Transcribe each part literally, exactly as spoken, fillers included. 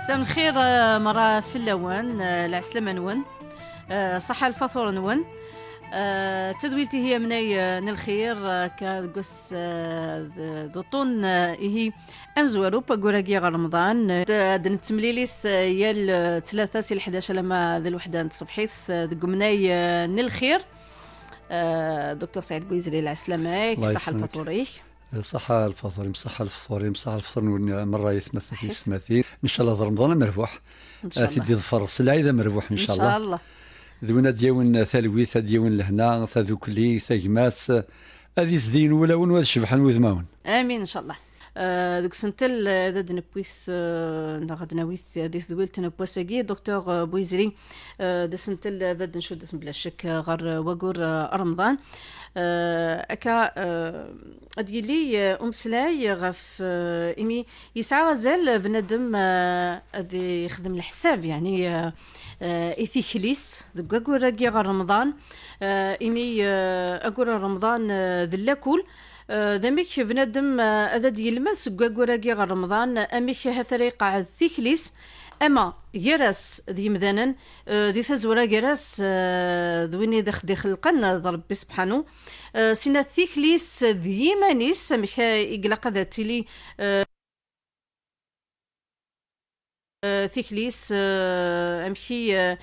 مساء الخير، آه، مرة في اللون، آه، العسلامة نون، آه، صحة الفطور نون. آه، تدويلتي هي مناي، آه، نلخير، آه، كا دقس، آه، د-، دوطون، آه، إهي أمزوارو، باقوراقي غير رمضان. آه، د-، د-، نتمليليث، آه، يال، آه، ثلاثة سي الحداش لما ذي الوحدة نتصبحيث، آه، دق مناي، آه، نلخير. آه، دكتور سعيد بويزري، العسلامة، الله صحة يسلمك. الفطوري. صحة الفطوري، صحة الفطوري، صحة الفطور نون مرة يثمث في السماثين. إن شاء الله ذ رمضان مربوح. إن شاء آه، الله. تدي ظفر العيد مربوح إن إن شاء الله. شاء الله. ذوين أديون ثالويث، أديون لهنا، ثذوكلي، ثاجمات، آه، أدي زدين ولا ون وذ شبحان وذماون. آمين إن شاء الله. آه، ذوك سنتل، آه، ذا دنبويث، آه، نغد نويث، آه، ذي ثدويلت نبوساقي، دكتور، آه، بويزري، آه، ذا سنتل، آه، ذا دنشودث بلا شك، آه، غر، آه، وقور، آه، رمضان. آه، أكا، آه، أديلي، آه، أمسلاي غف، آه، إمي يسعى غزال بنادم، آه، أدي يخدم الحساب، يعني، آه، آه، إثيكليس، ذ وقور راقي غر رمضان، آه، إمي، آه، أقور رمضان، آه، ذ اللاكول، آه، ذا ميك بنادم، آه، أذا ديلمد سق وقور راقي غر رمضان، آه، أميك هثري قاعد ثيكليس، أما جرس ذي مذانن، آه، ذي ثزورة جرس، آه، ذويني دخ دخل قن ذ ربي سبحانه. آه، سينا ثيكليس ذي مانيس، أميك إقلاق ذا تيلي، آه، آه، تيكليس، آه، أمكي، آه،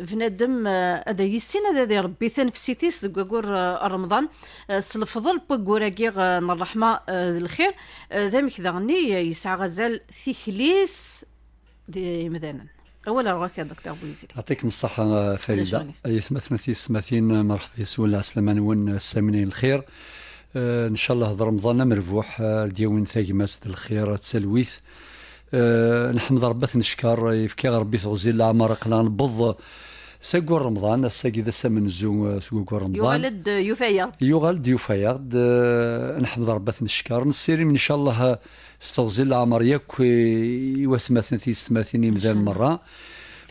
بنادم، آه، هذا يسين، هذا ذي ربي تنفسيتيس ذ وقور، آه، رمضان، آه، سلفضل بوقور أقيغ، آه، الرحمة، آه، ذ الخير، آه، ذا ميك ذا غني، آه، يسعى غزال ثيكليس ذي مذانن. أول أرواك يا دكتور بويزري. يعطيكم الصحة، آه، فريدة. شكرا. أي ثمثمث يسمثين، آه، مرحبا يسول العسلامة نون، آه، السامنين الخير. آه، إن شاء الله هذا رمضان مربوح، آه، ديوين ثاقمات الخير، تسلويث. آه، نحمد ربي نشكر، يفكي ربي تغزي العمر قلنا نبض سقو رمضان، الساقي ذا سمن زو، آه، سقو رمضان. يغلد يوفايا. يغلد يوفايا. آه، نحمد ربي نشكر، نسيري إن شاء الله، آه، استغزي العمر ياك، آه، وثمثن في ستماثين يمدان مرة.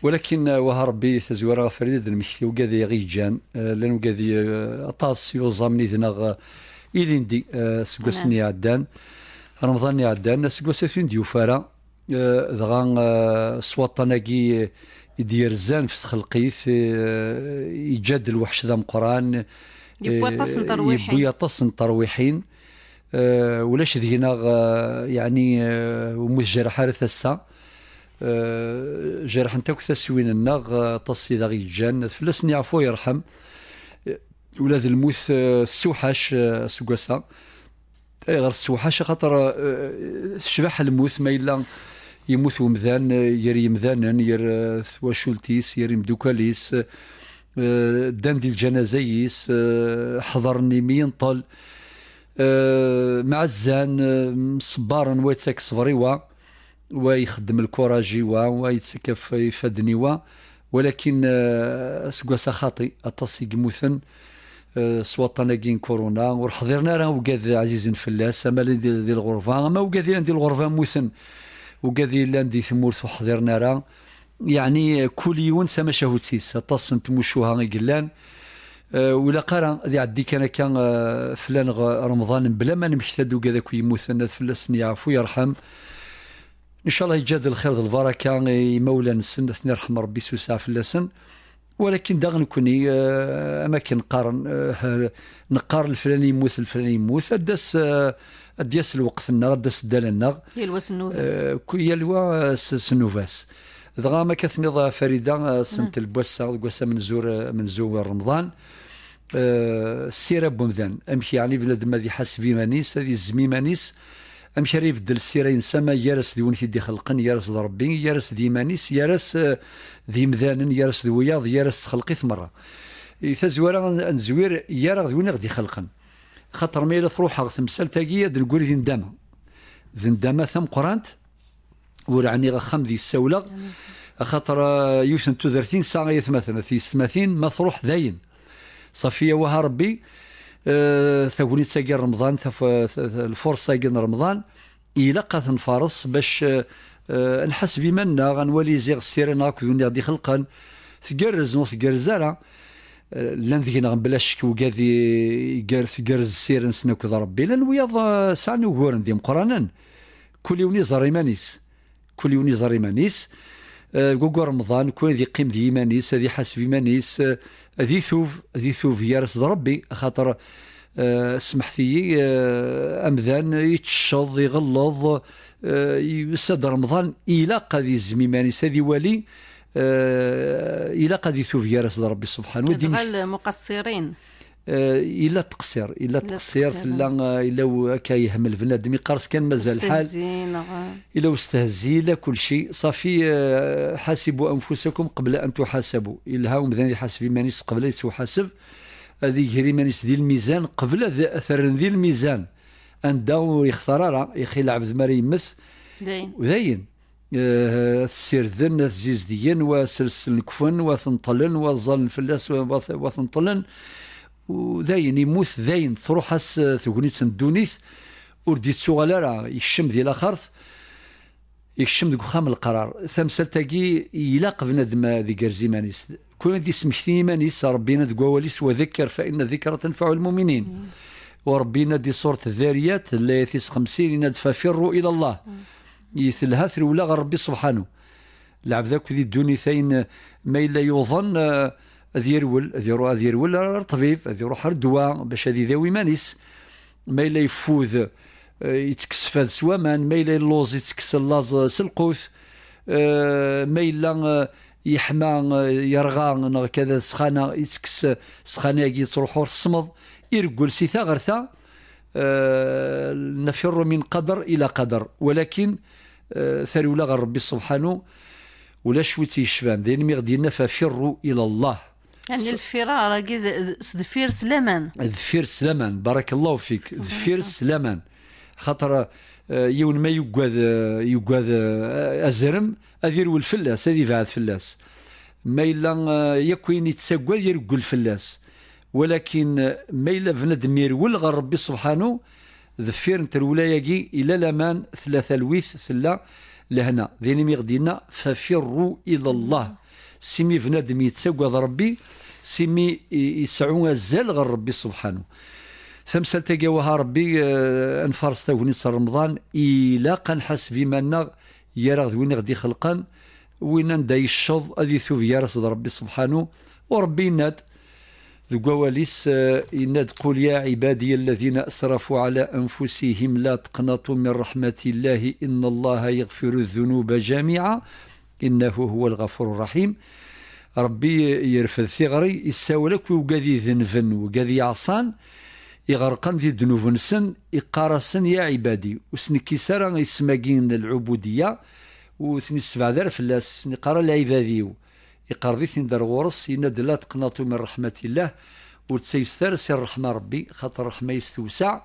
ولكن، آه، وها ربي تزوير غفريد المكتي وقاذي غيجان، آه، لان وقاذي، آه، أطاس يوزامني ذنغ، آه، إليندي، آه، سقوسني عدان. رمضان يعدان، سقوسة فين ديوفارا. آه، دغا، آه، سواطناكي يديرزان في تخلقيت، آه، يجاد الوحش ذا مقران. يبوي أطاس ن آه، ترويحين. يبوي أطاس ن ترويحين. آه، ولاش دينا، آه، يعني، آه، وموت جرح على تسا. آه، جرح نتا كثسوين النغ، آه، تصي ذا غيجان. فلسني عفو يرحم. آه، ولاد الموت، آه، السوحاش، آه، سقوسا. Ayɣer tessewḥac? Axaṭer, eh, tecbeḥ lmut, ma yella yemmut wemdan, eh, gar yemdanen, gar, eh, twacult-is, gar imeddukal-is, eh, ddan di lǧanaza-is, eh, ḥeḍren imi yenṭel, eh, mɛazzan, eh, mṣebbaren, wa yettak ṣṣber i wa, wa ixeddem lkuraj i wa, wa yettak af-, ifadden i wa, walakin, eh, aseggas-a xaṭi, aṭas i yemmuten, eh, s waṭṭan-agi n kuruna, ur ḥḍiren ara ugad ɛzizen fell-as, ama di, di lɣerba, ama ugad yellan di lɣerba mmuten, ugad yellan di tmurt ur ḥḍiren ara. Yeɛni, eh, kul yiwen s tamacahut-is, aṭas n tmucuha i yellan. Eh, ur ilaq ara ad iɛeddi kan akka, eh, fell-aneɣ Remḍan mebla ma nemmekta-d ugad akk yemmuten, ad fell-asen yeɛfu yerḥem. Ncallah yeǧǧa-d lxir d lbaraka i yimawlan-nsen, ad ten-irḥem Rebbi s useɛ fell-asen. Walakin daɣ nekkni, eh, am akken qqaren, eh, neqqar leflan yemmut, leflan yemmut, ad d-as, eh, ad d-yas lweqt-nneɣ, ad d-as ddal-nneɣ. Yal wa s nnuba-s. Eh, ku-, yal wa, eh, s, s nnuba-s. Dɣa ma akka tenniḍ, a Farida, eh, sentel n wass-a, deg wass amenzu, eh, amenzu n Remḍan, eh, ssira n wemdan. Amek yeɛni bnadem ad iḥaseb iman-is, ad izzem iman-is, amek ara ibeddel ssira-ines ama gar-as d win i t-id-ixelqen, gar-as d Rebbi, gar-as d yiman-is, gar-as, eh, d yimdanen, gar-as d wiyaḍ, gar-as d txelqit merra. I tazwara ad, ad nezwir gar-aɣ d win i ɣ-d-ixelqen. Xaṭer ma yella truḥ ɣer temsalt-agi, ad d-negri di ndama. D ndama tameqqrant, ur ɛniɣ axxam di ssawleɣ, axaṭer, eh, yiwet n tudert i nesɛa ay atmaten, at yessetmatin, ma truḥ dayen. Ṣafi, awah a Rebbi, eh, tagnit-agi n Remḍan, taf-, ta-, ta-, lfurṣa-agi n Remḍan, ilaq ad t-nfaṛes bac, eh, eh, nḥaseb iman-nneɣ, ad nwali ziɣ ssira-nneɣ akked win i ɣ-d-ixelqen tgerrez neɣ ur tgerrez ara. Eh, llan deg-neɣ mebla ccek wigad i, i ger-, tgerrez ssira-nsen akked Rebbi, llan wiyaḍ, eh, sɛan uguren d imeqqranen. Kul yiwen iẓerr iman-is. Kul yiwen iẓer iman-is. Eh, deg waggur Remḍan, kul ad iqqim di yiman-is, ad iḥaseb iman-is, eh, ad itub, ad itub gar-as d Ṛebbi, axaṭer, eh, smeḥt-iyi, eh, amdan yettecceḍ, iɣelleḍ, eh, yusa-d Remḍan, ilaq ad izzem iman-is, ad iwali, eh, ilaq ad itub gar-as d Ṛebbi subḥanu. Ad Dɣa imk- lmuqassirin. Eh, illa teqsir, illa Illa teqsir, teqsir, tella, eh, illa w-, akka yehmel bnadem, iqqar-as kan mazal lḥal. Ustehzi, neɣ Illa ustehzi, illa kulci. Ṣafi, eh, ḥasibu anfusakum qabla an tuḥasabu. Ilha umdan ad iḥaseb iman-is qbel ad yettwaḥaseb. Ad iger iman-is di lmizan qbel ad, ad t-rren di lmizan. Anda ur yextar ara, ixi lɛebd mi ara yemmet. Dayen. Dayen. Eh, ad t-ssirden, ad t-zzizdigen, wa selsen lekfen, wa t-nṭlen, wa ẓẓalen fell-as, wa, wa t-, wa t-nṭlen. U dayen, immut, dayen, truḥ-as, eh, tegnit n ddunit, ur d-ittuɣal ara, yekcem di laxert, yekcem deg uxxam n leqrar. Tamsalt-agi, ilaq bnadem ad igerrez iman-is. Kul ad ismekti iman-is, Ṛebbi yenna deg wawal-is, "Wa dakker fa inna dikra tanfaɛu lmuminin." U Ṛebbi yenna di surat Ddariyat, layat-is xemsin, yenna-d, "Fafirru ila Allah." I telha trewla ɣer Ṛebbi subḥanu. Lɛebd akk di ddunit ayen, ma yella yuḍen, eh, ad yerwel, ad iru-, ad yerwel ar ṭṭbib, ad iruḥ ar ddwa bac ad idawi iman-is. Ma yella yeffud, eh, yettekkes fad s waman, ma yella yelluẓ, yettekkes llaẓ, eh, s lqut. Eh, ma yella, eh, yeḥma, eh, yerɣa, neɣ kada d ssxana, yettekkes, eh, ssxana-agi yettruḥu ɣer tesmeḍ, ireggel si ta ɣer ta. Eh, nafirru min qadar ila qadar. Walakin, eh, tarewla ɣer Ṛebbi subḥanu, ulac wi tt-yecban. D ayen mi ɣ-d-yenna, "Fafirru ila Allah." Yeɛni S- lfirar-agi d, d, s deffir s laman. Deffir s laman, barakallahu fik. Deffir s laman. Xaṭer, eh, yiwen ma yuggad, eh, yuggad, eh, azrem, ad irwel fell-as, ad ibɛed fell-as. Ma yella, eh, yakk ayen yettaggad, ireggel fell-as. Walakin, eh, ma yella bnadem irwel ɣer Ṛebbi subḥanu, deffir n trewla-agi, ila laman, tella talwit, tella lehna. D ayen imi ɣ-d-yenna, "Fafirru ila Allah." Simi bnadem yettaggad Ṛebbi, simi i-, iseɛɛu azal ɣer Ṛebbi subḥanu. Tamsalt-agi, waha Ṛebbi, eh, ad nfaṛes tagnit n Remḍan, ilaq ad nḥaseb iman-nneɣ, gar-aɣ d win i ɣ-d-ixelqen, win anda yecceḍ ad itub gar-as d Ṛebbi subḥanu. U Ṛebbi yenna-d deg wawal-is, eh, yenna-d, "Qul ya ɛibadiya alladina asrafu ɛala anfusihim la taqnatu min raḥmatillahi inna Allaha yaɣfiru ddunuba jamiɛa innahu huwa lɣafuru ṛaḥim." Ṛebbi yerfed tiɣri, yessawal akk i wigad idenben, wigad yeɛṣan, iɣerqen di ddnub-nsen, iqqar-asen, "Ya ɛibadi." Ur s-nekkis ara isem-agi n lɛubudiya, ur ten-issebɛed ara fell-as, ur s-neqqar ara lɛibad-iw. Iqerreb-iten-id ar ɣur-s, yenna-d, "La teqnatu min raḥmatillah." Ur ttayset ara si ṛṛeḥma n Ṛebbi, xaṭer ṛṛeḥma-is tewseɛ.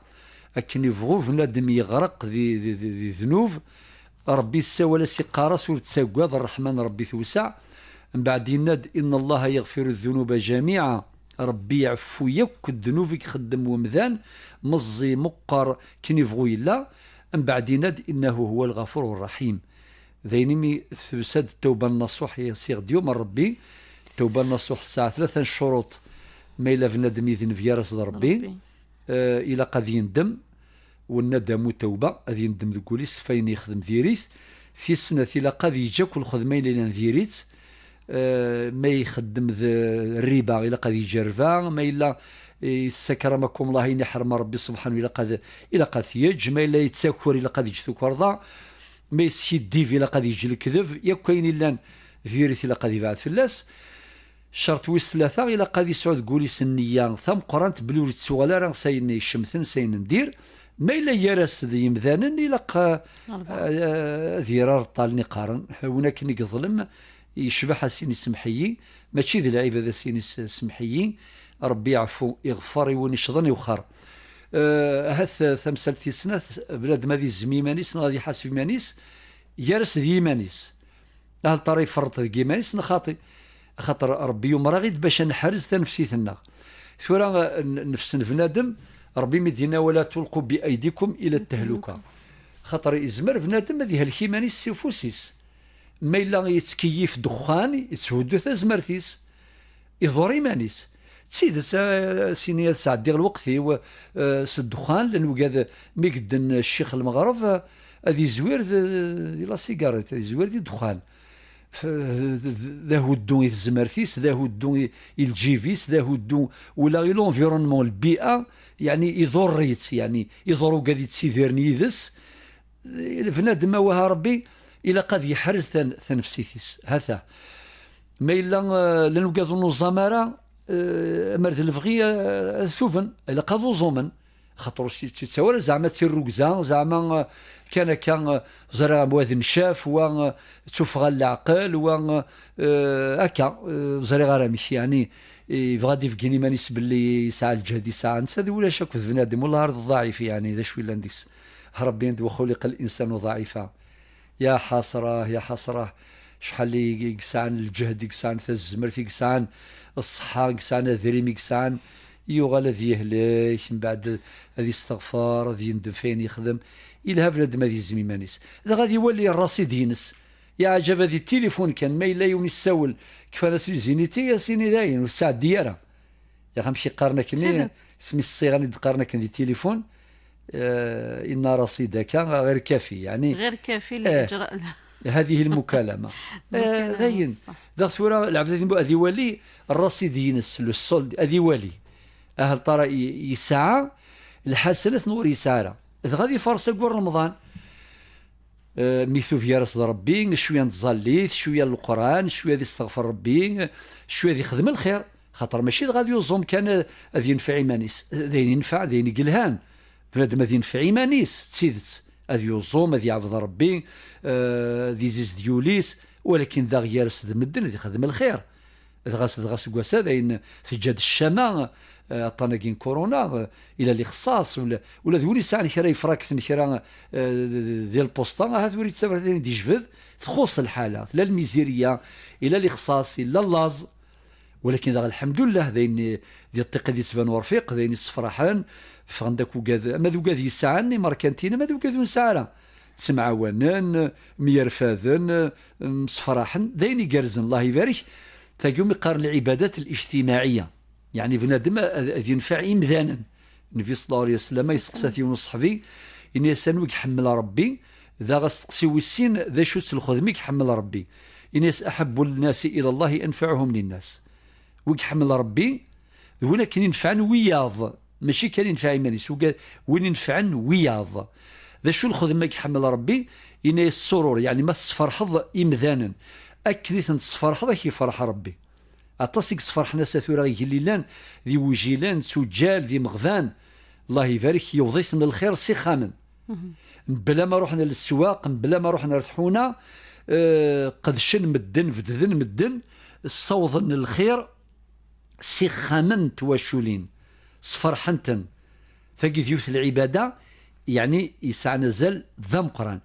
Akken ibɣu bnadem yeɣreq di, di, di, di ddnub, Ṛebbi yessawal-as, iqqar-as, "Ur ttaggad, ṛṛeḥma n Ṛebbi tewseɛ." Mbeɛd yenna-d, "Inna Allaha yaɣfiru ddunuba jamiɛa." Ṛebbi iɛeffu yakk ddnub i ixeddem wemdan, meẓẓi, meqqer, akken ibɣu yella. Mbeɛd yenna-d, "Innahu huwa lɣafuru ṛṛaḥim." D ayen imi tewsa-d ttawba n nasuḥ i s-iɣ-d-yumer Ṛebbi. Ttawba n nasuḥ tesɛa tlata n ccuruṭ. Ma yella bnadem idenb gar-as d Ṛebbi, Ṛebbi. Eh, ilaq ad yendem, wennadamu tawba, ad yendem deg wul-is ɣef wayen yexdem diri-t. Tis snat, ilaq ad yeǧǧ akk lxedma yella yellan diri-tt. Eh, ma ixeddem d rriba, ilaq ad yeǧǧ rriba. Ma yella, eh, yessakram akk umlahi ayen iḥrem Ṛebbi subḥanu, ilaq ad, ilaq ad t-yeǧǧ. Ma yella yettaker, ilaq ad yeǧǧ tukerḍa. Ma yeskiddib, ilaq ad yeǧǧ lekdeb. Yakk ayen illan diri-t, ilaq ad ibɛed fell-as. Ccerṭ wis tlata, ilaq ad yesɛu deg wul-is nniya tameqqrant, belli ur ittuɣal ara s ayen icemten, s ayen n dir. Ma yella gar-as d yemdanen, ilaq, eh, eh, ad yerr areṭṭal-nni qqaren, win akken i yeḍlem, yecbeḥ, a s-yini, "Semmeḥ-iyi." Mačči d lɛib ad as-yini, "S-, semmeḥ-iyi." Ṛebbi iɛeffu, iɣeffer i win icḍen, iwexxer. Eh, ahat tamsalt tis snat, bnadem ad izzem iman-is neɣ ad iḥaseb iman-is, gar-as d yiman-is. Ahat ara iferreṭ deg yiman-is neɣ xaṭi. Axaṭer Ṛebbi yumer-aɣ-id bac ad neḥrez tanefsit-nneɣ. Tura, n-, nnefs n bnadem, Ṛebbi mi d-yenna, "Wala tulqu bi aydikum ila tehluka." Xaṭer izmer bnadem ad ihelk iman-is s ufus-is. Ma yella yettkeyyif ddexxan, yetthuddu tazmert-is, iḍur iman-is. D tidet, eh, sini ad sɛeddiɣ lweqt-iw, eh, s ddexxan, llan wigad mi gedden ccix lmeɣreb, eh, ad izwir d, di la cigarette, ad izwir di ddexxan. F-, d, d, d ahuddu i tezmert-is, d ahuddu i, i lǧib-is, d ahuddu ula i l'environnement, lbi'a, yeɛni iḍurr-itt, yeɛni iḍurr ugad yettidiren yid-s. Bnadem, awah a Ṛebbi, ilaq ad yeḥrez tan-, tanefsit-is. Hata. Ma yella, eh, llan ugad ur nuẓam ara, eh, amer d lebɣi, eh, ad tuben, ilaq ad uẓumen. Xaṭer ur s-yettawi ara zeɛma d tirrugza, zeɛma, eh, kan akka, eh, ẓriɣ wa d ncaf, wa, eh, d tuffɣa n leɛqel, wa, eh, akka, eh, ẓriɣ ara amek, yeɛni, eh, yebɣa ad d-ibeggen iman-is belli yesɛa lǧehd yesɛa netta, d ulac akk d bnadem, wellah ar d ḍɛif, yeɛni, d acu yellan deg-s. Ṛebbi yenna-d, "وخلق الإنسان ضعيفا." Ya ḥasra, ya ḥasra, acḥal i, i yesɛan lǧehd, i yesɛan tazmert, i yesɛan ṣṣeḥḥa, i yesɛan adrim, i yesɛan, yuɣal ad yehlek, mbeɛd ad yesteɣfer, ad yendem f ayen yexdem. Yelha bnadem ad yezm iman-is. Dɣa ad iwali rrasid-ines. Yeɛǧeb ad itilifun kan, ma yella yiwen yessawel, kfan-as les unités, as-ini dayen, ur tettɛeddi ara. Yax amek i qqaren akkenni, d tidet, isem-is ssiɣan i d-qqaren akken di tilifun, eh, inna Rasid akka, غير كافي, yeɛni, غير كافي, eh, لإجراء ال- هذه المكالمة. Eh, المكالمة, dayen, صح. Daɣ tura, lɛebd ad imu-, ad iwali rrasid-ines, le solde, ad iwali. Ahel tara i-, yesɛa lḥasanat neɣ ur yesɛi ara. Dɣa ad ifaṛes aggur Remḍan. Eh, mi tub gar-as d Ṛebbi, cwiya n tẓallit, cwiya n Leqran, cwiya ad isteɣfer Ṛebbi, cwiya ad ixdem lxir. Xaṭer mačči dɣa ad yuẓum kan, eh, ad yenfeɛ iman-is. D ayen yenfeɛ, d ayen i yelhan. Bnadem ad yenfeɛ iman-is, d tidet. Ad yuẓum, ad yeɛbed Ṛebbi, eh, ad izizdig ul-is, walakin daɣ gar-as d medden ad ixdem lxir. Dɣa s-, dɣa seg wass-a dayen teǧǧa-d ccama, eh, aṭṭan-agi n kuruna, eh, ila lixṣaṣ, ula, ula d win yesɛan kra ifrakten kra, eh, di, di, di lpusṭa, ahat ur yettabar dayen d-ijbed, txuṣṣ lḥala, tella lmizirya, ila lixṣaṣ, ila llaẓ, walakin daɣ lḥemdullah, dayen di ṭṭiq i d-yettban urfiq, dayen yessefraḥen, ffɣen-d akk ugad, ama d ugad yesɛan imerkantiyen, ama d ugad ur nesɛi ara. Ttemɛawanen, myerfaden, msefraḥen, d ayen igerrzen, Allah ibarek. Tagi umi qqaren lɛibadat lijtimaɛiyya. Yeɛni bnadem ad, ad yenfeɛ imdanen. Nnbi ṣella Llahu ɛalayhi wa sallam yesteqsa-t yiwen uṣeḥbi, yenna-yas: "Anwa i iḥemmel Ṛebbi?" Daɣ asteqsi wis sin, d acu-tt lxedma i iḥemmel Ṛebbi? Yenna-yas: "Aḥabbu nnasi ila Llahi anfaɛuhum linnas." Wi iḥemmel Ṛebbi, d win akken inefɛen wiyaḍ, mačči kan inefɛen iman-is, uga-, win inefɛen wiyaḍ. D acu lxedma i iḥemmel Ṛebbi? Yenna-yas: "Ṣṣurur", yeɛni ma tesferḥeḍ imdanen, akken i ten-tesferḥeḍ, ad k-yefreḥ Ṛebbi. Aṭas i yesferḥen ass-a tura igellilen, d iwjilan, d tuǧǧal, d imeɣban. Allah ibarek, yewweḍ-iten lxir s ixxamen. Mebla ma ruḥen ar leswaq, mebla ma ruḥen ar tḥuna, eh, qedcen medden, bedden medden, ssawḍen lxir s ixxamen n twaculin, sferḥen-ten. Tagi d yiwet n lɛibada, yeɛni yesɛan azal d ameqqran.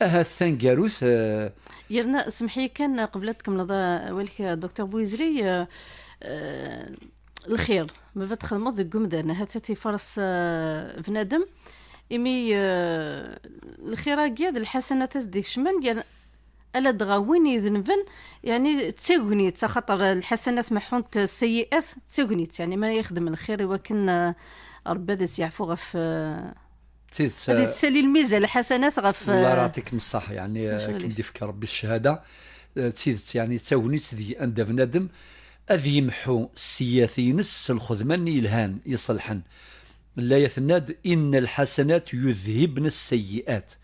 Ahat taneggarut, eh, Yerna, semḥ-iyi kan, qbel ad tkemmleḍ, eh, awal-ik, eh, Docteur Bouizri, eh, eh, lxir, ma bad txedmeḍ deg umdan, ahat ad t-ifaṛes, eh, bnadem, imi, eh, lxir-agi d lḥasanat ad s-d-ikecmen, ger-, ala dɣa win idenben, yeɛni d tagnit, axaṭer lḥasanat meḥḥunt, sseyyi'at d tagnit, yeɛni ma yexdem lxir i wakken, eh, Ṛebbi ad as-yeɛfu ɣef, eh, d tidet, ad eh, yessali lmizan lḥasanat ɣef, Allah eh, yeɛṭikem ṣṣeḥ, yeɛni, eh, acu akken i d-ifka Ṛebbi ccahada, eh, d tidet, yeɛni, d tagnit deg anda bnadem ad yemḥu sseyyi'at-ines s lxedma-nni yelhan, iṣelḥen. Laya tenna-d: "Inna lḥasanat yudhibna sseyyi'at."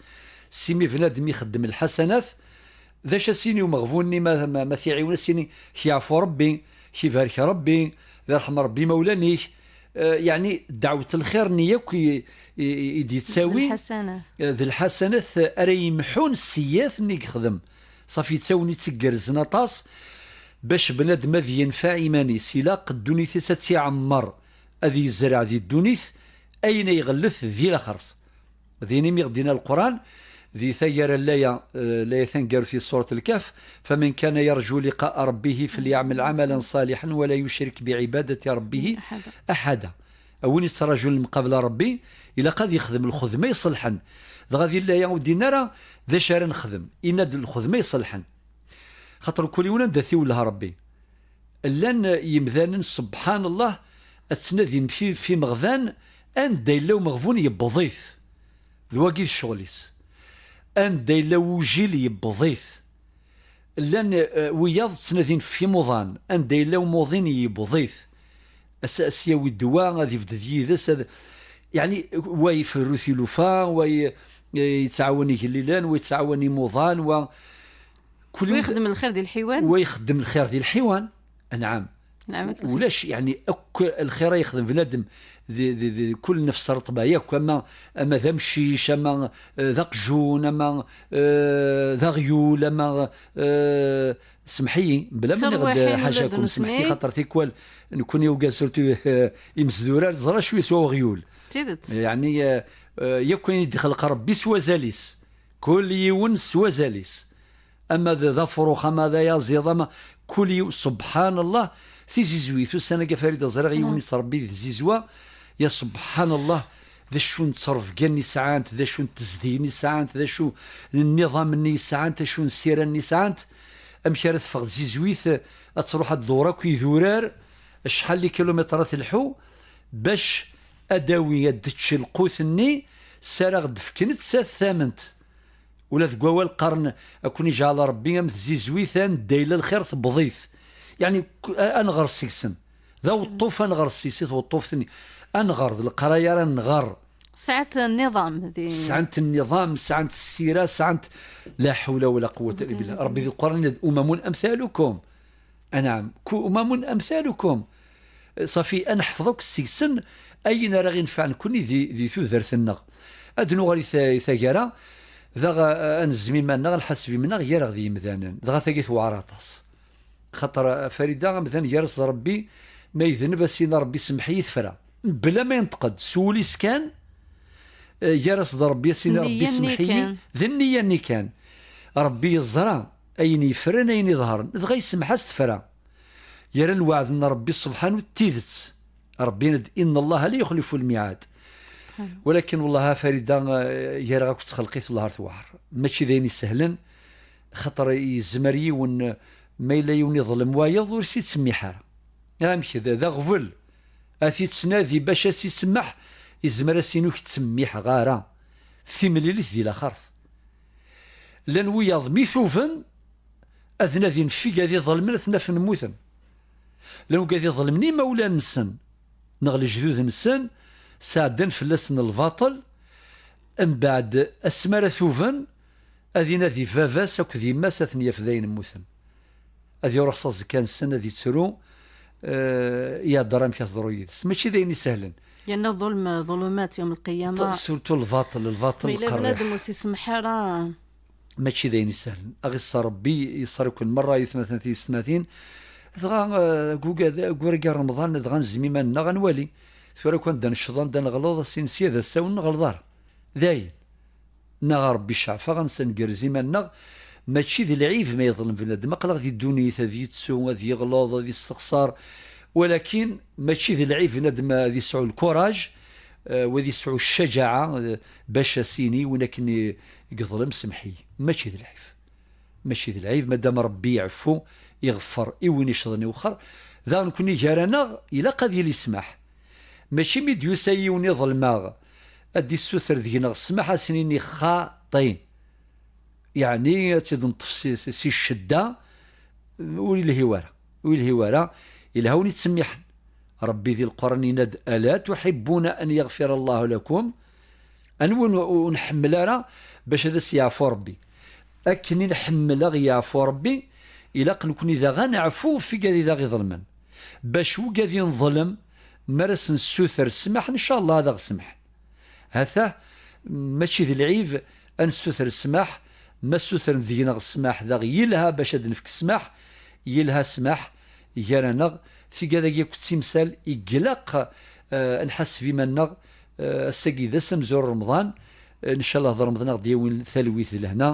Simi bnadem ixeddem lḥasanat, d acu as-yini umeɣbun-nni ma, ma, ma t-iɛiwen, as-yini: "K-yeɛfu Ṛebbi, k-ibarek Ṛebbi, d irḥem Ṛebbi imawlan-ik." Eh, yeɛni, ddeɛwet n lxir-nni yakk i, i, i d-yettawi, d lḥasanat. Eh, d lḥasanat ara yemḥun sseyyi'at-nni yexdem. Ṣafi, d tagnit igerrzen aṭas, bac bnadem ad yenfeɛ iman-is, ilaq ddunit-is ad tt-iɛemmer, ad yezreɛ di ddunit ayen ay iɣellet di laxert. D ayen imi ɣ-d-yenna Leqran, di taggara n laya, eh, laya taneggarut di Surat Lkaf: "Faman kana yarju liqa'a rabbihi falyaɛmal ɛamalan ṣaliḥan wa la yucrik biɛibadati rabbihi aḥada." A win yettraǧun lemqabla n Ṛebbi, ilaq ad yexdem lxedma iṣelḥen. Dɣa di laya ur d-yenna ara d acu ara nexdem, yenna-d lxedma iṣelḥen. Xaṭer mkul yiwen anda t-iwelleh Ṛebbi. Llan yimdanen, subḥan Allah, ad ttnadin fi, fi meɣban, anda yella umeɣbun yewweḍ-it. D wagi d ccɣel-is. Anda yella wujil yewweḍ-it. Llan, eh, wiyaḍ ttnadin ɣef yimuḍan. Anda yella umuḍin yewweḍ-it. As, as yawi ddwa, ad ibded yid-s, ad, yeɛni, wa iferru tilufa, wa y-, yettɛawan igellilen, wa yettɛawan imuḍan, wa kul wa yexdem lxir di lḥiwan. Wa ixeddem lxir di lḥiwan. Anɛam. Ulac, yeɛni, akk lxir ay yexdem bnadem di, di, di kul nnefs ṛeṭba, yakk, ama, ama d amcic, ama, eh, d aqjun, ama, eh, d aɣyul, ama, eh, semḥ-iyi, bla ma niɣ-d ḥacakum, semḥ-iyi, xaṭer tikwal, nekkni ugar surtout, eh, imezdurar, ẓra cwi s uɣyul. D tidet. Yeɛni, eh, eh, yakk ayen i d-ixleq Ṛebbi s wazal-is. Kul yiwen s wazal-is. Ama d, d afrux, ama d ayaẓiḍ, ama kul yiw-, subḥan Allah, tizizwit, ussan-agi a Farida ẓriɣ yiwen yettṛebbi di tzizwa, ya subḥan Allah, d acu n ttṛebgan i sɛant, d acu n tezdiyin i sɛant, d acu n nniḍam-nni i sɛant, acu n ssiran-nni i sɛant, amek ara teffeɣ tzizwit, ad tṛuḥ ad tḍewwer akk idurar, acḥal n kilumitrat telḥu, bac ad d-tawi, ad d-tečč lqut-nni, s ara ɣ-d-fken nettat tamment. Ula deg wawal qqaren, ad ken-ijeɛel Ṛebbi am tzizwit, anda yella lxir tebbeḍ-it. Yeɛni, k-, a-, ad nɣer seg-sen. D aweṭṭuf ad nɣer seg-s i tweṭṭuft-nni. Ad nɣer, d leqraya ara nɣer. Sɛant nniḍam di sɛant nniḍam, sɛant ssira, sɛant la ḥawla wala quwwata illa billah. Ṛebbi di Lqur'an yenna-d, أمم أمثالكم. Anɛam, ku-, أمم أمثالكم. Ṣafi, ad neḥfeḍ akk seg-sen ayen ara ɣ-inefɛen nekkni di, di tudert-nneɣ. Ad nuɣal i ta-, i taggara, daɣ, a-, ad nezzem iman-nneɣ, ad nḥaseb iman-nneɣ gar-aɣ d yimdanen. Dɣa tagi tewɛer aṭas. Xaṭer, a Farida, amdan gar-as d Ṛebbi, ma yedneb, as-yini Ṛebbi semmeḥ-iyi, tefra. Bla ma yenṭeq-d, s wul-is kan, eh, gar-as d Ṛebbi, as-yini Ṛebbi semmeḥ-iyi, d nniya-nni kan. Ṛebbi yeẓra ayen yeffren, ayen iḍehren, dɣa isemmeḥ-as, tefra. Yerra lweɛd n Ṛebbi subḥanu d tidet. Ṛebbi yenna-d, إن الله لا يخلف الميعاد. Walakin, wellah, a Farida, eh, gar-aɣ akked txelqit, wellah, ar tewɛer. Mačči d ayen isehlen, xaṭer yezmer yiwen, ma yella yiwen iḍlem wayeḍ, ur s-ittsemmiḥ ara. Amek d, d aɣbel. A t-ittnadi bac a s-isemmeḥ, yezmer a s-yini ur k-ttsemmiḥeɣ ara. Timlilit di laxert. Llan wiyaḍ mi tuben, ad nadin ɣef wigad iḍelmen, ad ten-afen mmuten. Llan wigad iḍelmen imawlan-nsen, neɣ lejdud-nsen, sɛeddan fell-asen lbaṭel, mbeɛd asmi ara tuben, ad inadi baba-s akked yemma-s, ad ten-yaf dayen mmuten. Ad iruḥ s aẓekka-nsen, ad ittru, eh, ihedder amek ad teḍru yid-s. Mačči d ayen isehlen. Yerna ḍulm, ḍulumat yawm lqiyama. Surtout lbaṭel, lbaṭel. Ma yella lqerriḥ. Bnadem ur s-isemmeḥ ara. Mačči d ayen isehlen. Aɣ-iṣṣer Ṛebbi, iṣṣer-iken merra, aytmaten tiyessetmatin. Dɣa, eh, deg ugad-, deg urga n Remḍan, dɣa nezzem iman-nneɣ, ad nwali. Tura kan da necḍen, da neɣleḍ, asin sya d asawen, neɣleḍ ara. Dayen. Neɣ a Ṛebbi ceɛfeɣ, ad ngerrez iman-nneɣ, mačči d lɛib ma yeḍlem bnadem. Aql-aɣ di ddunit, ad yettu, ad yeɣleḍ, ad yestexṣer, walakin mačči d lɛib bnadem ad yesɛu lkuraj, eh, u ad yesɛu ccaǧaɛa, eh, bac as-yini win akken i, i yeḍlem, semmeḥ-iyi. Mačči d lɛib. Mačči d lɛib, madam Ṛebbi iɛeffu, iɣeffer i win icḍen iwexxer. Daɣ nekkni gar-aneɣ, ilaq ad yili ssmaḥ. Mačči mi d-yusa yiwen iḍelmeɣ, ad d-issuter deg-neɣ ssmaḥ, ad s-nini xaṭi. Yeɛni ad tt-id-neṭṭef si, si, si ccedda, ur yelhi wara. Ur yelhi wara. Yelha win ittsemmiḥen. Ṛebbi di Lqur'an yenna-d, ألا تحبون أن يغفر الله لكم؟ Anwa ur, ur nḥemmel ara bac ad as-yeɛfu Ṛebbi? Akken i nḥemmel ad ɣ-yeɛfu Ṛebbi, ilaq nekkni daɣ ad neɛfu ɣef wigad i d aɣ-iḍelmen. Bac wigad i neḍlem, mi ara s-nessuter ssmaḥ, ncallah ad aɣ-semḥen. Hatah, mačči d lɛib ad nessuter ssmaḥ, ma ssutren deg-neɣ ssmaḥ, daɣ yelha bac ad d-nefk ssmaḥ, yelha ssmaḥ gar-aneɣ. Tigad-agi akk d timsal i ilaq, eh, ad nḥaseb iman-nneɣ, eh, ass-agi d ass amezwaru n Remḍan, eh, ncallah d Remḍan ad ɣ-d-yawin talwit d lehna.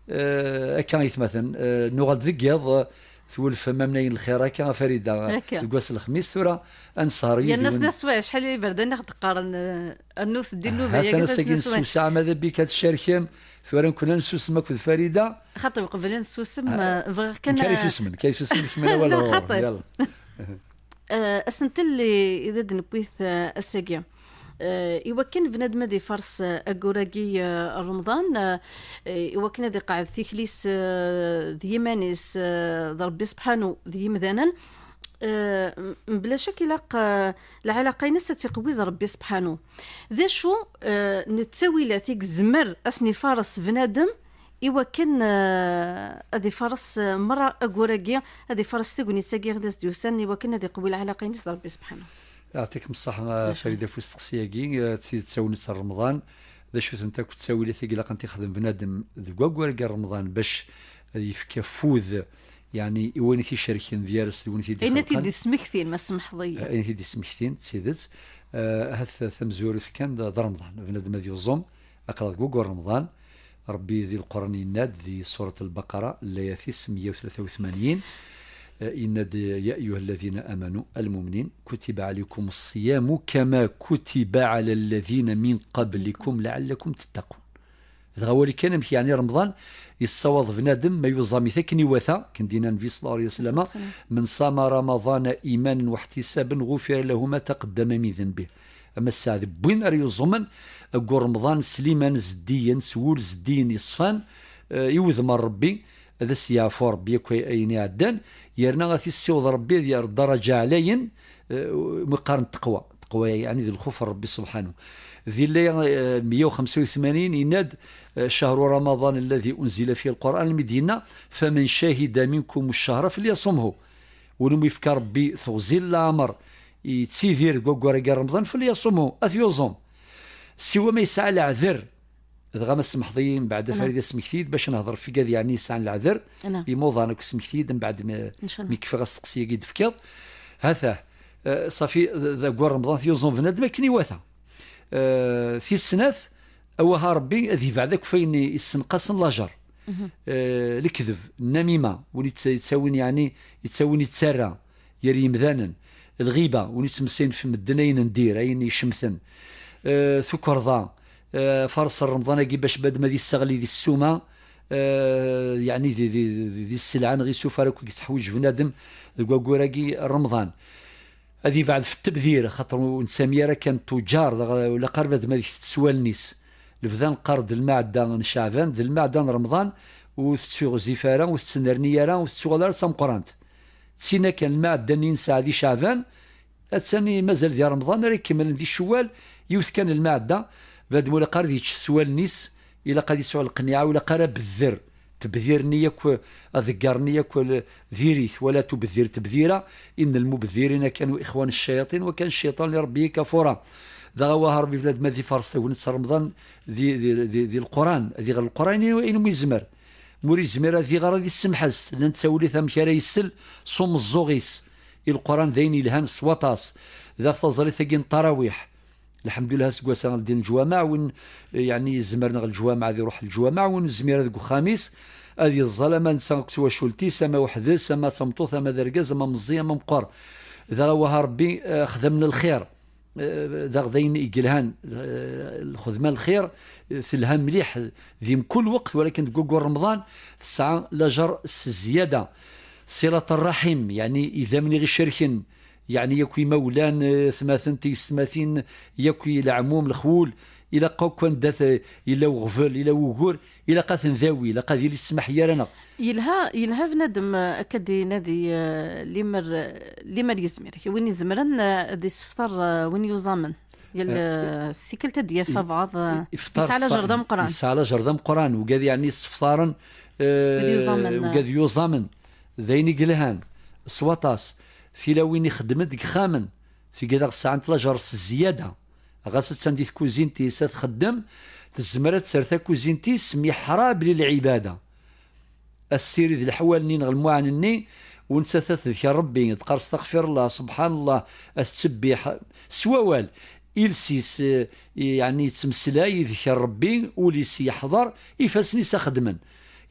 Eh, akka, aytmaten, eh, nuɣal-d deg yiḍ, eh, twulfem amnayen lxir akka, a Farida, akka, deg wass n lexmis, tura ad nesher yid-wen. Yerna s-, s-, acḥal n yiberdan i ɣ-d-qqaren, eh, rnut-d i nnuba-agi. Hatan ass-agi nessewseɛ, ma d abik ad tcerkem, tura nekkni ad nessusem akked Farida. Xaṭi, uqbel ad nessusem, ah, eh, bɣiɣ kan nekk ara a- isusmen, nekk ara isusmen, kemmel awal ɣur-m, xaṭi. Yalla. Eh, asentel i, i d ad newwit, eh, ass-agi. Eh, i wakken bnadem ad ifares, eh, aggur-agi, eh, n Remḍan, eh, eh, i wakken ad iqeɛɛed tikli-s, eh, d yiman-is, eh, d Ṛebbi Sebḥanu, d yimdanen, eh, m-, mebla cak ilaq, eh, lɛalaqa-ines ad tiqewwi d Ṛebbi Sebḥanu. D acu, eh, n ttawilat i yezmer ad ten-ifares bnadem i wakken, eh, ad ifares, eh, merra aggur-agi, ad ifares tagnit-agi i d as-d-yusan, i wakken ad iqewwi lɛalaqa-ines d Ṛebbi Sebḥanu? Yeɛṭikem ṣṣeḥ, a Farida, ɣef usteqsi-agi. Eh, d tidet, tagnit n Remḍan, d acu-tent akk ttawilat i ilaq ad t-ixdem bnadem deg waggur-agi n Remḍan bac ad yefk afud, yeɛni, i wayen i t-icerken d yir-s d wayen i t-id-ixelqen. Ayen i t-id-ismektin, ma semḥeḍ-iyi. Eh, ayen i t-id-ismektin, d tidet. Eh, ahat tamezwarut kan d, d Remḍan. Bnadem ad yuẓum, aql-aɣ deg waggur n Remḍan. Ṛebbi di Lqur'an yenna-d di Surat Lbaqara, llayat-is meyya u tlata u tmanyin, eh, yenna-d: "Ya ayyuha alladhina amanu, al-mu'minin, kutiba alaykum ṣṣiyamu kama kutiba ala alladhina min qablikum la'allakum tattaqun." Dɣa wali kan amek yeɛni Remḍan yessawaḍ bnadem ma yuẓam-it akken iwata, akken d-yenna Nnbi sallallahu alayhi wa sallam: "Man sama Ramaḍana imanan wa ihtisaban ɣufira lahu ma taqaddama min dhanbih." Ama sseɛd n win ara yuẓumen aggur Remḍan s liman zeddigen, s wul zeddigen yeṣfan, eh, i wudem n Ṛebbi, ad as-yeɛfu Ṛebbi akk ay-, ayen iɛeddan, yerna ad t-issiweḍ Ṛebbi ad yerr ddaraǧa ɛlayen, eh, mi qqaren taqwa. Taqwa, yeɛni, d lxuf n Ṛebbi subḥanu. Di laya, eh, meyya u xemsa u tmanyin, yenna-d, eh, "Cahru Ramaḍan alladhi unzila fihi l-Qur'an", almi d-yenna: "Faman cahida minkum ash-shahra falyasumhu." Win umi yefka Ṛebbi teɣzi n leɛmer yettidir deg waggur-agi n Remḍan, falyasumhu, ad t-yuẓum. Siwa ma yesɛa leɛder, dɣa ma semḥeḍ-iyi, mbeɛd a Farid asmekti-d bac nehḍer ɣef wigad yeɛni yesɛan leɛder, imuḍan akk, smekti-d mbeɛd mi, mi kfiɣ asteqsi-agi d-tefkiḍ. Hatah, eh, ṣafi, d, d aggur Remḍan t-yuẓum bnadem akken iwata. Eh, tis snat, awah a Ṛebbi ad yebɛed akk ɣef wayen i, issenqasen lajer. Eh, lekdeb, nnamima, win yetta-, yettawin, yeɛni, yettawin yettarra gar yimdanen. Lɣiba, win yettmeslayen ɣef medden ayen n dir, ayen icemten. Eh, tukerḍa, eh, fares n Remḍan-agi bac bnadem ad isseɣli di ssuma, eh, yeɛni di, di, di, di sselɛa neɣ isufar akk i yetteḥwiǧ bnadem deg waggur-agi n Remḍan. Ad yebɛed ɣef tebdir, xaṭer ur nettami ara kan tuǧar, dɣa ilaq ara bnadem ad itett s wallen-is. Lebda neqqar d lmeɛda n Ceɛban, d lmeɛda n Remḍan, ur tettuɣzif ara, ur tettennerni ara, ur tettuɣal ara d tameqqrant. D tin akan, lmeɛda-nni nesɛa di Ceɛban, attan i mazal di Remḍan ara ikemmlen di Cewwal, yiwet kan lmeɛda, bnadem ur ilaq ara ad yečč s wallen-is, ilaq ad yesɛu lqniɛa, ur ilaq ara bedder. Tebdir-nni yakk, aḍeggar-nni yakk, l-, diri-t, wala tubeddir tebdira, inna lmubeddirina kanu ixwana ccayaṭin, wa kana ccayaṭan li ṛebbihi kafura. Dɣa awah a Ṛebbi bnadem ad ifares tagnit n Remḍan di, di, di, di Lquran, ad iɣer Lquran ayen, ayen umi yezmer. Ma ur yezmir ad iɣer, ad issemḥes, llant ttawlit amek ara isel s umeẓẓuɣ-is i Lquran, d ayen yelhan s waṭas. Daɣ taẓrigt-agi n ṭarawiḥ, lḥemdullah, aseggas-a ldin leǧwameɛ, win, eh, yeɛni yezmer neɣ leǧwameɛ ad iruḥ leǧwameɛ, win yezmir ad deg uxxam-is ad yeẓẓal, ama netta akked twacult-is, ama weḥd-s, ama d tameṭṭut, ama d argaz, ama meẓẓi, ama meqqer. Daɣ awah a Ṛebbi, eh, xdamen lxir. Eh, daɣ d ayen i yelhan, eh, lxedma n lxir, eh, telha mliḥ di mkul lweqt, walakin deg waggur Remḍan tesɛa lajer s zzyada. Silat ṛṛaḥim, yeɛni idammen i ɣ-icerken, yeɛni yakk imawlan, eh, atmaten, tiyessetmatin, yakk i leɛmum, lexwul, ilaq akk anda t-, yella uɣbel, yella wugur, ilaq ad ten-dawi, ilaq ad yili ssmaḥ gar-aneɣ. Yelha, yelha bnadem, eh, akka d-inadi, eh, limer, eh, limer yezmir. Win izemren, eh, ad issefter, eh, win yuẓamen. Yal, eh, eh, tikkelt ad d-yaf abɛaḍ, eh, yesɛa lajer d ameqqran. Yesɛa lajer d ameqqran, ugad yeɛni ssefṭaren, eh, ugad yuẓamen, eh, ugad yuẓamen. D ayen i yelhan s waṭas. Tilawin ixeddmen deg yexxamen, tigad sɛant lajer s zzyada. Ɣas attan di tkuzint-is ad txeddem, tezmer ad terr takuzint-is miḥrab li lɛibada. Ad tessirid leḥwal-nni neɣ lmuɛan-nni, u nettat ad tedker Ṛebbi, ad tqar: "Astaɣfirullah, subḥanallah", ad tettebbiḥ s wawal, iles-is, eh, yeɛni yettmeslay, yedker Ṛebbi, ul-is yeḥḍer, ifassen-is ad xeddmen.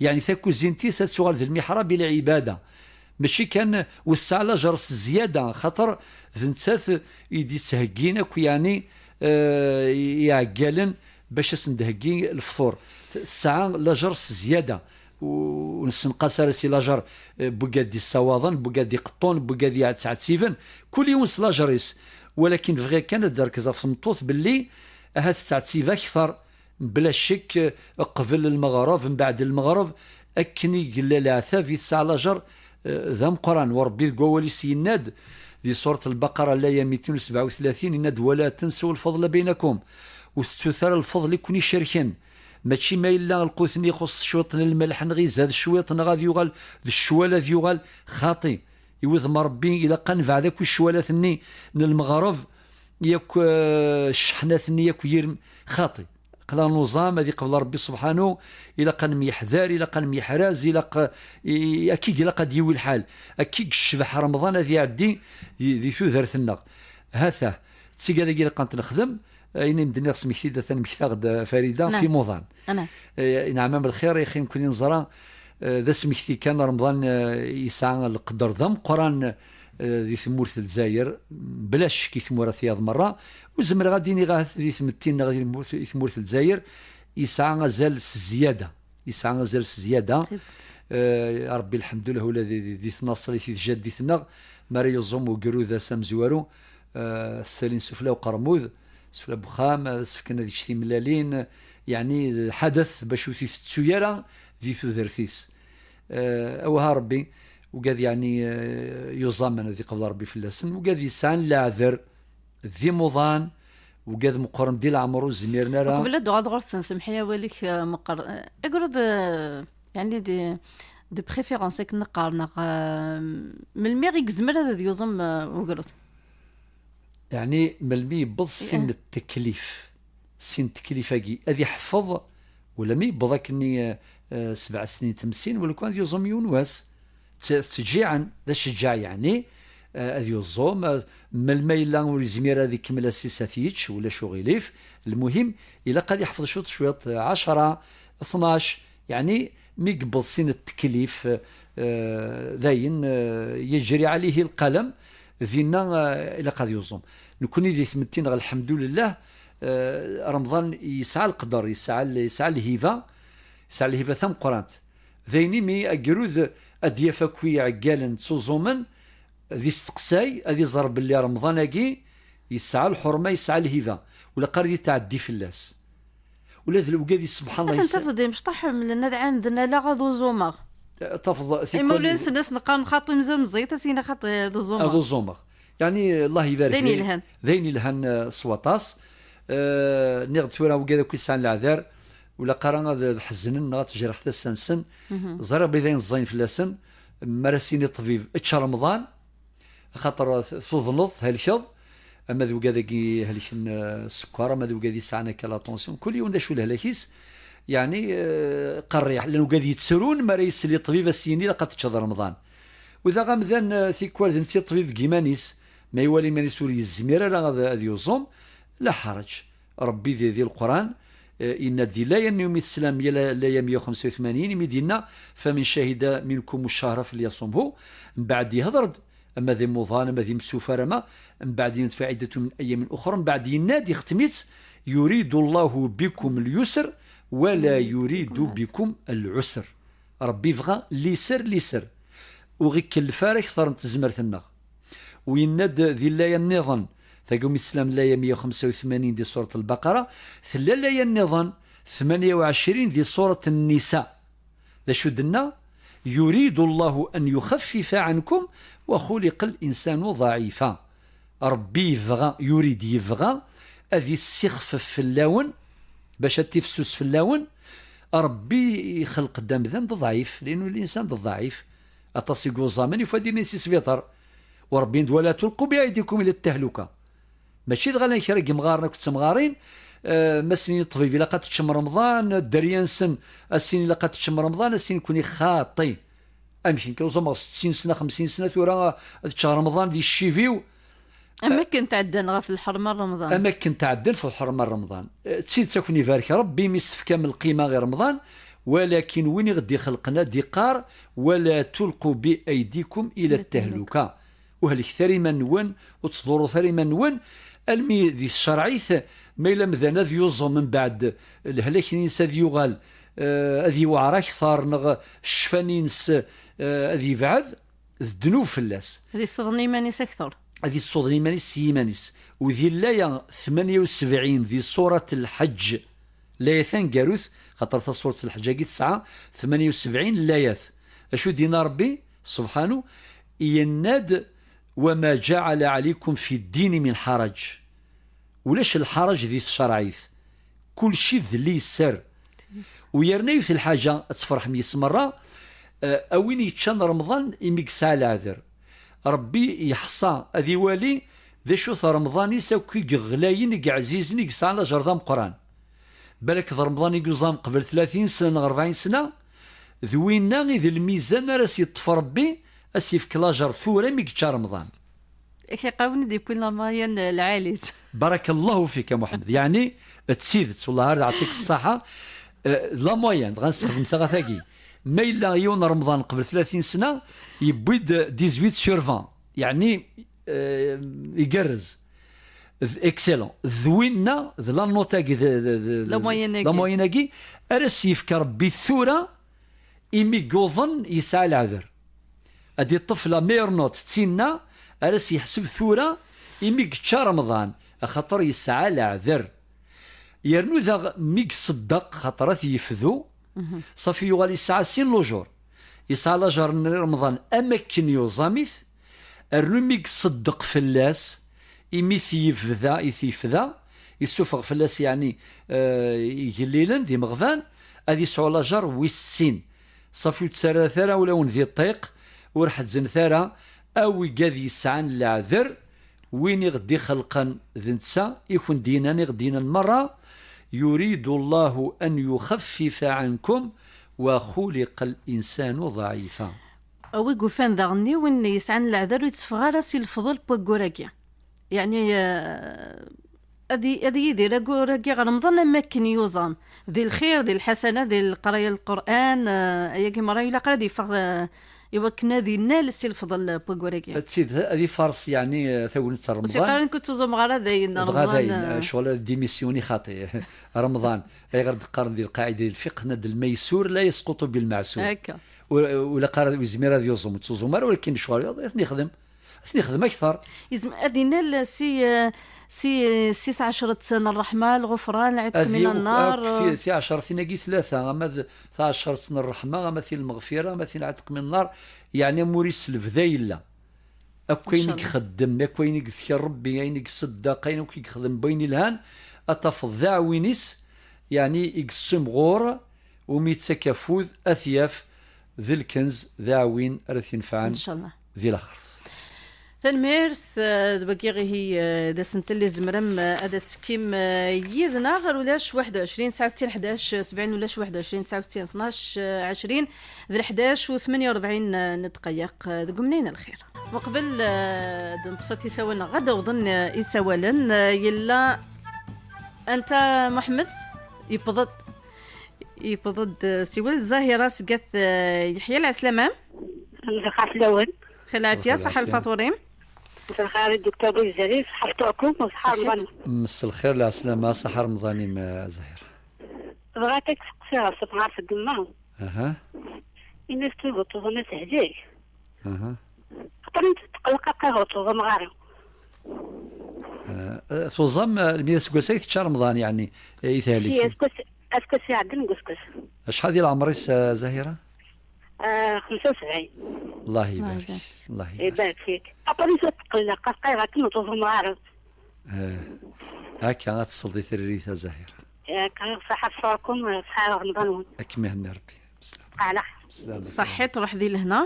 Yeɛni takuzint-is ad tuɣal d lmiḥrab i lɛibada. Mačči kan ur tesɛa lajer s zzyada, axaṭer d nettat i d-yettheggin akk, yeɛni, eh, iɛeggalen bac ad sen-d-heggi lefṭur. T-, tesɛa lajer s zzyada. U-, ur nessenqas ara si lajer, eh, n wigad d-issawaḍen, n wigad d-iqeṭṭun, n wigad yettɛettiben. Kul yiwen s lajer-is. Walakin bɣiɣ kan ad d-rekzeɣ ɣef tmeṭṭut belli ahat tettɛettib akteṛ, bla ccek, qbel lmeɣreb, mbeɛd lmeɣreb, akken i yella leɛtab i tesɛa lajer, eh, d ameqqran. Wa Ṛebbi deg wawal-is yenna-d, di surat Lbaqara, laya mitin u sebɛa u tlatin, yenna-d: "Wala tensew lfeḍla beynakum." Ur tettut ara lfeḍl i ken-icerken. Mačči ma yella lqut-nni ixuṣṣ cwiṭ n lmelḥ, neɣ izad cwiṭ, neɣ ad yuɣal d ccwal, ad yuɣal xaṭi. I wudem n Ṛebbi, ilaq ad nebɛed akk i ccwalat-nni n lmeɣreb, yakk, eh, cceḥnat-nni, yakk yirem, xaṭi. Aql-aɣ nuẓam, ad iqbel Ṛebbi subḥanu, ilaq ad nemyeḥdar, ilaq ad nemyeḥraz, ilaq, eh, i, akka i ilaq ad d-yiwi lḥal. Akka i yecbeḥ Remḍan ad iɛeddi di, di tudert-nneɣ. Hatah, d tigad-agi ilaq ad t-nexdem, eh, ayen i m-d-nniɣ smekti-d, atan mmektaɣ-d, eh, Farida, Naam. F imuḍan. Ana. Eh, neɛmam lxir, ixi nekkni neẓra, eh, d asmekti kan, Remḍan, eh, yesɛa leqder d ameqqran, eh, di tmurt n Lezzayer, bla ccek i tmura tiyaḍ merra. Ur zemreɣ ad d-iniɣ ahat di tmetti-nneɣ di tmurt, di tmurt n Lezzayer, yesɛa azal s zzyada. Yesɛa azal s zzyada. Tidet. Eh, Ṛebbi lḥemdullah, ula di, di, di tnaṣlit i tjaddit-nneɣ, mi ara yuẓum ugrud ass amezwaru, eh, ssalin sufla uqermud, sufla n uxxam, ad as-fken ad yečč timellalin, yeɛni d lḥadat bac ur t-itettu ara di tudert-is. Eh, awah a Ṛebbi, ugad yeɛni, eh, yuẓamen ad iqbel Ṛebbi fell-asen, ugad yesɛan leɛder d imuḍan, ugad meqqren di leɛmer ur zmiren ara. Qbel ad d-uɣaleɣ ɣur-sen, semḥ-iyi awal-ik, eh, meqqer, eh, agrud, eh, yeɛni de, de préférence, akken neqqar, neɣ, eh, melmi i yezmer ad, ad yuẓum, eh, ugrud? Yeɛni melmi yewweḍ sin n teklif, sin n teklif-agi, ad iḥfeḍ, wala mi yewweḍ akkenni, eh, eh, sebɛa snin, tmesin, wala kan ad yuẓum yiwen wass. Tt-, ttǧiɛen, d aceǧǧaɛ yeɛni, eh, ad yuẓum, eh, melmi yella ur yezmir ad ikemmel ass-is ad t-yečč, ulac uɣilif. Lmuhim, ilaq ad iḥfeḍ cwiṭ cwiṭ, eh, ɛecra, tnac, yeɛni mi yewweḍ sin n teklif, eh, dayen, eh, yeǧri ɛlihi lqalem, dinna, eh, ilaq ad yuẓum. Nekkni di tmetti-nneɣ, lḥemdulillah, eh, Remḍan yesɛa leqder, yesɛa l-, yesɛa lhiba, yesɛa lhiba tameqqrant. D ayen imi agrud ad d-yaf akk iɛeggalen ttuẓumen, d isteqsay, ad iẓer belli Remḍan-agi yesɛa lḥurma, yesɛa lhiba, ur ilaq ara ad itɛeddi fell-as. Ula d lewgad-is, subḥan Allah, ad ten-tafeḍ imecṭaḥ ḥemmlen ad ɛanden ala ad uẓumeɣ. Tafeḍ tikwal imawlan-nsen ad sen-qqaren xaṭi mazal meẓẓiyit, ad s-yini xaṭi ad uẓumeɣ. Ad uẓumeɣ. Yeɛni, Allah ibarek. D ayen yelhan. D ayen yelhan, eh, s waṭas. Eh, nniɣ-d tura wigad akk yesɛan leɛdar, ur ilaq ara ad, ad ḥeznen neɣ ad tejreḥ tasa-nsen. Ẓriɣ belli d ayen ẓẓayen fell-asen. Mi ara s-yini ṭṭbib, ečč Remḍan, axaṭer t-, tuḍneḍ, thelkeḍ, ama d wigad-agi helken, eh, sskeṛ, ama d wigad yesɛan akka la tension, kul yiwen d acu lehlak-is, yeɛni, eh, qerriḥ, llan wigad yettrun mi ara yesli ṭṭbib ad s-yini ilaq ad teččeḍ Remḍan. U daɣ amdan, eh, tikwal d netta i ṭṭbib deg yiman-is, ma iwala iman-is ur yezmir ara ad, ad yuẓum, la ḥaraǧ. Ṛebbi di, di Leqran, eh, yenna-d di laya-nni umi teslam, ya la-, laya meyya u xemsa u tmanyin, imi d-yenna: "Famen cahida minkum cchahra falyasumhu." Mbeɛd yehder-d, ama d imuḍan, ama d imsufar, ama, mbeɛd yenna-d: "Faɛiddatun min ayyamin uxra." Mbeɛd yenna-d, ixtem-itt: "Yuridu Llahu bikum lyusr, wala yuridu bikum lɛusr." Ṛebbi yebɣa liser, liser. Ur ɣ-ikellef ara akteṛ n tezmert-nneɣ. U yenna-d di laya nniḍen, tagi umi teslam, laya meyya u xemsa u tmanyin di surat Lbaqara, tella laya nniḍen, tmanya u ɛecrin di surat Nnisa. D acu d-tenna? "Yuridu Llahu an yuxaffifa ɛankum wa xuliqa l-insanu ḍaɛifa." Ṛebbi yebɣa, yurid, yebɣa ad issixfef fell-awen, bac ad tifsus fell-awen. Ṛebbi ixleq-d amdan d ḍɛif, linu linsan d ḍɛif. Aṭas i yuẓamen, yufa-d iman-is i sbiṭar. U Ṛebbi yenna-d: "Wala tulqu bi aydikum ila ttahluka." Mačči dɣa llan kra n yemɣaren akked temɣarin, eh, ma s-nini ṭṭbib ilaq ad teččem Remḍan, dderya-nsen, a s-inin ilaq ad teččem Remḍan, a s-inin nekkni xaṭi. Amek nekk uẓumeɣ settin sna, xemsin sna tura, ad ččeɣ Remḍan di ccib-iw? Am akken tɛeddan ɣef lḥerma n Remḍan. Am akken tɛeddan ɣef lḥerma n Remḍan. Eh, d tidet ad ken-ibarek Ṛebbi mi s-tefkam lqima i Remḍan, walakin win i ɣ-d-ixelqen ad d-iqqar: "Wala tulqu bi aydikum ila ttahluka." Ur helket ara iman-nwen, ur ttḍurrut ara iman-nwen, almi di tcerɛit, ma yella amdan ad yuẓum mbeɛd lehlak-ines ad yuɣal, eh, ad yewɛer akteṛ, neɣ ccfa-ines, eh, ad yebɛed, d ddnub fell-as. Ad yessiḍen iman-is akteṛ. ad issuḍen iman-is s yiman-is. U di laya tmanya u sebɛin di surat Lḥeǧǧ, laya taneggarut, xaṭer tasurat Lḥeǧǧ-agi tesɛa tmanya u sebɛin layat. Acu d-yenna Ṛebbi, subḥanu? Yenna-d: "Wa ma ǧaɛala ɛalikum fi ddini min ḥaraǧ." Ulac lḥaraǧ di tcerɛit. Kulci d liser. U yerna yiwet lḥaǧa ad tferḥem yis merra, eh, a win yeččan Remḍan imi yesɛa leɛder. Ṛebbi yeḥṣa ad iwali d acu-t Remḍan-is akk i yeɣlayen, i yeɛzizen, i yesɛan lajer d ameqqran. Balak d Remḍan i yuẓam qbel tlatin sna neɣ rebɛin sna, d winna i d lmizan ara s-yeṭṭef Ṛebbi, a s-yefk lajer tura mi yečča Remḍan. Ak iqawen i d-yewwin la moyenne lɛali. Barakallahu fik a Muḥemmed. Yeɛni, d tidet, wellah ar d ɛṭik ṣṣaḥa. Eh, la moyenne, dɣa nessexdem taɣat-agi. Ma yella yiwen Remḍan qbel tlatin sna, yewwi-d dix-huit sur vingt. Yeɛni, eh, igerrez. D excellent. D winna, d la note-agi, d, d, d, d, La moyenne-agi. La moyenne-agi, ara s-yefk Ṛebbi tura, imi yuḍen yesɛa leɛder. Ad iṭṭef la meilleure note, d tinna ara s-yeḥseb tura imi yečča Remḍan, axaṭer yesɛa leɛder. Yernu daɣ mi iṣeddeq, xaṭer ad t-yefdu, ṣafi yuɣal yesɛa sin lujur. Yesɛa lajer n Remḍan am akken yuẓam-it, rnu mi iṣeddeq fell-as, imi t-yebda, i t-yefda, yessufeɣ fell-as, yeɛni, eh, igellilen d imeɣban, ad yesɛu lajer wis sin. Ṣafi ur ttarrat ara ulawen di ṭṭiq, ur ḥezznet ara, a wigad yesɛan leɛder, win i ɣ-d-ixelqen d netta, i kwen-d-yennan, i ɣ-d-yennan merra: "Yuridu Llahu an yuxaffifa ankum wa xuliqa l-insanu daɛifa." A wi yufan daɣen win yesɛan leɛder ur yetteffeɣ ara si lefḍel n waggur-agi. Yeɛni, eh, ad i-, ad yidir aggur-agi ɣer Remḍan am akken yuẓam. Di lxir, di lḥasana, di leqraya n Lqur'an, eh, ayagi merra ilaq ara ad yeffeɣ, eh, i wakken ad innal si lefḍel n waggur-agi. Ad tid-, ad ifares, yeɛni, eh, tagnit n Remḍan. Ur s-yeqqar nekk ur ttuẓumeɣ ara dayen, dɣa Remḍan, dayen, eh, eh, ccɣel ad dimisyuni xaṭi. Remḍan, ayɣer d-qqaren di lqaɛida di lfiqh, nna-d: "Lmaysur la yesquṭu bilmeɛsur." Akka. Ur, ur ilaq ara, ur yezmir ad yuẓum, ur ttuẓum ara, walakin lecɣal ad ten-ixdem. Ad ten-ixdem akteṛ. Yezm-, ad inal si, eh, si, si tɛecret n ṛṛeḥma, lɣufran, lɛitq min nnar, akk ti, eh, tiɛecṛatin-agi tlata, ama d taɛecṛet n ṛṛeḥma, ama ti lmeɣfira, ama ti lɛitq min nnar, yeɛni amur-is lebda yella. Akk ayen i ixeddem, akk ayen i yetker Ṛebbi, ayen i iṣeddeq, ayen akk i yexdem n wayen ilhan, ad tafeḍ d aɛwin-is, yeɛni i yessimɣur, umi yettak afud, ad t-yaf d lkenz, d aɛwin ara t-yenfɛen di laxert. Tanemmirt, eh, d wagi ihi, eh, d asentel i tzemrem, eh, ad tettekkim, eh, yid-neɣ ɣer ulac waḥed u ɛecrin tesɛa u settin ḥdac sebɛin, ulac waḥed u ɛecrin tesɛa u settin tnac ɛecrin, d leḥdac u tmenya u rebɛin n ddqayeq, eh, deg umnay n lxir. Uqbel, eh, d-neṭṭfet isawalen, ɣad awḍen, eh, isawalen, eh, yella anta Muḥemmed? Yewweḍ-d, yewweḍ-d, eh, siwel Zahira seg At, eh, Yeḥya, lɛeslama. Mselxir fell-awen. Xir lɛafya, ṣaḥa lfaṭurim. Mselxir i Duktur Buzzari, ṣaḥa lfaṭurim, ṣaḥa Remḍan. Mselxir, lɛeslama, ṣaḥa Remḍan-im, eh, Zahira. Bɣiɣ ad k-seqsiɣ ɣef temɣart n yemma. Aha. Ini-as tuɣ tuḍen asehjay. Aha. Xaṭer nekk tqelleq aqqiɣ ur tuẓumeɣ ara. Eh, tuẓam, eh, lmi d aseggas ay tečča Remḍan, yeɛni, eh, i tehlek. Si aseggas, aseggas iɛeddan deg useggas. Acḥal di leɛmer-is, eh, Zahira? Eh, xemsa u sebɛin. Allah ibarik. Allah ibarik. Ibarik fik. Xaṭer nekk tqelleq aqqiɣ akken ur tuẓumeɣ ara. Eh, akka ad tesleḍ i tririt a Zahira. Akka, ṣaḥa fṭurkum, ṣaḥa Remḍan-nwen. Ad kem-ihenni Rebbi. Bslama. Ala. Bslama. Ṣaḥit, ruḥ di lehna.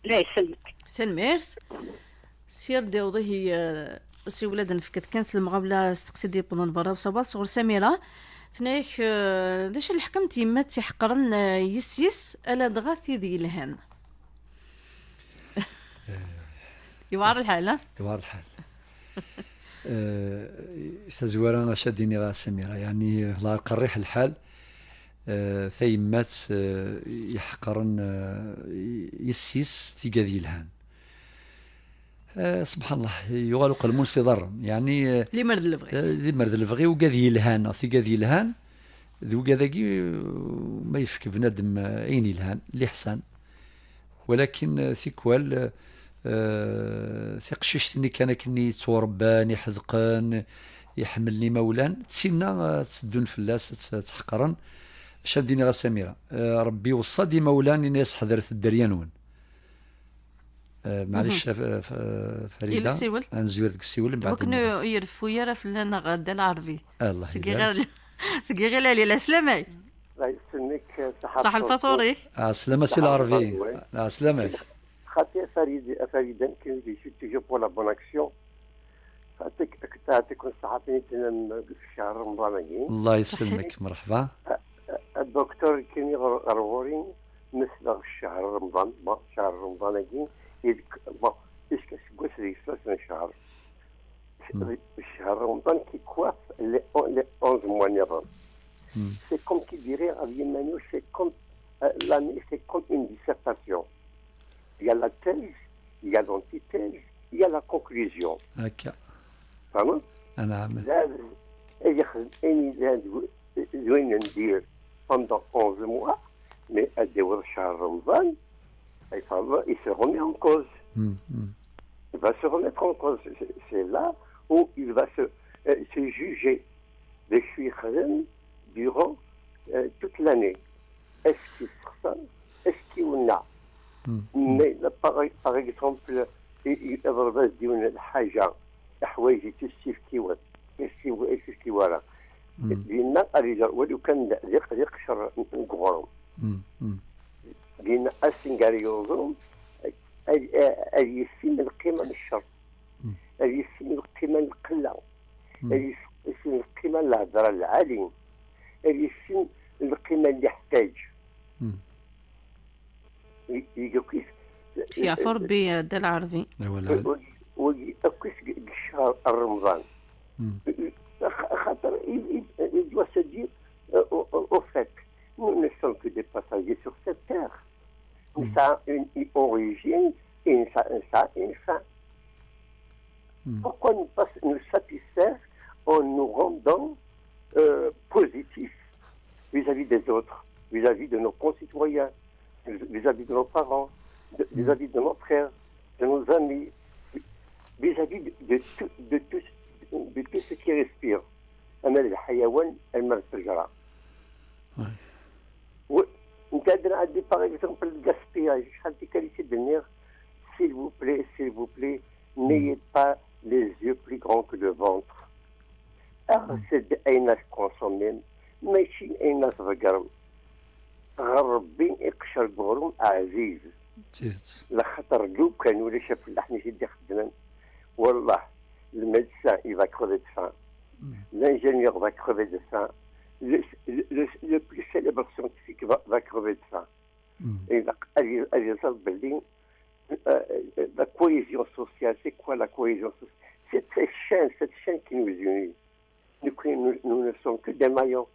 La yesselmek. Tanemmirt. Sir d-iwḍ ihi, eh, siwel ad nefket kan s lemɣawla, steqsi d-yewwḍen berra usawaḍ sɣur Samira. Tenna-yak, eh, d acu leḥkem n tyemmat iḥeqren, eh, yessi-s, ala dɣa tid yelhan? Yewɛer lḥal, ha? Yewɛer lḥal. Eh, tazwara, acu ad d-iniɣ a Samira, yeɛni, la qerriḥ lḥal, eh, tayemmat, eh, iḥeqren, eh, yessi-s, tigad yelhan. Eh, subḥan Allah, yuɣal uqelmun s iḍarren, yeɛni, eh, limer d lebɣi. Eh, limer d lebɣi, ugad yelhan, neɣ tigad yelhan, d ugad-agi, eh, ma yefk bnadem, eh, ayen yelhan, liḥsan. Walakin, eh, tikwal, eh, Eh, tiqcict-nni kan akken i yettwarebban, iḥedqen, iḥemmlen imawlan, d tinna, eh, tteddun fell-as, tt-, ttḥeqren. Acu ad d-iniɣ a Samira? Eh, Rebbi iweṣṣa-d imawlan, ini-as: "Ḥedret dderya-nwen." Eh, maɛlic, eh, f-, eh, Farida, ad nzwiret deg usiwel, mbeɛd wakken ur ireffu ara fell-aneɣ Dda Lɛerbi. Allah ibarek. Seg iɣil-, seg iɣil ali, la slamay. Ṣaḥ lfaṭur-ik. Ah, slama si Lɛerbi. Ah, slama-k. Xaṭi a Farid, a Farida, nekkini je suis toujours pour la bonne action. Xaṭi, xaṭi, kun ṣṣaḥa tin i d-tennam deg ccehṛ Remḍan-agi. Allah yesselmek, merḥba. A, a, a docteur, nekkini ɣer, ɣer ɣur-i, mesleɣ ccehṛ Remḍan, bon, ccehṛ Remḍan-agi, i deg, bon, puisque aseggas deg snat n ccehṛ. Hmm. Ccehṛ Remḍan qui coiffe les on-, les onze mois niḍen. Hmm. C'est comme qui dirait, ɣer yiman-iw, c'est comme, euh, l'année, c'est comme une dissertation. Il y a la thèse, il y a l'antithèse, il y a la conclusion. Akka. Tfehmeḍ? Anɛam. Lɛebd ad yexdem ayen yellan d w-, d wayen n dir pendant onze mois, mais ad d-iweḍ ccehṛ Remḍan, ay tfehmeḍ, il se remet en cause. Hmm, hmm. Il va se remettre en cause. C'est, c'est là où il va se, euh, se juger. D acu yexdem durant, euh, toute l'année. Est-ce qu'il s'excelle? Est-ce qu'il n'a? Hmm. Mais là, par, par exemple, i, i, iḍleb-as-d yiwen lḥaǧa, leḥwayeǧ-is ur s-yefki wara, ur s-yefki wara. Hmm. Dinna, ad iẓer, walu kan d, d, d iqcer n, n uɣrum. Hmm, hmm. Dinna, asengar yuẓum, ad, ad, ad yissin lqima n ccer. Hmm. Ad yissin lqima n lqella. Hmm. Ad yis-, yissin lqima n lhedra lɛali. Ad yissin lqima n leḥtaǧ. Hmm. I, i, akk is-, Yeɛfu Rebbi, eh, Dda Lɛerbi. Wagi, wagi akk is-, deg ccehṛ n Remḍan. Hmm. X-, xaṭer, il, il, il doit se dire, euh, au, au, au fait, nous ne sommes que des passagers sur cette terre. Hmm. Ça a une, une origine et ça, ça a une fin. Hmm. Pourquoi nous pas nous satisfaire en nous rendant, euh, positifs vis-à-vis des autres, vis-à-vis de nos concitoyens, vis-à-vis de nos parents, de, hmm, vis-à-vis de nos frères, de nos amis, vis-à-vis de, de tout, de tout, de tout ce qui respire. Ama d lḥayawan, ama d ttejra. Ouais. Oui. Nekk ad nɛeddi, par exemple, le gaspillage. Acḥal tikkal i t-id-nniɣ, s'il vous plaît, s'il vous plaît, n'ayez pas les yeux plus grands que le ventre. Aɣset ayen ara tkunsumim, mačči ayen ara tḍeggrem. Ɣer Rebbi iqcer deg uɣrum ɛziz. D tidet. Lxaṭer lukan ulac afellaḥ-nni i t-id-ixeddmen, wallah, le médecin, il va crever de faim. Mm. L'ingénieur va crever de faim. Le, le, le, le plus célèbre scientifique va, va crever de faim. Mm. Et la, elle, elle, elle, euh, la cohésion sociale, c'est quoi la cohésion sociale? C'est cette chaîne, cette chaîne qui nous unit. Nous, nous, nous ne sommes que des maillons.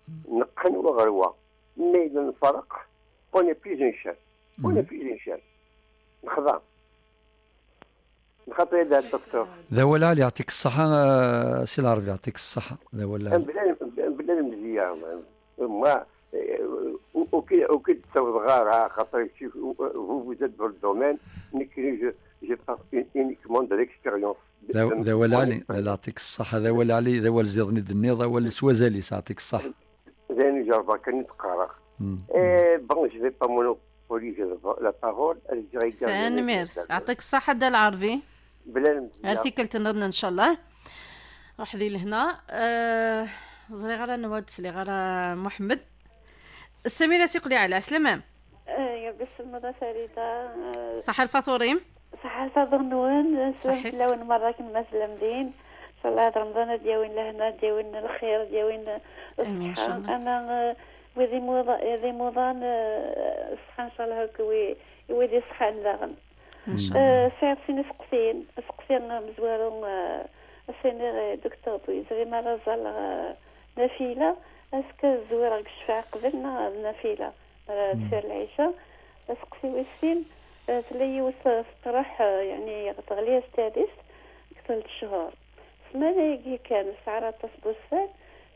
Mm. Neqqen wa ɣer wa. Mais de nferq, on n'est plus une chaîne. On n'est, mm, plus une chaîne. Nexḍa. Nexḍa ya docteur. D awal ɛali, yɛṭik ṣṣeḥḥa, eh, si Lɛerbi, yɛṭik ṣṣeḥḥa. D awal ɛali. Bla, bla lemzeyya, moi, eh, ur, ur k-, ur k-id-ttawḍeɣ ara, xaṭer vous, vous êtes dans le domaine, nekkini, je, je parle uniquement de l'expérience. D aw-, d awal ɛali, la, yɛṭik ṣṣeḥḥa, d awal ɛali, d awal ziḍen i d-tenniḍ, awal s wazal-is, yɛṭik ṣṣeḥḥa. D ayen i jerbeɣ kan i d-qqareɣ. Hmm. Eh, bon, je vais pas monopoliser la, la parole. Ad ǧǧeɣ i yigerdan. Tanemmirt. Yɛṭik ṣṣeḥḥa, Dda Lɛerbi. Bla lemzeyya. Ar tikkelt nniḍen, ncallah. Ruḥ di lehna. Eh, ẓriɣ ara Nwad, sliɣ ara Muḥemmed. Samira Siqliɛ, ɛeslama. Eh, yebbi sselmeḍ a Farida. Eh, ṣaḥḥa lfaṭur-im. Ṣaḥḥa lfaṭur-nwen. Ṣaḥḥit. Fell-awen merra akken ma tellam din. Ncallah ad Remḍan ad d-yawin lehna, ad d-yawin lxir, ad d-yawin, eh, ṣṣeḥḥa. Amin, ncallah. Ama, eh, wid imuḍ-, wid imuḍan, eh, ṣṣeḥḥa ncallah akk i wi-, i wid iṣeḥḥan daɣen. Ncallah. Eh, sɛiɣ sin iseqsiyen. Aseqsi amezwaru, eh, ad s-iniɣ i Docteur Bouizri, mi ara ẓẓalleɣ, eh, Nafila, azekka ad zwireɣ deg ccfaɛ qbel neɣ d Nafila? Mi ara, mm, tfir lɛica. Aseqsi wis sin, eh, tella yiwet, eh, teṭṭerreḥ, eh, yeɛni teɣli-as tadist deg tlata cchur. Ssmana-agi kan, tesɛa aṭas n wussan,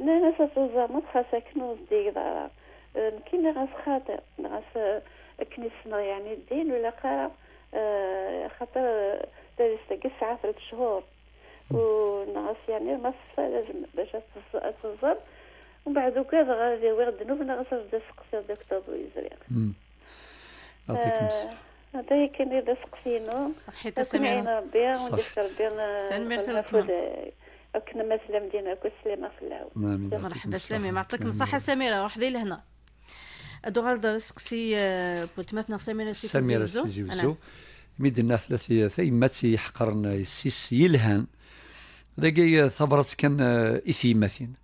nnan-as ad tuẓameḍ xas akken ur zeddigeḍ ara. Eh, nekkini ɣas xaṭi, ɣas, eh, akken i ssneɣ yeɛni ddin, ur ilaq ara Eh, xaṭer tadist-agi tesɛa tlata cchur. U nniɣ-as, yeɛni, ma teṣfa, lazem bac ad teẓ-, ad teẓẓem. Umbeɛd ugadeɣ ad awiɣ ddnub, nniɣ-as ad d-aseqsiɣ Docteur Bouizri. Hmm. Yɛṭikum s- Eh, anta yakan i d aseqsi-inu. Ṣaḥit a Samira. Ad ken-iɛin Rebbi, ad wen-d-yefk Rebbi, eh, Tanemmirt a lxir weltma. Eh, akken ma tellam din akk, sslimeɣ fell-awen. Amin. Yɛṭikum Merḥba, s-, Samira. Yɛṭikum ṣṣaḥa, Samira. Ruḥ di lehna. Ad uɣal d aseqsi, eh, n weltma-tneɣ Samira si Samira Tizi Wezzu. Si Tizi Wezzu. Mi d-tenna tella ti-, tayemmat i iḥeqren yessi-s yelhan. Dagi, eh, tabrat kan, eh, i tyemmatin.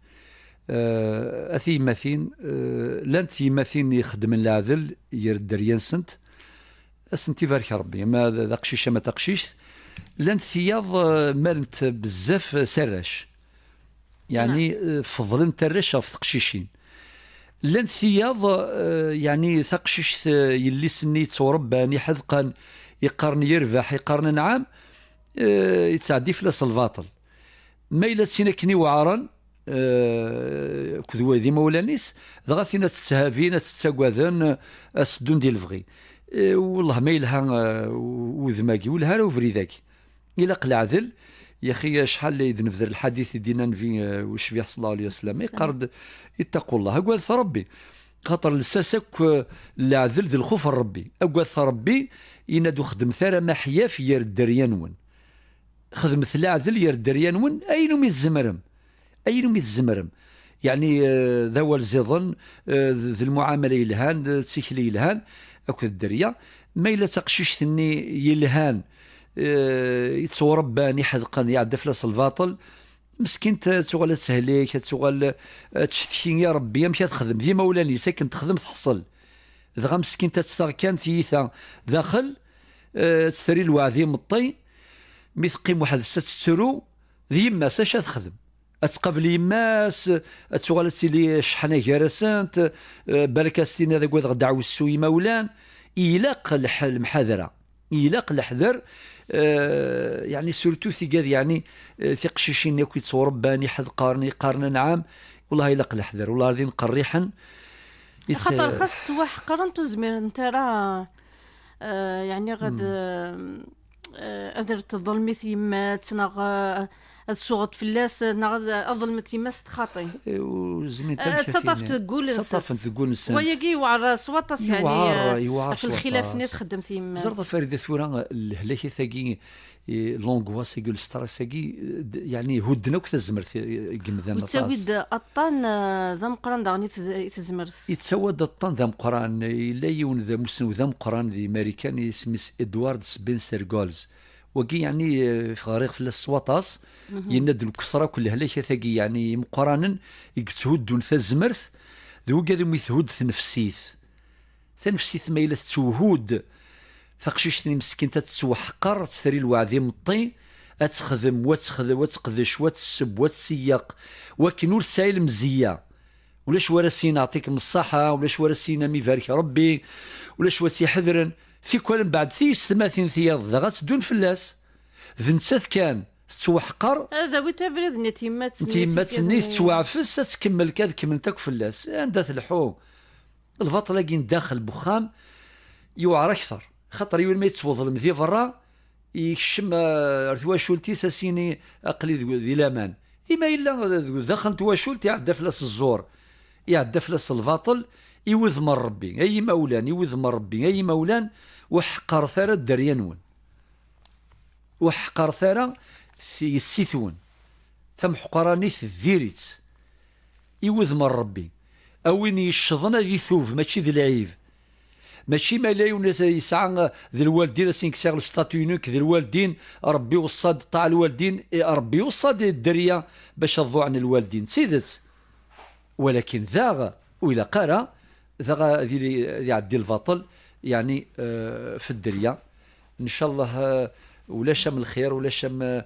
Eh, a tyemmatin, eh, llant tyemmatin ixeddmen leɛdel gar dderya-nsent, ad sent-ibarek Rebbi, ama d, d aqcic ama d taqcict. Llant tiyaḍ, eh, malent bezzaf, eh, s arrac. Yeɛni, eh, feḍlent arrac ɣef teqcicin. Llant tiyaḍ, eh, yeɛni taqcict, eh, yelli-s-nni yettwarebban, iḥedqen, iqqaren yerbeḥ, iqqaren anɛam, eh, yettɛeddi fell-as lbaṭel. Ma yella d tin akken iweɛren, eh, akked wa d imawlan-is, dɣa tin ad tetthabin, ad tettagaden, eh, ad s-ddun di lebɣi. Eh, wellah ma yelha, eh, u-, udem-agi, ur yelha ara ubrid-agi. Ilaq leɛdel, yaxi acḥal i d-nebder lḥadit i d-yenna Nnbi, eh, ucbiḥ ṣella Llahu ɛalayhi wa sallam, iqqar-d: "Ittaqullah", agadet Rebbi. Xaṭer lsas akk, eh, leɛdel d lxuf n Rebbi. Agadet Rebbi, yenna-d: "Ur xeddmet ara amaḥyaf gar dderya-nwen." Xedmet leɛdel gar dderya-nwen, ayen umi tzemrem. Ayen umi tzemrem. Yeɛni, eh, d awal ziḍen, eh, d, d lmuɛamala yelhan, d tikli yelhan, akked dderya. Ma yella d taqcict-nni yelhan, eh, yettwarebban, iḥedqen, iɛedda fell-as lbaṭel, meskint ad tuɣal ad tehlik, ad tuɣal, eh, ad tcetki i Rebbi, amek ad texdem, d imawlan-is, akken texdem teḥṣel. Dɣa meskint ad tt-taɣ kan tiyita daxel, eh, ad tt-terr i lweɛd imeṭṭi, mi teqqim weḥd-s ad tettru, d yemma-s acu ad texdem? Ad tqabel yemma-s, ad tuɣal ad tili cceḥna gar-asent, eh, balak ad s-tiniḍ agadeɣ ddeɛwessu imawlan. Ilaq lḥ-, lemḥadra, ilaq leḥder, eh, yeɛni surtout tigad, yeɛni, eh, tiqcicin akk yettwarebban, iḥedqaren, iqqaren anɛam, wellah ilaq leḥder, wellah din qerriḥen. Yett-, Axaṭer xas ttwaḥeqrent ur zmirent ara, eh, yeɛni ad, eh, ad teḍlem i tyemmat, neɣ, eh, ad tsuɣeḍ fell-as, neɣ ad, ad ḍelment yemma-s txaṭi. Eh, ur zmint Eh, amek ad ttaṭṭafent tini. Deg wul-nsent. Ttaṭṭafent deg wul-nsent. Wayagi yewɛer s waṭas, yeɛni, Yewɛer, eh, yewɛer ɣef s lxilaf-nni waṭas. Txeddem tyemmat. Teẓriḍ a Farida tura, lehlak-agi, eh, l'angoisse-agi, le stress-agi, eh, d-, yeɛni hudden akk tazmert, eh, deg yemdanen aṭas. Yettawi-d aṭṭan, eh, d ameqqran daɣen i tez-, i tezmert. Yettawi-d aṭṭan d ameqqran. Yella yiwen d amussnaw d ameqqran di Marikan, isem-is Edward Spencer Golds. Wagi, yeɛni, eh, ɣriɣ fell-as s waṭas. Yenna-d lketṛa akk lehlak-agi, yeɛni, imeqqranen i yetthuddun tazmert, d wigad umi thudd tnefsit. Tanefsit ma yella tettewhud, taqcict-nni meskint ad tettwaḥqer, ad tt-terr i lweɛd imeṭṭi, ad texdem, wa ad texdem, wa ad teqdec, wa ad tesseww, wa ad tseyyeq, wakken ur tesɛi lemzeyya. Ulac wara s-yini: "Ɛṭikem ṣṣaḥa", ulac wara s-yini: "Am ibarek Rebbi", ulac wa tt-iḥedren. Tikwal mbeɛd tiyessetmatin tiyaḍ dɣa ad teddun fell-as. D nettat kan tettwaḥqer. Ad awit abrid-nni n tyemmat-nni, n tyemmat-nni tikwal tettwaɛfes, ad tkemmel kan, ad kemmlent akk fell-as. Anda telḥu? Lbaṭel-agi n daxel n wexxam yewɛer akteṛ. Xaṭer yiwen ma yettweḍlem di berra, yekcem, eh, ar twacult-is, a s-yini: "Aql-i deg, di laman." I ma yella deg daxel n twacult, iɛedda fell-as zzur, iɛedda fell-as lbaṭel, i wudem n Ṛebbi, ay imawlan, i wudem n Ṛebbi, ay imawlan, ur ḥeqqret ara dderya-nwen. Ur ḥeqqret ara t-, yessi-twen. Tamḥeqranit diri-tt. I wudem n Ṛebbi. A win yeccḍen ad itub, mačči d lɛib. Mačči ma yella yiwen yesɛa d lwaldin, ad s-yekkes le statut-inu nekk d lwaldin, Ṛebbi weṣṣa-d ṭṭaɛa lwaldin, i Ṛebbi weṣṣa-d dderya bac ad ḍuɛen lwaldin. D tidet. Walakin daɣ, ur ilaq ara, daɣ ad yili, ad iɛeddi lbaṭel, yeɛni, eh, f dderya. Ncallah, eh, ulac am lxir, ulac am, eh,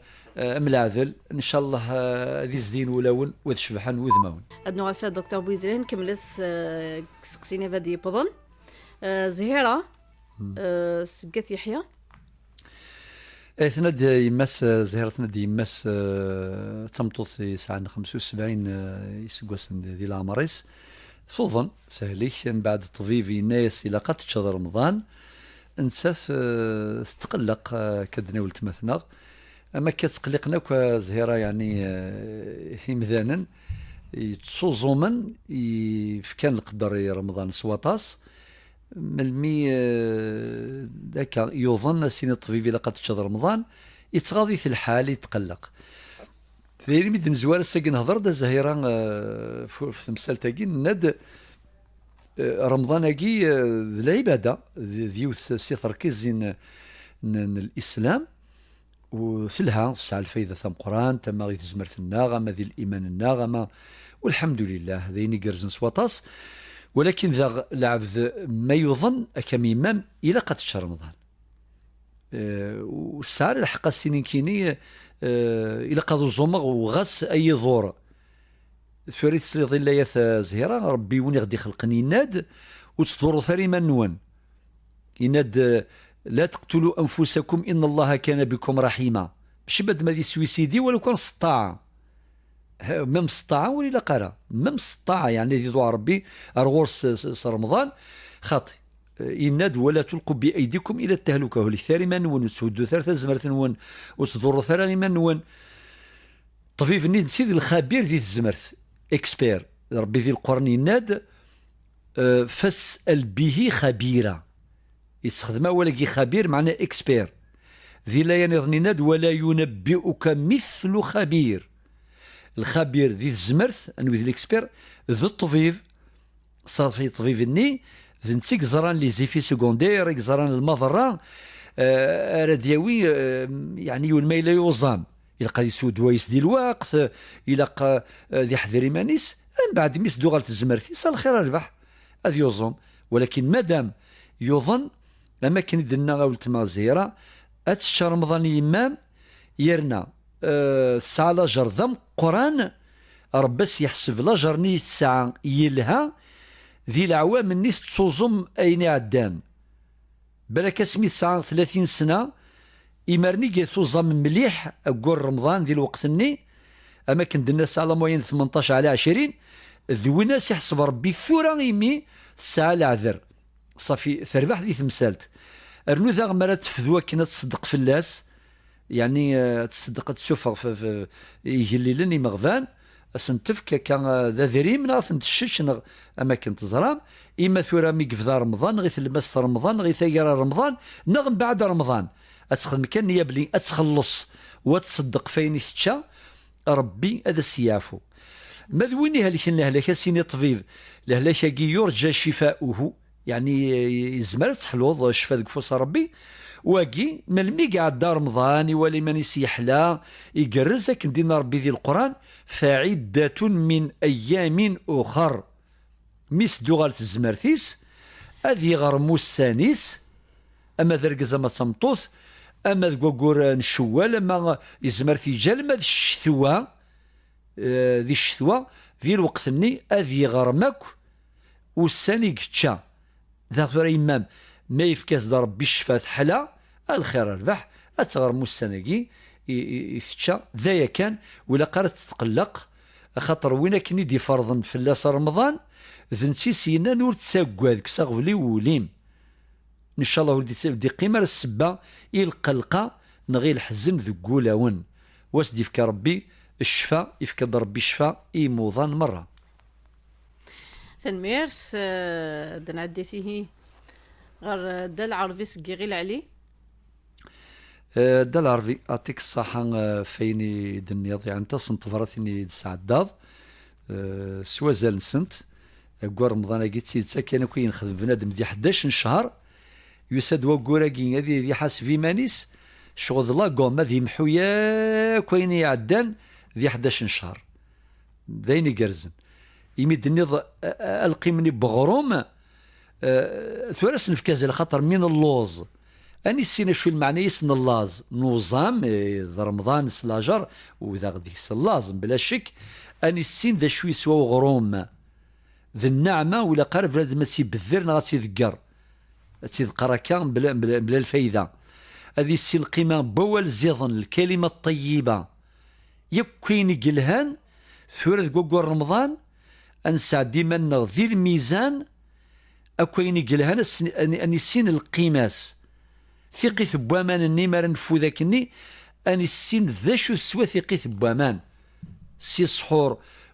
am leɛdel. Ncallah, eh, ad izdiyen wulawen, u ad cebḥen wudmawen. Ad nuɣal f Docteur Bouizri, nkemmlet, eh, deg iseqsiyen i bad yewwḍen. Eh, Zhira, eh, seg At Yeḥya. Eh, tenna-d yemma-s, eh, Zhira, tenna-d yemma-s, eh, d tameṭṭut yesɛan xemsa u sebɛin, eh, iseggasen di, di leɛmer-is. Tuḍen, tehlik, mbeɛd ṭṭbib yenna-yas: "Ilaq ad teččeḍ Remḍan." nettat, eh, tetqelleq, eh, akka d-tenna weltma-tneɣ. Am akka ttqelliqen akk, eh, Zhira, yeɛni, eh, imdanen yettuẓumen, yefkan leqder i Remḍan s waṭas. Melmi, eh, d akka, yuḍen, as-yini ṭṭbib ilaq ad teččeḍ Remḍan, yettɣaḍ-it lḥal, yetqelleq. Daymi d-nezwar ass-agi, nehder-d a Zhira, eh, f, f temsalt-agi, nenna-d, eh, Remḍan-agi, eh, d lɛibada, d, d yiwet si terkizin n, n, n Lislam, u telha, tesɛa lfayda tameqqrant, ama i tezmert-nneɣ, ama di liman-nneɣ, ama, walḥemdulillah, d ayen igerrzen s waṭas. Walakin daɣ, lɛebd ma yuḍen, akka am yemma-m, ilaq ad tečč Remḍan. Eh, u tesɛa lḥeqq ad s-tini nekkini, eh, ilaq ad uẓumeɣ u ɣas ad yi-iḍur. Tura i tesliḍ i layat, eh, Zhira, Rebbi-wen i ɣ-d-ixelqen yenna-d, ur ttḍurrut ara iman-nwen. Yenna-d, eh, لا تقتلوا أنفسكم إن الله كان بكم رحيما. Mačči bad ma d iswisidi, wala kan s ṭṭaɛa. Ha, même s ṭṭaɛa ur ilaq ara. Même s ṭṭaɛa, yeɛni ad iḍuɛ Rebbi ar ɣur-s s, s, s Remḍan, xaṭi. Eh, yenna-d, ولا تلقوا بأيديكم إلى التهلكة. Ur helket ara iman-nwen, ur tthudut ara tazmert-nwen, ur tḍurrut ara iman-nwen. Ṭṭbib-nni d tid lxabir di tezmert, expert. Rebbi di Lqur'an yenna-d, eh, فاسأل به خبيرا. Yessexdem awal-agi xabir, meɛna expert. Di laya niḍen yenna-d, ولا ينبئك مثل خبير. Lxabir di tezmert, anwi d l'expert, d ṭṭbib. Ṣafi ṭṭbib-nni, d netta i yeẓran les effets secondaires, i yeẓran lmaḍerra, eh, ara d-yawi, eh, yeɛni yiwen ma yella yuẓam, ilaq ad yessew ddwa-is di lweqt, ilaq, eh, ad iḥder iman-is, mbeɛd mi s-d-uɣal tezmert-is, a lxir a rrbeḥ, ad yuẓum. Walakin madam yuḍen, am akken i d-tenna a weltma Zhira, ad tečč Remḍan i yemma-m, yerna, eh, tesɛa lajer d ameqqran, Rebbi a s-yeḥseb lajer-nni i tesɛa yelha, di leɛwam-nni tettuẓum ayen iɛeddan. Balak asmi tesɛa tlatin sna, imaren i tuẓam mliḥ aggur Remḍan di lweqt-nni, am akken d-nenna tesɛa la moyenne tmenṭac ɛla ɛecrin, d win a s-iḥseb Rebbi tura imi tesɛa leɛder. Ṣafi, terbeḥ di temsalt. Rnu daɣ mi ara tefdu akken ad tṣeddeq fell-as, yeɛni, eh, ad tṣeddeq, ad tessufeɣ f, f, igellilen, imeɣban, ad sen-tefk akka, eh, d adrim, neɣ ad ten-tessečč, neɣ am akken teẓram, ima tura mi yebda Remḍan, neɣ i tlemmast Remḍan, neɣ i taggara Remḍan, neɣ mbeɛd Remḍan. Ad texdem kan nniya belli ad txelleṣ u ad tṣeddeq f ayen i tečča, Rebbi ad as-yeɛfu. Ma d win ihelken lehlak, a s-yini ṭṭbib, lehlak-agi yurǧa cifa'uhu, yeɛni, eh, yezmer ad teḥluḍ ccfa deg ufus n Rebbi. Wagi, melmi i iɛedda Remḍan, iwala iman-is yeḥla, igerrez akken d-yenna Rebbi di Leqran, فعدة من أيام أخر. Mi s-d-tuɣal tezmert-is, ad yeɣrem ussan-is, ama d argaz ama d tameṭṭut, ama deg waggur n Cewwal, ama yezmer tiǧǧa alma d ccetwa, eh, di ccetwa, di lweqt-nni ad yeɣrem akk ussan i yečča. Daɣ tura yemma-m, ma yefka-as-d Rebbi ccfa teḥla, a lxir a rrbeḥ, ad teɣrem ussan-agi i, i, i tečča, d aya kan, ur ilaq ara tetqelleq, axaṭer win akken i d-iferḍen fell-as Remḍan, d netta i s-yennan ur ttaggad, kkes aɣbel i wul-im. Ncallah ur d-ittib-, d-iqqim ara ssebba i lqelqa neɣ i leḥzen deg wulawen. Wa s-d-ifka Rebbi ccfa, ifka-d Rebbi ccfa i imuḍan merra. Tanemmirt, eh, ad nɛeddi tihi ɣer, eh, Dda Lɛerbi seg Yiɣil Ɛli. Eh, Dda Lɛerbi, aṭik ṣṣaḥa, eh, f ayen i d-tenniḍ, yeɛni tasen tebratin i d-tesɛeddaḍ, eh, s wazal-nsent, deg Remḍan-agi d tidet akken akk i yenxdem bnadem di ḥdac n ccher, yusa-d waggur-agi ad i-, ad iḥaseb iman-is, ccɣel d lagom, ad yemḥu yakk ayen i iɛeddan di ḥdac n ccher. D ayen igerrzen. Imi d-tenniḍ, a, a, alqim-nni n weɣrum, a, tura ad s-nefk azal, xaṭer mi nelluẓ, ad nissin acu i lmeɛna-is n llaẓ, n uẓam, e, d Remḍan s lajer, u daɣ deg-s llaẓ, mebla ccek, ad nissin d acu yeswa uɣrum. D nneɛma, ur ilaq ara bnadem ad tt-ibedder neɣ ad tt-idegger. Ad tt-iḍeqqer akka, mebla, mebla, mebla lfayda. Ad issin lqima n wawal ẓiḍen, lkalima ṭṭeyyiba. Yakk ayen i yelhan, tura deg waggur Remḍan, ad nesɛeddi iman-nneɣ di lmizan, akk ayen i yelhan, ad s-, ad, ad nissin lqima-s. Tiqqit n waman-nni, mi ara nfud akkenni, ad nissin d acu teswa tiqqit n waman. Si ṣṣḥur,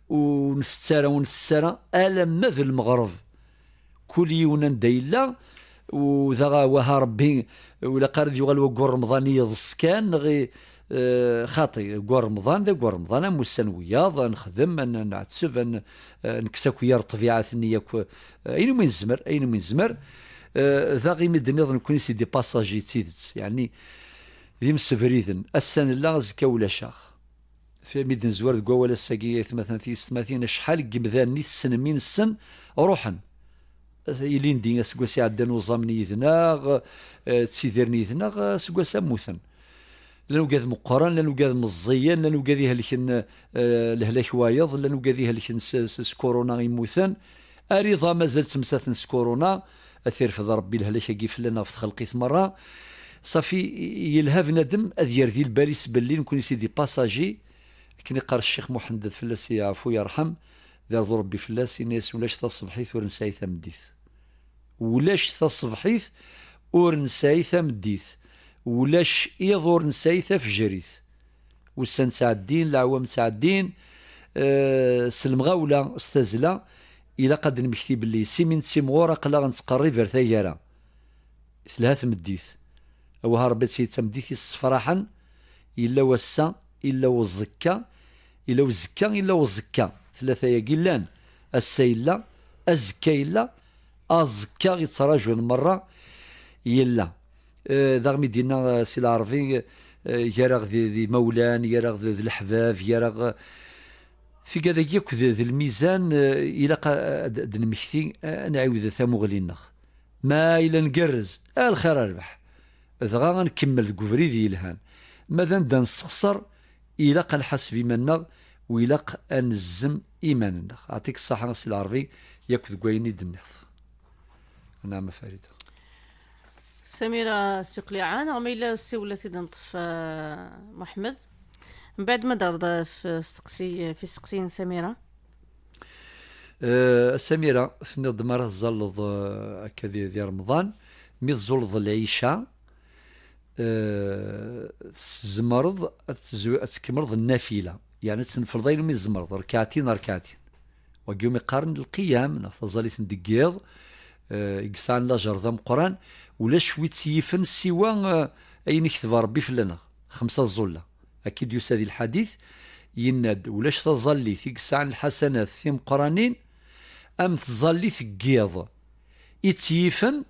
ur ntett ara, ur ntett ara, alamma d lmeɣreb. Kul yiwen anda yella, u daɣ waha Ṛebbi, u ilaq ara d-yuɣal waggur Remḍan i yeḍs kan, neɣ i, eh, xaṭi, aggur Remḍan d aggur Remḍan, am ussan wiyaḍ, ad nexdem, ad n-, ad nɛetteb, ad n-, eh, nekkes akk yir ṭṭbiɛat-nni akk, eh, ayen umi nezmer, ayen umi nezmer. Eh, daɣ imi d-tenniḍ nekkni c'est des passagers d tidet, yeɛni d imsebriden, ass-a nella, azekka ulac-aɣ. Fi mi d-nezwar deg wawal ass-agi, ay atmaten tiyessetmatin, acḥal n yimdanen i tessnem i nessen ruḥen. Ilindi aseggas iɛeddan uẓamen yid-neɣ, eh, ttidiren yid-neɣ, aseggas-a mmuten. Llan ugad meqqren, llan ugad meẓẓiyen, llan ugad ihelken, eh, lehlak wayeḍ, llan ugad ihelken s, s, s kuruna immuten. Ar iḍ-a mazal ttmettaten s kuruna, ad t-irfed Ṛebbi lehlak-agi fell-aneɣ ɣef txelqit merra. Ṣafi, yelha bnadem ad yerdi lbal-is belli nekkni c'est des passagers, akken iqqar Ccix Muḥend ad fell-as yeɛfu yerḥem, d irḍu Ṛebbi fell-as, yenna-yas ulac taṣebḥit ur nesɛi tameddit. Ulac taṣebḥit ur nesɛi tameddit. Ulac iḍ ur nesɛi tafejrit. Ussan ttɛeddin, leɛwam ttɛeddin, eh, s lemɣawla, s tazzla, ilaq ad d-nmekti belli si mi nettimɣur aql-aɣ nettqerrib ar taggara. Telha tmeddit. Awah a Ṛebbi, ad tili d tameddit yessefraḥen, yella wass-a, yella uẓekka, yella uzekka, yella uẓekka. Tlata-yagi llan. Ass-a yella, azekka yella, aẓekka yettraǧun merra yella. Eh, daɣ mi d-yenna, eh, si Lɛerbi, eh, gar-aɣ d, d imawlan, gar-aɣ d, d leḥbab, gar-aɣ, eh, tigad-agi akk d, d lmizan, eh, ilaq a, a, ad d-nmekti, a, ad nɛiwed tamuɣli-nneɣ. Ma yella ngerrez, a lxir a rrbeḥ. Dɣa ad nkemmel deg ubrid yelhan. Ma d anda nessexṣer, ilaq ad nḥaseb iman-nneɣ, u ilaq ad nezzem iman-nneɣ. Ɛṭik ṣṣaḥa a Si Lɛerbi, yakk deg wayen i d-tenniḍ. Naɛam a Farida. Samira Siqliɛa, neɣ ma yella ssiwel ad t-id-neṭṭef, eh, Muḥemmed. Mbeɛd ma d-terreḍ ɣef steqsi, fi steqsiyen n Samira. Eh, a Samira, tenniḍ-d mi ara tẓalleḍ, eh, akka di, di Remḍan, mi tẓulleḍ lɛica, eh, tzemreḍ ad tezw-, ad tkemmleḍ nnafila, yeɛni ad tnefleḍ ayen umi tzemreḍ, rekɛatin, rekɛatin. Wagi umi qqaren lqiyam, neɣ taẓallit n deg yiḍ, eh, i yesɛan lajer d ameqqran, ulac wi tt-yifen siwa, eh, ayen i ketba Ṛebbi fell-aneɣ, xemsa ẓẓulla. Akka i d-yusa di lḥadit, yenna-d, ulac taẓallit i yesɛan lḥasanat timeqqranin am tẓallit n yiḍ, i tt-yifen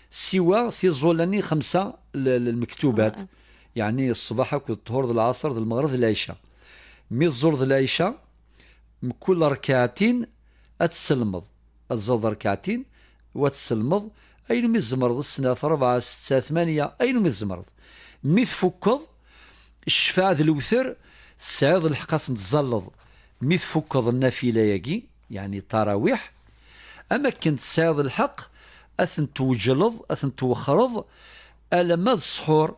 siwa tiẓulla-nni xemsa l-, l-, lmektubat, yeɛni ṣṣbeḥ akked ṭṭhur d lɛaṣer d lmeɣreb d lɛica. Mi tẓulleḍ lɛica, mkul rekɛatin ad tselmeḍ, ad tẓalleḍ rekɛatin, u ad tselmeḍ, ayen umi tzemreḍ, snat, rebɛa, setta, tmanya, ayen umi tzemreḍ. Mi tfukkeḍ, ccfaɛ d lewter, tesɛiḍ lḥeqq ad ten-tẓalleḍ mi tfukkeḍ nnafila-agi, yeɛni ṭarawiḥ, am akken tesɛiḍ lḥeqq ad ten-tweǧleḍ, ad ten-twexxreḍ, alamma d ṣṣḥur,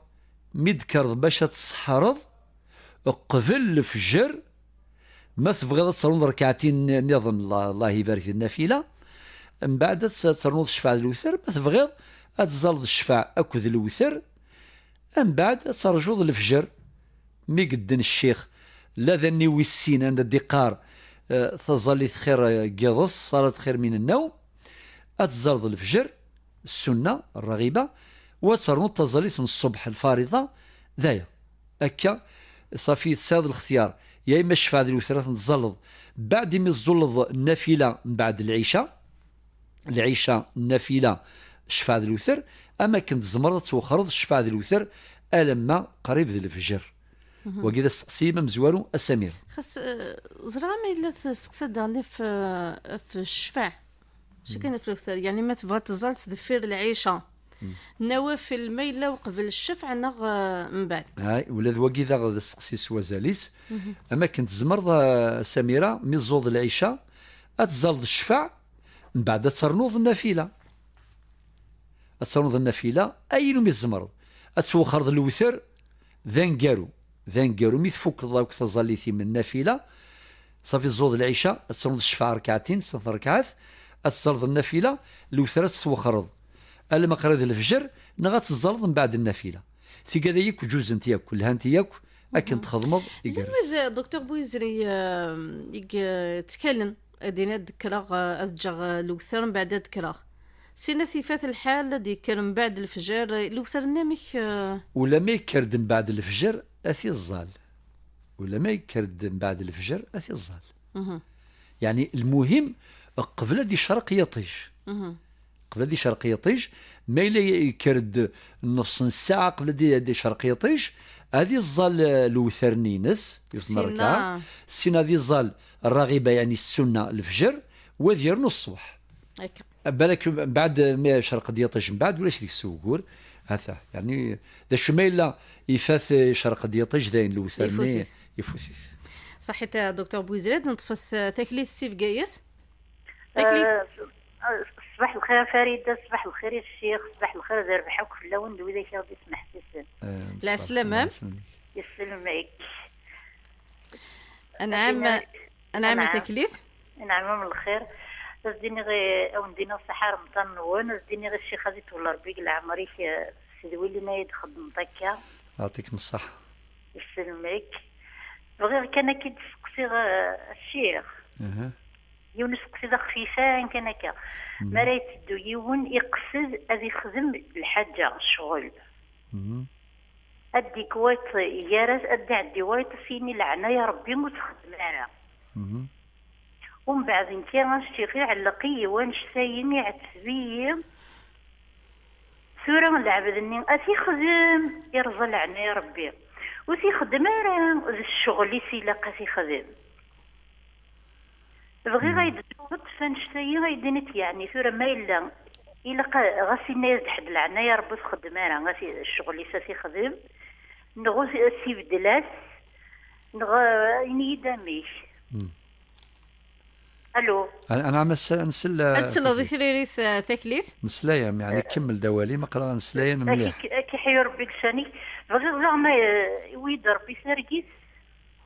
mi d-tekkreḍ bac ad tseḥḥreḍ, qbel lefjer, ma tebɣiḍ ad ternuḍ rekɛatin nni-, nniḍen, Allah, Allah ibarek di nnafila, mbeɛd ad tt-, ad ternuḍ ccfaɛ d lewter, ma tebɣiḍ ad tẓalleḍ ccfaɛ akked lewter, mbeɛd ad terjuḍ lefjer. Mi yedden ccix, la d anni wis sin anda d-iqqar, eh, taẓallit xir, eh, n yiḍes, ṣalat xir min nnawm, ad tẓalleḍ lefjer, ssunna, rraɣiba, u ad ternuḍ taẓallit n ṣṣbeḥ, lfariḍa, d aya. Akka, ṣafi, tesɛiḍ lextyar, ya ima ccfaɛ d lewter ad ten-tẓalleḍ, beɛd imi tẓulleḍ nnafila mbeɛd lɛica, lɛica, nnafila, ccfaɛ d lewter, am akken tzemreḍ ad twexxreḍ ccfaɛ d lewter alamma qrib d lefjer. Wagi d asteqsi amezwaru, a Samir. Xas, eh, ẓriɣ ama yella testeqsa daɣen ɣef, eh, ɣef ccfaɛ. Mačči kan ɣef leftar, yeɛni ma tebɣa teẓẓal s deffir lɛica. Nawafel ma yella uqbel ccefɛ neɣ, eh, mbeɛd. Ay, ula d wagi daɣ d asteqsi s wazal-is. Am akken tzemreḍ, a Samira, mi tẓuleḍ lɛica, ad tẓaleḍ ccfeɛ, mbeɛd ad ternuḍ nnafila. Ad ternuḍ nnafila, ayen umi tzemreḍ. Ad twexxreḍ lewter d aneggaru. D aneggaru, mi tfukkeḍ akk taẓallit-im n nnafila, ṣafi tẓuleḍ lɛica, ad ternuḍ ccfeɛ rekɛatin, snat rekɛat, ad teẓẓaleḍ nnafila, lewter ad tt-twexxreḍ. Alamma qrib d lefjer, Neɣ ad teẓẓaleḍ mbeɛd nnafila. Tigad-a yakk ǧuzent yakk, lhant yakk, akken txedmeḍ igerrez. Dr Buyizri, eh, i yettkalen, ad d-kkreɣ, eh, ad ǧǧeɣ, eh, lewter, mbeɛd ad d-kkreɣ. Sina tifat lḥal, ad d-yekker mbeɛd lefjer, eh, lewter-nni amek, eh? Ulamma yekker-d mbeɛd lefjer, ad t-iẓẓal. Ulamma yekker-d mbeɛd lefjer, ad t-iẓẓal. Yeɛni, lmuhim, qbel ad icreq yiṭij. Qbel ad icreq yiṭij, ma yella yekker-d nnefṣ n ssaɛa qbel ad i-, ad icreq yiṭij, ad iẓẓal, eh, lewter-nni-ines, yiwet n rrekɛa. Sina ad iẓẓal rraɣiba, yeɛni ssunna, lefjer, u ad yernu ṣṣbeḥ. Akka. Balak mbeɛd mi icreq-d yiṭij mbeɛd, ulac deg-s ugur. Ata, yeɛni, d acu ma yella ifat, eh, icreq-d yiṭij, dayen lewter-nni ifut-it. Ṣaḥit a Docteur Bouizrad, neṭṭfet, eh, taklit si Bgayet. Taklit. Eh, ṣ-, eh, ṣbaḥ lxir a Farida, ṣbaḥ lxir a ccix, ṣbaḥ lxir d rrbeḥ akk fell-awen d widak i ɣ-d-ismeḥsisen. Eh, lɛeslama. Lɛeslama. Yesselmek. Anɛam, anɛam a taklit. Anɛam am lxir. Ad s-d-iniɣ i, ad wen-d-iniɣ ṣaḥa remṭan-nwen, ad s-d-iniɣ i ccix ad iṭwel Rebbi deg leɛmer-ik, eh, s tedwilin ay d-txeddmeḍ akka. Yeɛṭikem ṣṣeḥḥa. Yesselmek. Bɣiɣ kan ad k-id-steqsiɣ, eh, a ccix. Aha. Yiwen usteqsi d axfifan kan akka. Mhm. Mi ara yetteddu yiwen, iqsed ad ixdem lḥaǧa, ccɣel. Mhm. Ad d-ikk wayeṭ gar-as, ad d-iɛeddi wayeṭ, ad s-yini leɛnaya Rebbi ur txeddem ara. Mhm. Umbeɛd nekki a ccix iɛelleq-iyi wanect-ayen, iɛetteb-iyi. Tura lɛebd-nni ad t-ixdem, irẓa leɛnaya Rebbi. Ur t-ixdem ara, d ccɣel-is ilaq ad t-ixdem. Bɣiɣ ad yi-d-tiniḍ ɣef wannect-ayi, ad yi-d-tiniḍ, yeɛni tura ma yella ilaq a-, ɣas inna-yas-d ḥedd leɛnaya Rebbi ur txeddem ara, ɣas i-, ccɣel-is ad t-ixdem, neɣ ur t-, ad t-ibeddel-as, neɣ, eh, ini-yi-d amek. Hmm. Alo. An-, anɛam ass-a, nsel, eh, ad tesleḍ i tririt, eh, taklit? Nesla-yam, yeɛni, eh, kemmel-d awal-im, aql-aɣ nesla-yam mliḥ. Ak-, ak-iḥyu Rebbi deg ccan-ik. Bɣiɣ daɣen ma, eh, iwi-d Rebbi targit.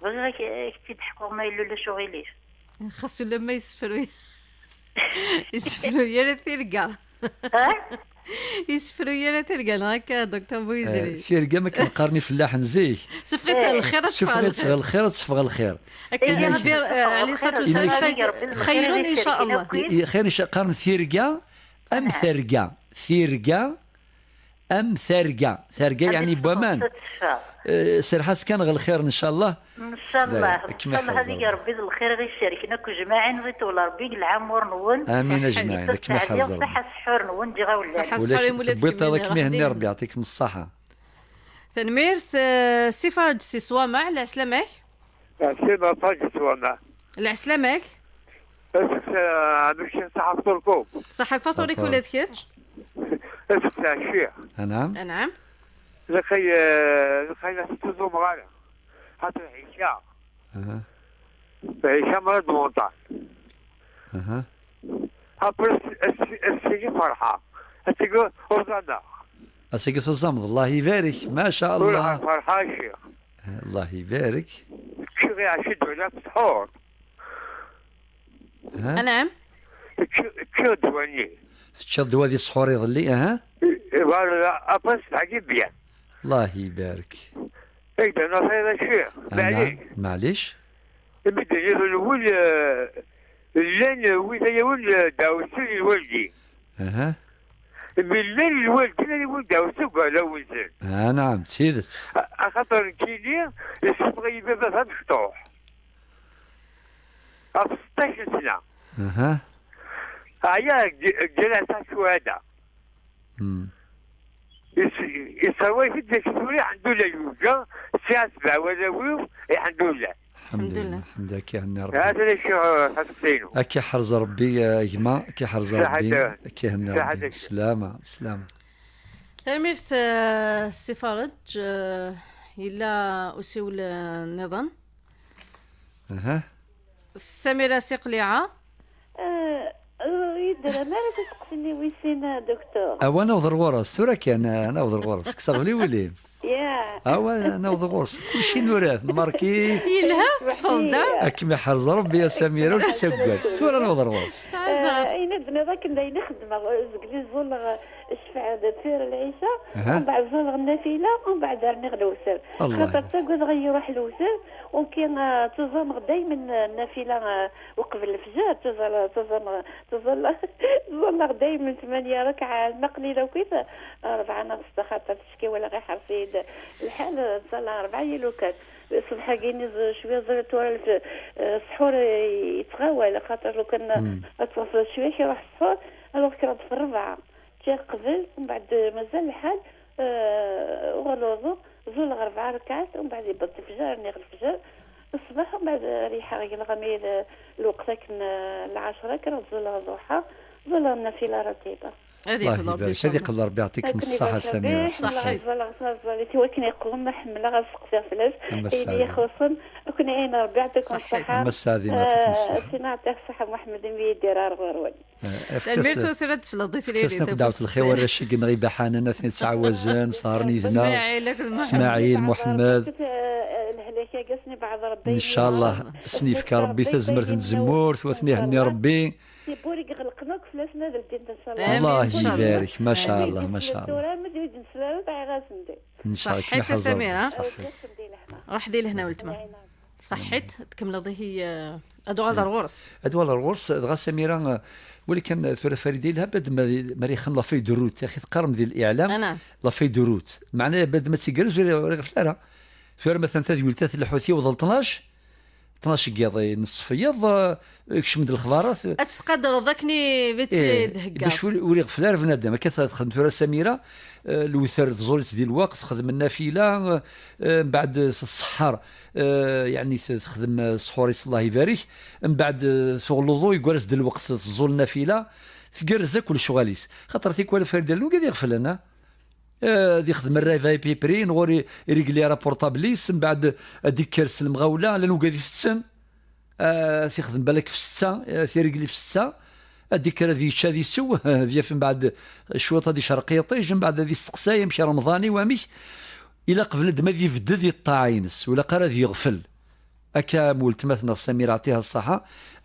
Bɣiɣ ak-, ak-tt-id-ḥkuɣ ma yella ulac uɣilif. Xas ulamma yessefruy. Yessefruy yal tirga. Ha? Yessefruy yal tirga, neɣ akka, Docteur Bouizri? Eh, tirga, ma akken qqaren ifellaḥen zik. Seffeɣ-itt ɣer lxir, ad teffeɣ lxir. Seffeɣ-itt ɣer lxir, ad teffeɣ lxir. Akka, eh, Nnbi, eh, ɛli ṣṣalatu wassalam, xayrun in ca Allah. I-, i-, xayrun in ca-, qqaren tirga am terga. Tirga am terga. Terga yeɛni n waman. Eh, serreḥ-as kan ɣer lxir, ncallah. Ncallah, ncallah ad ig Rebbi d lxir i ɣ-icerken akk jmaɛin, ad iṭwel Rebbi deg leɛmur-nwen. Amin ajmaɛin, ad kem-iḥrez Rebbi. Ṣaḥa ssḥur-nwen, ǧǧiɣ-awlal. Ṣaḥa ssḥur i umulad. Tewwiḍ iḍ akken ihenni Rebbi, yeɛṭikem ṣṣaḥa. Tanemmirt, eh, Si Faṛeǧ si Ṣwamaɛ, lɛeslama-k. Ɛeslama, Faṛeǧ si Ṣwamaɛ. Lɛeslama-k. Asek, eh, amek ṣaḥa fṭurkum? Ṣaḥa lfaṭur-ik ula d kečč. Asek, ɛecciɣ. Anɛam. Anɛam. Lxay, eh, lxay la tettẓum ɣara. Xaṭer ɛica. Aha. Ɛica mra d montagne. Aha. Après, as-, as-, as-, ferḥa. As-, uẓameɣ. Ass-agi tuẓameḍ, Allah ibarek, ma sha Allah. Ur ferḥa, a ccix. Allah ibarek. Ččiɣ iɛac ddwala f ssḥur. Ha? Anɛam. Ččiɣ, ččiɣ ddwa-nni. Teččiḍ ddwa di ssḥur iḍelli, aha? I, i, voilà, après, dagi bien. Allah ibarek. Ay, d anaṣay, a ccix. Anɛam, maɛlic. Maɛlic. Imi d-nniḍen wul, eh, llan wid ay awen, eh, d-ɛawsen lwaldin. Aha. Mi llan lwaldin ay awen d-ɛawsen deg wahla-nsen. Ah, naɛam, d tidet. A-, axaṭer nekkini, yessufeɣ-iyi baba d amecṭuḥ. Ɣef seṭṭac n sna. Aha. Ɛyiɣ deg, deg Ǧamaɛat Ccuhada. Hmm. Is-, isserwa-t-id d acu tura, lḥemdullah, yurǧa, sɛiɣ sebɛa warraw-iw, lḥemdullah. Lḥemdullah. Lḥemdullah, ad k-ihenni Rebbi. Hata d acu, eh, aseqsi-inu. Ad k-iḥrez Rebbi, a gma, ad k-iḥrez Rebbi, ad k-ihenni Rebbi. Ṣaḥa. Slama, slama. Tanemmirt, eh, Si Faṛeǧ, eh, yella usiwel, eh, nniḍen. Aha. Samira si Qliɛa. Eh, eh, yedder, ma ara taseqsi-nni wis sin, a Docteur? Awa, nawweḍ ar ɣur-s, tura kan, eh, nawweḍ ar ɣur-s, kkes aɣbel i wul-im. Ya. Awa, naweḍ ɣur-s. Kulci nurat, marki. Yelha, teṭṭfeḍ-d, a? Ad kem-iḥrez Rebbi, a Samira, ur tettaggad. Tura naweḍ ɣur-s. Tesɛa ẓẓher. Eh, ayen i d-nniḍ akken d ayen i xedmeɣ, eh, zgelli ẓẓulleɣ, eh, ccfaɛ d tir lɛica, aha, umbeɛd ẓẓulleɣ nnafila, umbeɛd rniɣ lewser. Allah. Xaṭer ttagadeɣ ad yi-iruḥ lewser, uki, eh, ttuẓameɣ daymen, eh, nnafila, eh, uqbel lefjer, ttuẓal-, ttuẓameɣ, ttuẓal-, ttuẓalleɣ daymen tmanya rakɛa, ma qlil akk-it, eh, rebɛa neɣ setta, xaṭer ticki walaɣ iḥerṣ-iyi-d lḥal, eh, ttẓalleɣ rebɛa yilukan. Ṣṣbeḥ-agi-nni ẓ-, cwiya ẓriɣ tura lef-, eh, ssḥur, eh, yettɣawal, axaṭer lukan, mm, ad tafeḍ cwiya kra iruḥ ssḥur, alors kraḍ f rebɛa. Ččiɣ qbel, mbeɛd mazal lḥal, eh, uɣal uḍu, ẓulleɣ rebɛa rrkaɛat, mbeɛd yewweḍ lefjer, rniɣ lefjer, ṣṣbeḥ, mbeɛd rriḥeɣ gelɣ amir, eh, lweqt akken, eh, lɛecra, kraḍ ẓulleɣ ḍuḥa, ẓulleɣ nnafila ratiba. Ad yeqḍer Rebbi, ad yeqḍer Rebbi, yeɛṭikum ṣṣeḥḥa, Samira. Ṣṣeḥḥa. Ẓẓalleɣ, ẓẓalleɣ, i wakken yeqḍen, ma ḥemmleɣ ad seqsiɣ fell-as. Ayen i ixuṣṣen, akken ayen Rebbi yeɛṭikum ṣṣeḥḥa. Am Sseɛdi, yeɛṭikum ṣṣeḥḥa. Sina yeɛṭikum ṣṣeḥḥa, Muḥemmed, imi i d-yerra ar ɣur-wen. Tanemmirt, tura ad d-tesleḍ i tlilit. Efk-asen akk dɛwet lxir warrac-agi-nneɣ ibaḥanen, ad ten-yettɛawazen, sehṛen yid-neɣ. Ismaɛil akked Muḥemmed. Ismaɛil, Muḥemmed. Lehlak-agi ad sen-ibɛed Rebbi. Ncallah, ad sen-yefk Rebbi tazmert n tzemmurt, u ad ten-ihenni Rebbi. Tiwwura i iɣelqen akk fell-asen ad ldint, ncallah. Amin, ncallah. Allah ibarek, ma sha Allah, ma sha Allah. Tura, ma d ur d-nesli ara, dɛiɣ-asen-d. Ncallah, ṣaḥit a Samira. Ṣaḥit. Ruḥ di lehna, weltma. Ṣaḥit, tkemmleḍ ihi, eh, ad uɣaleḍ ar ɣur-s. Ad uɣaleɣ ar ɣur-s, dɣa Samira, eh, wali kan, eh, tura Farida, yelha bad ma, ma rixen la feuille de route, axi teqqarem di l'iɛlam, la feuille de route. Meɛna bad ma tt-igerrez ur, ur iɣfel ara. Tura ma tanta tadwilt-a tleḥḥu tiweḍ l tnac, tnac n yiḍ, eh, neṣṣef yiḍ, eh, kcem-d lexbarat. Ad tqadreḍ akken i, i tt-id-theggaḍ. Bac ur, ur iɣfel ara bnadem. Akka t-, texdem tura Samira, eh, lewter tẓul-itt di lweqt, texdem nnafila, eh, mbeɛd tṣeḥḥer, eh, yeɛni t-, texdem, eh, ṣṣḥur-is, Allah ibarek, mbeɛd, eh, tuɣ luḍu, yeggar-as-d lweqt tẓul nnafila, tgerrez akk lecɣal-is. Xaṭer tikwal Farida llan wigad iɣeflen, ah? Eh, ad ixdem rrayva ipipri, neɣ ur i-, irigli ara portable-is, mbeɛd ad d-ikker s lemɣawla, llan wigad itetten. Ah, ad t-ixdem balak f ssetta, ah, ad t-irigli f ssetta, ad d-ikker ad yečč, ad isew, ad yaf mbeɛd cwiṭ ad icerq yiṭij, mbeɛd ad isteqsay amek Remḍan-iw, amek. Ilaq bnadem ad ibedd di ṭṭaɛa-ines, ur ilaq ara ad yeɣfel. Akka am weltma-tneɣ Samira, ɛṭiha ṣṣaḥa.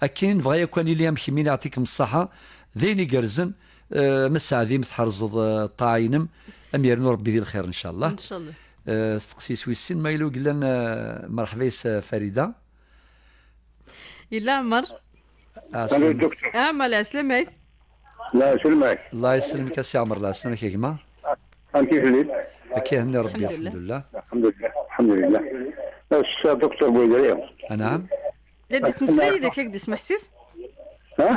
Akken nebɣa yakk ad nili am kemmini, ɛṭikem ṣṣaḥa. D ayen igerrzen, eh, ma sseɛdim tḥerzeḍ, eh, ṭṭaɛa-inem, am yernu Rebbi di lxir, ncallah. Ncallah. Eh, steqsi-s wis sin, ma yella ur yellan, eh, merḥba yes, eh, Farida. Yella Ɛmer. Ɛeslama. Ɛmer, lɛeslama-k. Lɛeslama-k. Allah yesselmek a Si Ɛmer, lɛeslama-k a gma. Amek i telliḍ? Akka ihenni Rebbi, lḥemdullah. Lḥemdullah, lḥemdullah. Ass-a, Docteur Boydri. Anɛam. La d-ismeslay yid-k, ad k-d-ismeḥsis? Ha?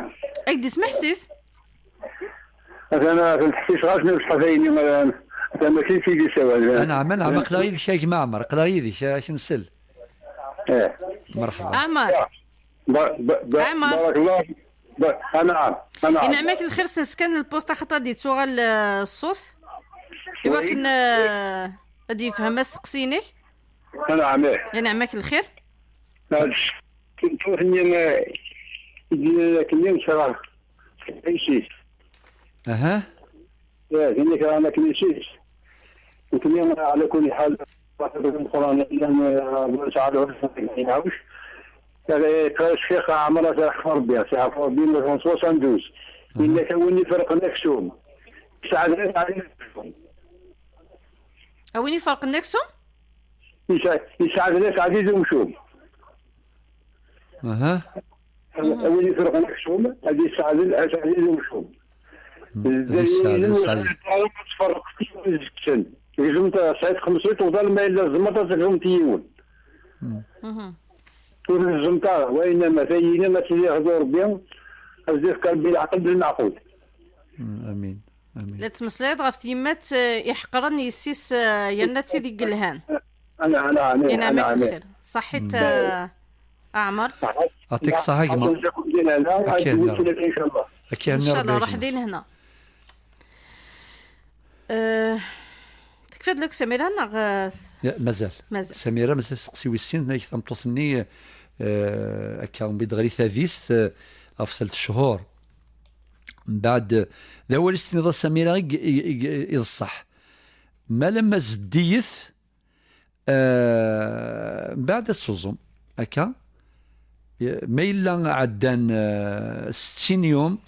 Ad k-d-ismeḥsis? Atan, atan teḥbes ɣas ma bṣeḥ tayni, atan mačči d tidi sawal. Anɛam, anɛam, aql-aɣ yid-k a gma Ɛmer, aql-aɣ yid-k, ad k-nsel. Eh. Merḥba. Ɛmer. Ba-, ba-, ba-, Ɛmer. Barakallah. Ba-, anɛam, anɛam. Ineɛm-ak lxir, sens kan lpusṭ, axaṭer ad d-yettuɣal, eh, ṣṣut. Iwakken, eh, ad yefhem asteqsi-inek. Anɛam, ih. Ineɛm-ak lxir. Had ccent-nni, eh, i d-yenna akkenni, ncallah. Isis. Aha. Eh, d nekk ara nekk nisis. Nekni, ɛla kulli ḥal, Meqqran, llan, eh, nesɛa lɛuj, eh, Ccix Ɛmer, ad t-iɛfu Rebbi, ad t-iɛfu Rebbi, mille neuf cent soixante-douze. Yenna-k, a win iferqen aksum. Yesɛa d nekk ɛli. A win iferqen aksum? Yesɛa, yesɛa d nekk ɛli d umcum. Aha. A win iferqen aksum, ad yesseɛdel, ad yesseɛdel umcum. Mm. Ad yesseɛdel, yesseɛdel. Tferreq yiwen deg-sen. Tegzem ta-, tesɛiḍ xemsin tuḍal, ma yella tzemreḍ ad tegzumt yiwen. Mm. Mhm. Ur tegzumt ara, wa innama tayini ad tili ɣer Rebbi, ad s-d-yefk Rebbi leɛqel d lmeɛqul. Mm, amin. Amin. La tettmeslayeḍ ɣef tyemmat, eh, iḥeqren yessi-s, eh, yerna tid i yelhan. Ana, ana, ana, Yenɛem-ak lxir. Ṣaḥit, eh, a Ɛmer. Atik ṣaḥa gma. Akka, ncallah. Ncallah, ruḥ di lehna. Eh, tekfiḍ lak Samira neɣ, eh, mazal. Mazal. Samira, mazal seqsi wis sin, nag tameṭṭut-nni, eh, akka, mbi d ɣer i tadist, eh, ɣef telt cchur. Mbeɛd, d awal i s-tiniḍ a Samira i, i, i, i d ṣṣeḥ. Ma lamma zeddiget, Eh, mbeɛd ad tuẓum, akka. Ma yella ɛeddan, eh, settin yum,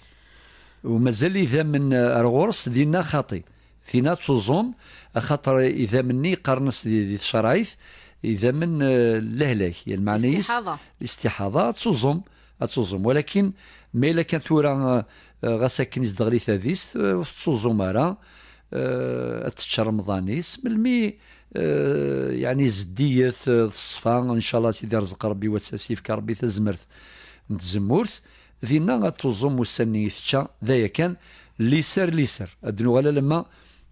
u mazal idammen, eh, ar ɣur-s, dinna xaṭi. Dinna ad tuẓum, axaṭer idammen-nni qqaren-as di, di tcerɛit, idammen, eh, n lehlak, ya lmeɛna-is, listiḥaḍa. Listiḥaḍa, ad tuẓum, ad tuẓum. Walakin, ma yella kan tura, eh, eh, ɣas akken izdeɣ di tadist, eh, ur tettuẓum ara, eh, ad tečč Remḍan-is. Melmi, eh, yeɛni zeddiget, eh, teṣfa, ncallah ad tt-id-irẓeq Rebbi, wa ad s-yefk Rebbi tazmert n tzemmurt, dinna ad tuẓum ussan-nni i tečča, d aya kan, liser, liser. Ad nuɣal alamma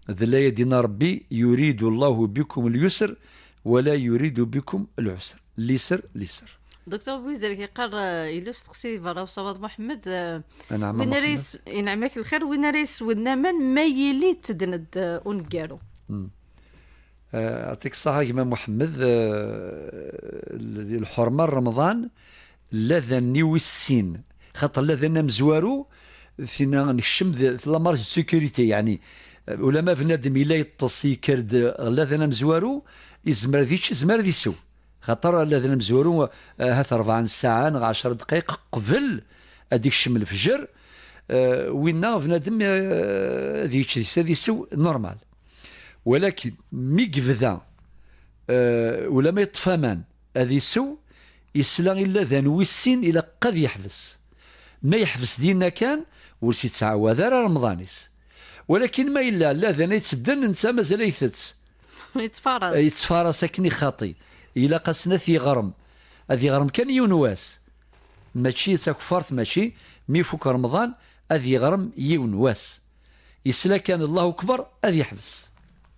d laya d-yenna Rebbi, yuridu Allahu bikum lyusr, wala yuridu bikum lɛusr. Liser, liser. Docteur Bouizergue yeqqar, eh, yella usteqsi berra usawaḍ Muḥemmed, eh, Anɛam win ara Muḥemmed. Yes-, inɛem-ak lxir, win ara yeswen aman ma yili teddned, eh, uneggaru. Hmm. Eh, aɛṭik ṣṣaḥa a gma Muḥemmed, eh, l-, lḥurma n Remḍan, lladan-nni wis sin, xaṭer lladan amezwaru, tinna nekcem di, di la marge de sécurité, yeɛni, eh, ulama bnadem yella yeṭṭes, yekker-d lladan amezwaru, izmer ad yečč, izmer ad isew. Xaṭer lladan amezwaru, eh, ahat rebɛa n ssaɛa neɣ ɛecra ddqayeq qbel ad ikcem lefjer, eh, winna bnadem, eh, ad yečč deg-s, ad isew normal. Walakin mi yebda, eh, ulama yeṭṭef aman ad isew, yesla i lladan wis sin, ilaq ad yeḥbes. Ma yeḥbes dinna kan, ur s-yettɛawad ara Remḍan-is. Walakin ma yella lladan ay yettedden, netta mazal ay itett. Yettfaras. Yettfaras akken i xaṭi. Ilaq-asen ad t-yeɣrem. Ad yeɣrem kan yiwen wass. Mačči d takeffart, mačči. Mi ifuk Remḍan, ad yeɣrem yiwen wass. Yesla kan Allahu Akbar, ad yeḥbes.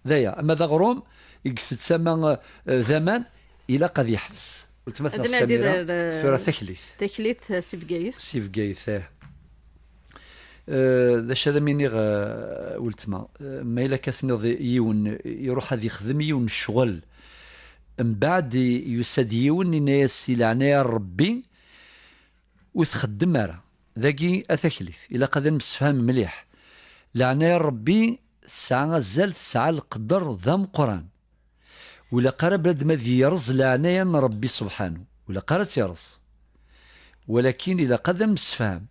D aya. Ama d aɣrum, i itett ama, eh, d aman, ilaq ad yeḥbes. Weltma-tneɣ Samira, d, eh, tura taklit. Taklit, eh, si Bgayet. Si Bgayet, eh. Eh, d acu ad am-iniɣ, eh, weltma? Eh, ma yella akka tenniḍ yiwen iruḥ ad yexdem yiwen n ccɣel, mbeɛd i-, yusa-d yiwen, yenna-yas, "Si leɛnaya n Rebbi, ur txeddem ara." Dagi a taklit, ilaq ad nemsefham mliḥ. Leɛnaya n Rebbi tesɛa azal, tesɛa leqder d ameqqran. Ur ilaq ara bnadem ad yerẓ leɛnaya n Rebbi subḥanu. Ur ilaq ara ad tt-yerẓ. Walakin ilaq ad nemsefham.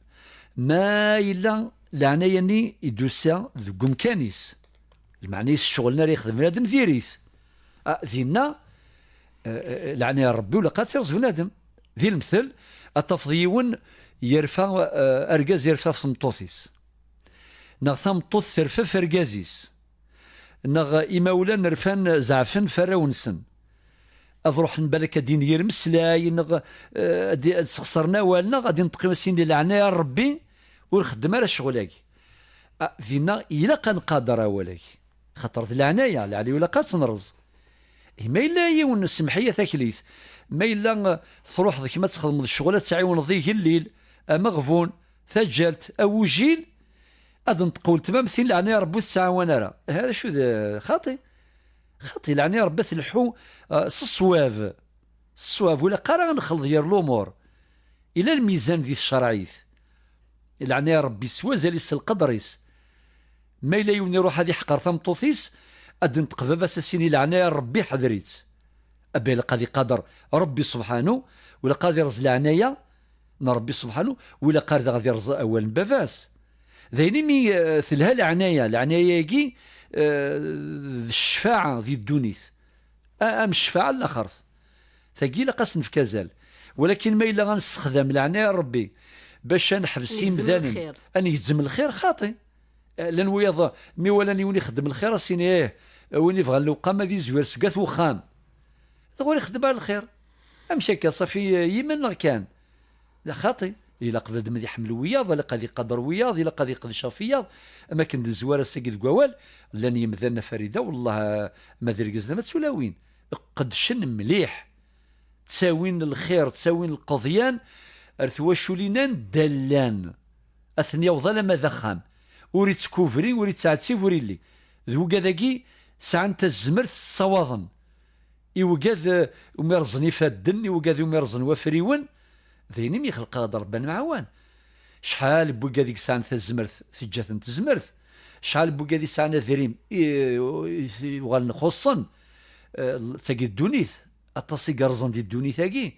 Ma yella leɛnaya-nni i d-tusa deg umkan-is, lmeɛna-is ccɣel-nni ara yexdem bnadem diri-t. Ah, dinna, eh, eh, leɛnaya n Rebbi ur ilaq ad tt-yerẓ bnadem. Di lemtel, ad tafeḍ yiwen yerfa, eh, argaz yerfa ɣef tmeṭṭut-is. Neɣ tameṭṭut terfa ɣef argaz-is. Neɣ imawlan rfan, zeɛfen f arraw-nsen. Ad ruḥen balak ad d-inin yir meslay, neɣ, eh, ad, ad sexṣren awal, neɣ ad d-inṭeq i wasin di leɛnaya n Rebbi, ur xeddem ara ccɣel-agi. Ah, dinna ilaq ad nqader awal-agi. Xaṭer d leɛnaya, leɛnaya ilaq ad tt-nerẓ. Eh, ma yella yiwen, semmeḥ-iyi a taklit, ma yella, eh, truḥeḍ kemm ad txedmeḍ ccɣel, ad tɛiwneḍ igellil, ameɣbun, taǧǧalt, agujil, ad nṭeq weltma-m tin leɛnaya Rebbi ur tettɛawan ara. Ha, d acu d, xaṭi. Xaṭi, leɛnaya Rebbi ad tleḥḥu, eh, s ṣṣwab. S ṣṣwab, ur ilaq ara ad nexleḍ gar lumuṛ. Ila lmizan di tcerɛit. Leɛnaya Rebbi s wazal-is, s lqedr-is. Ma yella yiwen iruḥ ad iḥqer tameṭṭut-is, ad d-inṭeq baba-s ad s-yini leɛnaya n Rebbi ḥder-itt. Aba ilaq ad iqader Rebbi subḥanu, u ilaq ad irẓ leɛnaya n Rebbi subḥanu, u ilaq ar daɣ ad irẓ awal n baba-s. D ayen imi, eh, telha leɛnaya, leɛnaya-agi, eh, d ccfaɛa di ddunit. A-, am ccfaɛa n laxert. Tagi ilaq ad s-nefk azal. Walakin ma yella ad nessexdam leɛnaya n Rebbi bac ad neḥbes imdanen, ad ngezzem lxir, xaṭi. Eh, llan wiyaḍ, mi walan yiwen ixeddem lxir, ad s-ini, ih, win ibɣan lewqam ad izwir seg at wexxam. Dɣa ur ixeddem ara lxir. Amek akka, ṣafi, eh, yiman-nneɣ kan? D xaṭi. Ilaq bnadem ad iḥemmel wiyaḍ, ilaq ad iqader wiyaḍ, ilaq ad iqdec ɣef wiyaḍ. Am akken d-nezwar ass-agi deg wawal, llan yimdanen a Farida, wellah, ma d irgazen ama d tulawin, qeddcen mliḥ. Ttawin lxir, ttawin lqeḍyan ar twaculin anda llan. Ad ten-yaweḍ alamma d axxam. Ur ittkubri, ur ittɛettib, ur illi. D wigad-agi sɛan tazmert ssawaḍen. I wigad, eh, umi rẓen ifadden, i wigad umi rẓen wafriwen, d ayen imi ixleq-aɣ-d Rebbi, ad nemɛawan. Acḥal n wigad i yesɛan tazmert, teǧǧa-ten tezmert. Acḥal n wigad i yesɛan adrim, i, i, i uɣalen xuṣṣen. Eh, tagi ddunit, aṭas i yerẓen di ddunit-agi.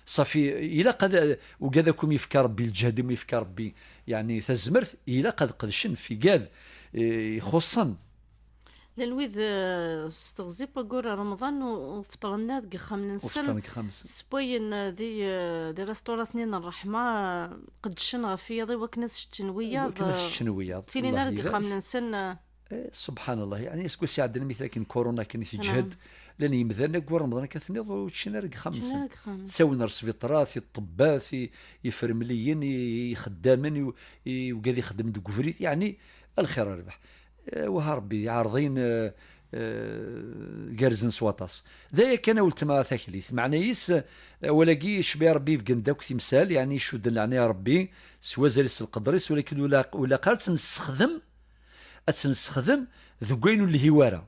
Ṣafi, ilaq ad, ugad akk umi yefka Rebbi lǧehd, umi yefka Rebbi, yeɛni tazmert, ilaq ad qedcen f igad, eh, ixuṣṣen. Llan wid, eh, s teɣzi n waggur n Remḍan u, u feṭṭren deg yixxamen-nsen. U feṭṭren deg yixxamen-nsen. Ssewwayen, eh, di, eh, di restaurant-nni n ṛṛeḥma, eh, qeddcen ɣef yiḍ i wakken ad seččen wiyaḍ, wakken ad eh, seččen wiyaḍ. Ttilin Allah ara deg ibarek. Yixxamen-nsen, eh. Eh, subḥan Allah, yeɛni aseggas iɛeddan mi tella akken kuruna akken i teǧhed, naam, llan yimdanen aggur n Remḍan akka tenniḍ ur ččin ara deg yixxamen-nsen. Ččin ara deg yixxamen. Ttawin ar sbiṭarat, i ṭṭebbat, i, i ifremliyen, i, i ixeddamen, i, i wigad ixeddmen deg ubrid, yeɛni a lxir a rrbeḥ. Eh, wah a Rebbi, iɛerḍiyen, eh, eh, gerrzen s waṭas. D aya kan a weltma Taklit. Meɛna-is, eh, awal-agi, ccbi a Rebbi ibeggen-d akk timsal, yeɛni icudden leɛnaya n Rebbi s wazal-is, s lqedr-is, walakin ur ilaq, ur ilaq ara ad tt-nessexdem, ad tt-nessexdem deg wayen ur nelhi wara.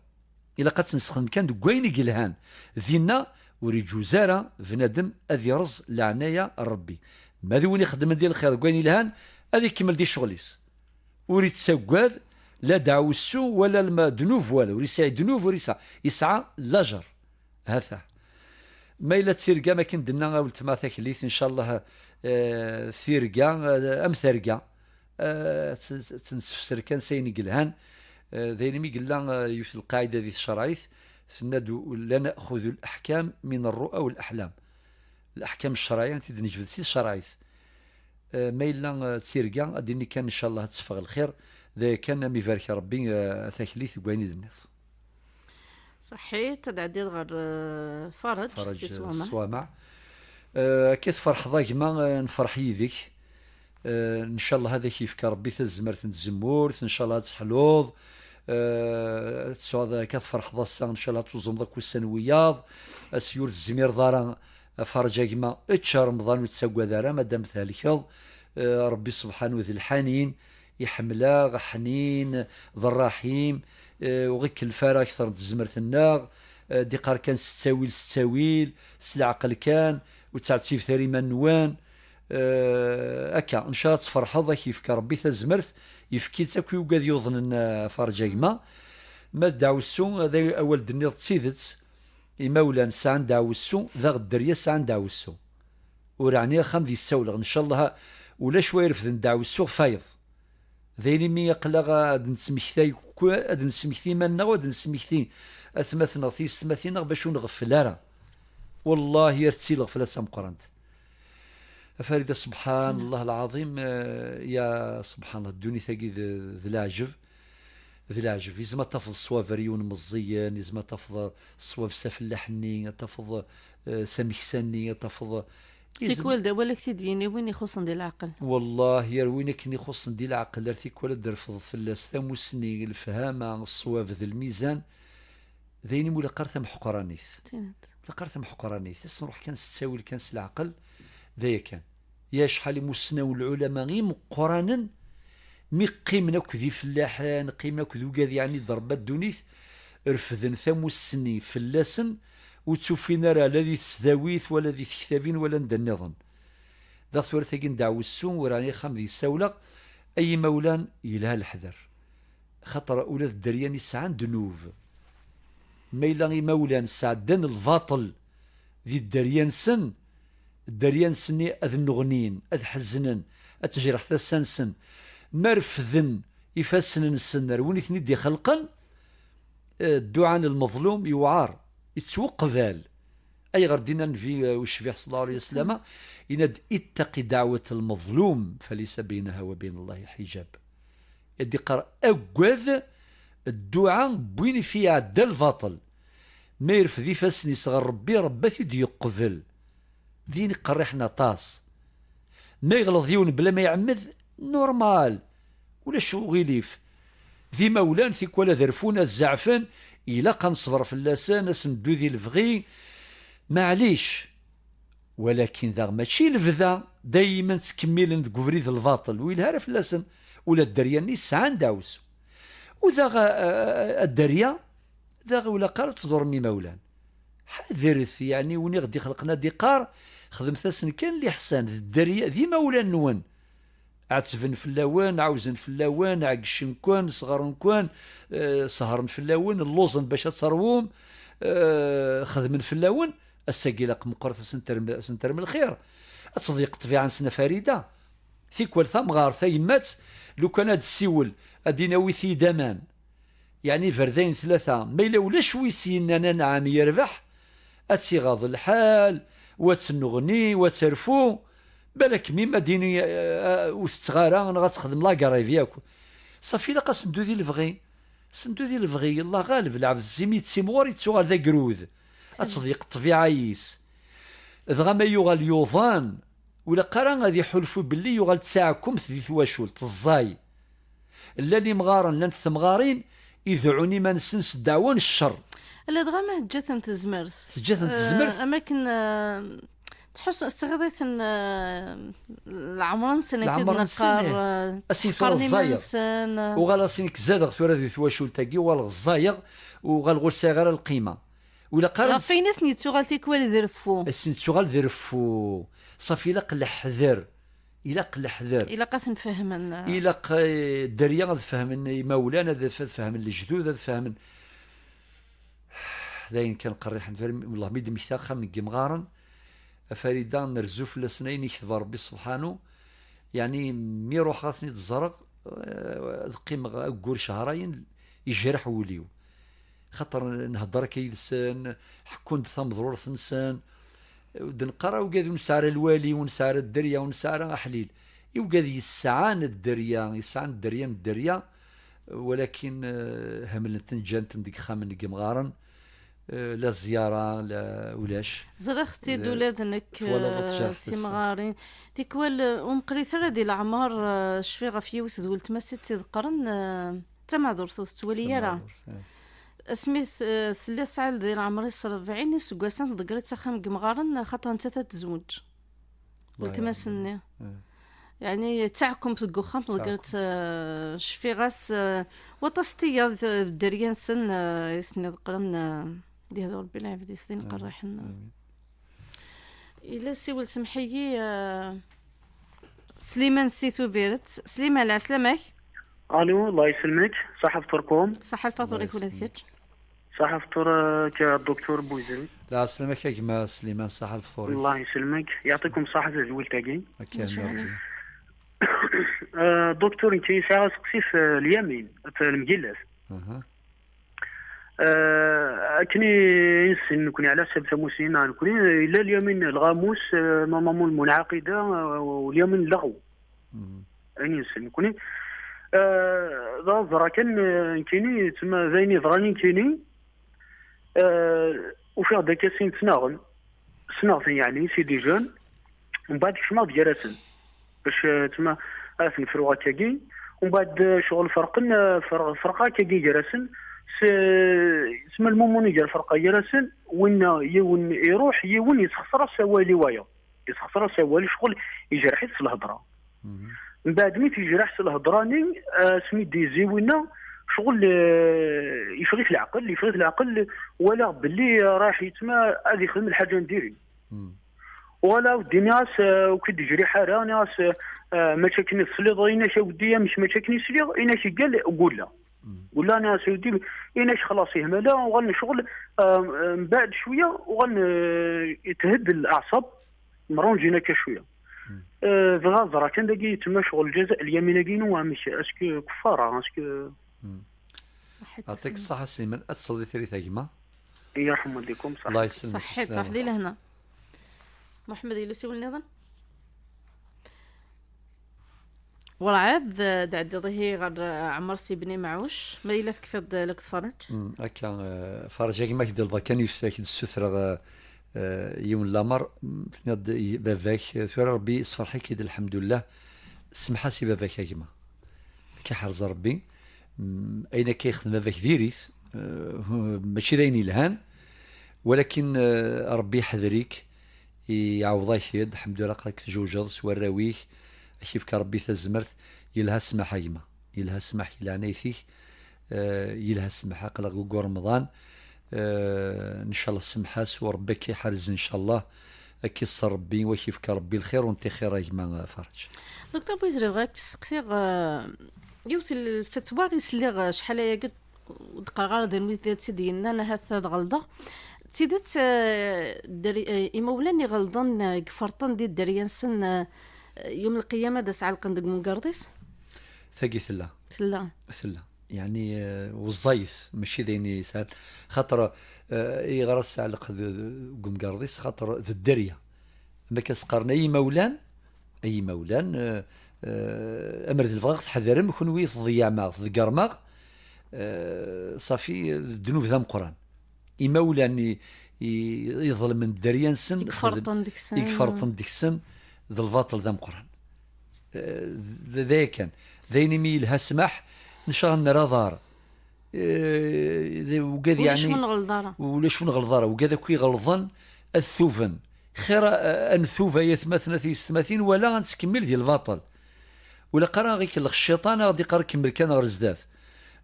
Ilaq ad tt-nessexdem kan deg wayen i yelhan. Dinna ur iǧuz ara bnadem ad yerẓ leɛnaya n Rebbi. Ma d win ixeddmen di lxir deg wayen yelhan, ad ikemmel di ccɣel-is. Ur ittaggad la deɛwessu wala lma-, ddnub wala. Ur yesɛi ddnub, ur yesɛa, yesɛa lajer. Hata. Ma yella d tirga, am akken d-tenna a weltma Taklit, ncallah, eh, tirga, eh, am terga, eh, ad tt-, ad tt-nessefser kan s ayen i yelhan. Eh, d ayen mi yella, eh, yiwet n lqaɛida di tcerɛit, tenna-d: "La na'xudu l-aḥkam min rru'a wal-aḥlam." Leḥkam ccerɛi, ad t-id-nejbed si tcerɛit. Eh, ma yella, eh, d tirga, ad d-nini kan, ncallah, ad teffeɣ lxir. D aya kan, am ibarek Rebbi, eh, a Taklit deg wayen i d-tenniḍ. Ṣaḥḥit, ad ɛeddiḍ ɣer, eh, Fareǧ, Fareǧ, si eh, Swamaɛ. Swamaɛ. Eh, akka tferḥeḍ a gma, eh, nferḥ yid-k. Eh, ncallah ad ak-yefk Rebbi tazmert n tzemmurt, ncallah ad teḥluḍ. Eh, ad tesɛuḍ, akka tferḥeḍ ass-a, ncallah ad tuẓumeḍ akk ussan wiyaḍ. Ass-agi ur tezmireḍ ara, a Fareǧ a gma, ečč Remḍan, ur ttaggad ara, madam thelkeḍ. Eh, Rebbi subḥanu d lḥanin, iḥemmel-aɣ, ḥnin, d ṛṛaḥim, eh, ur ɣ-ikellef ara akter n tezmert-nneɣ, eh, d-iqqar kan s ttawil, s ttawil, s leɛqel kan, ur ttɛettibet ara iman-nwen. Eh, akka, ncallah ad tferḥeḍ, ad k-yefk Rebbi tazmert, yefk-itt akk i ugad yuḍnen, eh, Fareǧ a gma. Ma d ddeɛwessu, d awal d-tenniḍ d tidet, imawlan sɛan ddeɛwessu, daɣ dderya sɛan ddeɛwessu. Ur ɛni axxam di ssawleɣ, ncallah ulac wa irefden ddeɛwessu ɣef wayeḍ. D ayen imi aql-aɣ ad nesmektay, ad nesmekti iman-nneɣ, ad nesmekti atmaten-nneɣ, tiyessetmatin-nneɣ, bac ur nɣeffel ara. Wallahi, ar ttili lɣefla d tameqqrant. A Farida, subḥan Allah lɛaḍim, eh, ya subḥan Allah, ddunit-agi d, d leɛǧeb, d leɛǧeb. Izem ad tafeḍ ṣṣwab ar yiwen meẓẓiyen, izem ad tafeḍ ṣṣwab s afellaḥ-nni, ad tafeḍ, eh, s ameksa-nni, ad tafeḍ, izem- Tikwal d awal ak-t-id-yini win ixuṣṣen di leɛqel. Wallahi, ar win akken ixuṣṣen di leɛqel, ar tikwal ad d-refdeḍ fell-as tamussni, lefhama, ṣṣwab d lmizan, d ayen imi ur ilaq ara tameḥqranit. Tinet. Ur ilaq ara tameḥqranit. Ad s-nruḥ kan s ttawil kan s leɛqel, d aya kan. Ya acḥal imussnawen, lɛulama imeqqranen, mi qqimen akk d ifellaḥen, qqimen akk d ugad, yeɛni d Rebbi ddunit, refden tamussni fell-asen, ur ttufin ara la di tesdawit, wala di tektabin, wala anda nniḍen. Daɣ tura tagi n ddeɛwessu, ur ɛni axxam di ssawleɣ, ay imawlan, yelha leḥder. Xaṭer ula d dderya-nni sɛan ddnub. Ma yella imawlan sɛeddan lbaṭel di dderya-nsen, dderya-nsen-nni ad nnuɣnin, ad ḥeznen, ad tejreḥ tasa-nsen. Ma refden ifassen-nsen ar win i ten-id-ixelqen, eh, dduɛa n lmeḍlum yewɛer, yettwaqbal. Ayɣer d-yenna Nnbi, eh, ucbiḥ ṣella Llahu ɛalayhi wa sallam, yenna-d: "Ittaqi daɛwat lmeḍlum, falaysa baynaha wa bayna Llahi ḥiǧab." Ad d-iqqar: "Aggad dduɛa n win i fi iɛedda lbaṭel." Ma irfed ifassen-is ɣer Rebbi, Rebbi ad t-id-yeqbel. Din iqerriḥen aṭas. Ma yeɣleḍ yiwen bla ma iɛemmed, normal. Ulac uɣilif. D imawlan, tikwal ad rfun, ad zeɛfen, ilaq ad neṣber fell-asen, ad sen-neddu di lebɣi. Maɛlic. Walakin daɣ mačči lebda, dayma ttkemmilen deg ubrid n lbaṭel, ur yelha ara fell-asen. Ula d dderya-nni sɛan ddeɛwessu. U daɣ, a, a, a dderya, daɣ ur ilaq ara ad tḍurrem imawlan. Ḥadret, yeɛni win i ɣ-d-ixelqen ad d-iqqar, xedmet-asen kan liḥsan, d dderya, d imawlan-nwen. Ɛettben fell-awen, ɛawzen fell-awen, ɛeggcen-ken, sɣeren-ken, eh, sehren fell-awen, lluẓen bac ad terwum, eh, xedmen fell-awen, ass-agi ilaq meqqret, ad sen-term, ad sen-term lxir. Ad teḍyeq ṭṭbiɛa-nsen a Farida. Tikwal tamɣart, tayemmat, lukan ad d-ssiwel, ad d-inawi-t-id aman. Yeɛni berdayen tlata, ma yella ulac wi s-yennan anɛam yerbeḥ, ad tt-iɣaḍ lḥal, wa ad tenneɣni, wa ad terfu, balak mim ad d-ini, eh, ur tetteɣ ara, neɣ ad texdem la grève yakk. Safi ilaq ad sendu di lebɣi. Sendu di lebɣi, Allah ɣaleb, lɛebd imi yettimɣur yettuɣal d agrud. Ad teḍyeq ṭṭbiɛa-is. Dɣa ma yuɣal yuḍan, ur ilaq ara ad iḥulfu belli yuɣal d taɛkumt di twacult, ẓẓay. Llan imɣaren, llant temɣarin, ideɛɛun iman-nsen s ddeɛwa n ccer. Ladɣa ma teǧǧa-ten tezmert. Teǧǧa-ten tezmert. Eh, am akken, eh, tḥus, tesɣiḍ-iten, eh, leɛmer-nsen, akken leɛmer-nsen, neqqar, eh, eh, ad s-yeffer ḥeqren ẓẓayeɣ. Iman-nsen, eh. Uɣal as-in-, nekk zadeɣ tura di twacult-agi, uɣaleɣ ẓẓayeɣ, uɣaleɣ ur sɛiɣ ara lqima. Ur ilaq ara ɣef nes- ayen i sen-yettuɣal tikwal d reffu. Ad sen-yettuɣal d reffu. Safi ilaq leḥder. Ilaq leḥder. Ilaq ad ten-fehmen. Ilaq, eh, dderya ad fehmen imawlan, ad f-, ad fehmen lejdud, ad fehmen. D ayen kan qerriḥen. Tura, wellah, mi d-mmektaɣ axxam n yimɣaren, a Farida, nerzu fell-asen ayen ikteb Rebbi subḥanu. Yeɛni, mi ruḥeɣ ad ten-id-ẓreɣ, eh, ad qqimeɣ aggur cehrayen, yejreḥ wul-iw. Xaṭer nhedder akka yid-sen, ḥekkun-d tameḍrurt-nsen. Ur d-neqqar ara ugad ur nesɛi ara lwali, ur nesɛi ara dderya, ur nesɛi ara aḥlil. I ugad yesɛan dderya, yesɛan dderya n dderya, walakin, eh, hemlen-ten, ǧǧan-ten deg yexxamen n yimɣaren, eh, la ẓẓyara, la ulac. Ẓriɣ-t-id ula d nekk, twalaḍ ad eh, tjerḥeḍ ass-a. Timɣarin. Tikwal, eh, ur meqqrit ara di leɛmer, eh, cfiɣ ɣef yiwet d weltma-s i tt-iḍeqqren, eh, d tameɛdurt, ur tettwali ara. Asmi t-, tella tesɛa di leɛmer-is rebɛin iseggasen, tḍegger-itt axxam n yimɣaren, xaṭer nettat ad tezweǧ. Weltma-s-nni. Yeɛni d taɛkumt deg uxxam, tḍegger-itt, eh, cfiɣ-as, eh, waṭas n tiyaḍ d, d dderya-nsen, eh, i ten-iḍeqqren, eh, ad yehdu Rebbi lɛibad-is d imqerriḥen. Yella siwel, semḥ-iyi, eh, Sliman si Tubiret. Sliman, lɛeslama-k. Alo, Allah yesselmek. Ṣaḥa fṭur-kum. Ṣaḥa lfaṭur-ik ula d kečč. Ṣaḥa fṭur, eh, ka Doktur Buzri. Lɛeslama-k a gma Sliman, ṣaḥa lfaṭur-ik. Allah yesselmek. Yeɛṭikum ṣaḥa tazwilt-agi. Akka, Rebbi. Eh, Doktur, nekk yesɛa aseqsi f, eh, Lyamin, f Lmgillat. Aha. Eh, akken i, i nessen nekni, ɛla ḥsab tamussni neɣ nekni, yella Lyamin Lɣamus, eh, normalement Lmunɛaqida, eh, u Lyamin Lɣaw. Mhm. Ayen i nessen nekni. Eh, dɣa ẓra kan, eh, nekkini, tma, d ayen yeḍran nekkini, eh, ufiɣ-d akka sin ttnaɣen. Ssneɣ-ten, yeɛni, c'est des jeunes. Mbeɛd kecmeɣ-d gar-asen. Bac, eh, tma, ad ten-fruɣ akkagi. Mbeɛd, eh, ccɣel ferqen, eh, fer-, ferqeɣ akkagi gar-asen. S, tma lmumuni gar ferqeɣ gar-asen, winna yiwen iruḥ, yiwen yessexṣer-as awal i wayeḍ. Yessexṣer-as awal, ccɣel yejreḥ-it s lhedra. Mhm. Mbeɛd mi t-yejreḥ s lhedra-nni, asmi d-yezzi winna, ccɣel, eh, yeffeɣ-it leɛqel, yeffeɣ-it leɛqel, walaɣ belli, eh, rayeḥ yettma ad yexdem lḥaǧa n diri. Mhm. Wala weddi nniɣ-as, eh, ur k-id-yejriḥ ara, nniɣ-as, eh, eh, mačči akken i tesliḍ, inak a weddi, amek mačči akken i sliɣ, inak iggal, gula. Mhm. Gula, nniɣ-as a weddi, inak xlaṣ ihmala, uɣalen ccɣel, eh, eh, mbeɛd cwiya, uɣalen, eh, ithedd leɛṣab, mrunǧin akka cwiya. Hmm. Eh, dɣa ẓra kan dagi yettma ccɣel Lǧazayer, Lyamin-agi-inu, amek, est-ce que keffara, est-ce que... Hmm. Yeɛṭik ṣṣeḥḥa a Sliman, ad tesleḍ i trit a gma. Yerḥem waldikum, ṣaḥḥa. Allah yesselmek. Ṣaḥḥit, sslam. Ruḥ di lehna. Muḥemmed, yella usiwel nniḍen? Werɛad, eh, d-ɛeddiḍ ihi ɣer, eh, Ɛmer Si Bni Mɛuc, ma yella tekfiḍ, eh, la k-tferreǧ? Mm, akka, eh, Ferreǧ, a gma, ak-d-ḍelbeɣ kan, yus-, ak-d-ssutreɣ, eh, eh, yiwen lamer, mm, tenniḍ-d i baba-k, eh, tura Rebbi yessefreḥ-ik-id, lḥemdullah. Semmeḥ-as i baba-k, a gma. Ak-iḥrez Rebbi. Mm, ayen akka yexdem baba-k diri-t, eh, mačči d ayen yelhan, walakin, eh, Rebbi iḥder-ik, iɛawed-ak-d, lḥemdullah, aql-ak tjewjeḍ s warraw-ik, ak-ifka Rebbi tazmert, yelha ssmaḥ a gma, yelha ssmaḥ i leɛnayt-ik, eh, yelha ssmaḥ, aql-aɣ deg waggur Remḍan, eh, ncallah semmeḥ-as, u Rebbi ad k-iḥrez ncallah, ad k-iṣṣer Rebbi, u ad k-ifk Rebbi lxir u n tixir a gma Ferreǧ. Docteur Bouizri, bɣiɣ ad k-sseqsiɣ, eh, yiwet n lfetwa i sliɣ, eh, acḥal ayagi, Ur d-qqareɣ ara d anwi i tt-id-yennan, ahat ad ɣelḍeɣ. D tidet, eh, dder-, eh, imawlan iɣelḍen, eh, deg iferṭen di dderya-nsen, eh, yum lqiyama ad as-ɛelqen deg umgerḍ-is? Tagi tella. Tella. Tella. Yeɛni, eh, weẓẓayet, mačči d ayen yesɛan. Xaṭer, eh, iɣer as-ɛelq d, d, deg umgerḍ-is, xaṭer d dderya. Am akka s-qqaren, ay imawlan, ay imawlan, eh, eh, amer d lebɣaɣ tḥedrem, kenwi tḍeyyɛem-aɣ, tḍeggrem-aɣ, eh, ṣafi, d ddnub d ameqqran. Imawlan i, i, iḍelmen dderya-nsen, i iferṭen deg-sen, i iferṭen deg-sen, d lbaṭel d ameqqran. Eh, d, d aya kan. D ayen imi yelha ssmaḥ, necɣel nerra aḍar. Eh, d, ugad, ulac yeɛni, ur nɣelḍ ara. Ulac ur nɣelḍ ara. Ugad akk iɣelḍen, ad tuben. Xir a, a nettuba, ay atmaten, a tiyessetmatin, wala ad nettkemmil di lbaṭel. Ur ilaq ara ad ɣ-ikellex cciṭan, ad ɣ-d-iqqar kemmel kan ɣer zdat.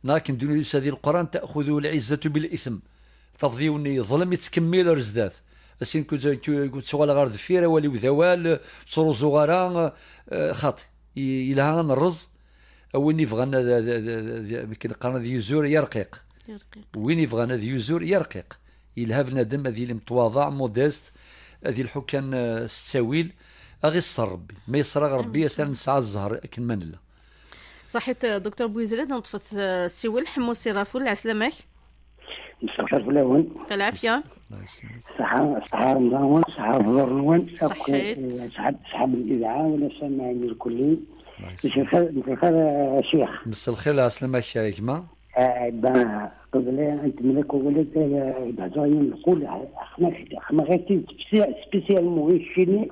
Neɣ akken d-yusa di Leqran, "Ta'xudu l-izzatu bil-ithm." Tafeḍ yiwen yeḍlem, yettkemmil ar zdat. Asin ku, ku, ku ttuɣaleɣ ɣer deffir, awal-iw d awal, ttruẓuɣ ara, eh, xaṭi. I, yelha ad nerreẓ, a win ibɣan ad, ad, ad, ad, ad, akken qqaren, ad yuzur, yerqiq. Yerqiq. Win ibɣan ad yuzur, yerqiq. Yelha bnadem ad yili metwaḍeɛ, modeste, ad yelḥu kan, eh, s ttawil, ad ɣ-iṣṣer Rebbi. Ma yeṣṣer-aɣ Rebbi, atan nesɛa zzher akken ma nella. Ṣaḥit, eh, Docteur Bouizred, neṭṭfet, eh, ssiwel, Ḥemmu Si Rafoul, ɛeslama-k. مساء الخير فلاون. Lɛafya. Ṣṣeḥḥa, ṣṣeḥḥa Remḍan-nwen, ṣṣeḥḥa ẓẓur-nwen. Ṣaḥḥit. Ṣṣeḥḥa, ṣṣeḥḥa n lbidɛa, wala samaɛin lkulli. Messelxir, messelxir, a ccix. Messelxir, ɛeslama-k a gma. Eh, ben, قبل أن تملك ولد، eh, behdeɣ yiwen lqul, xma, xma ɣer-t spécialement i keččini,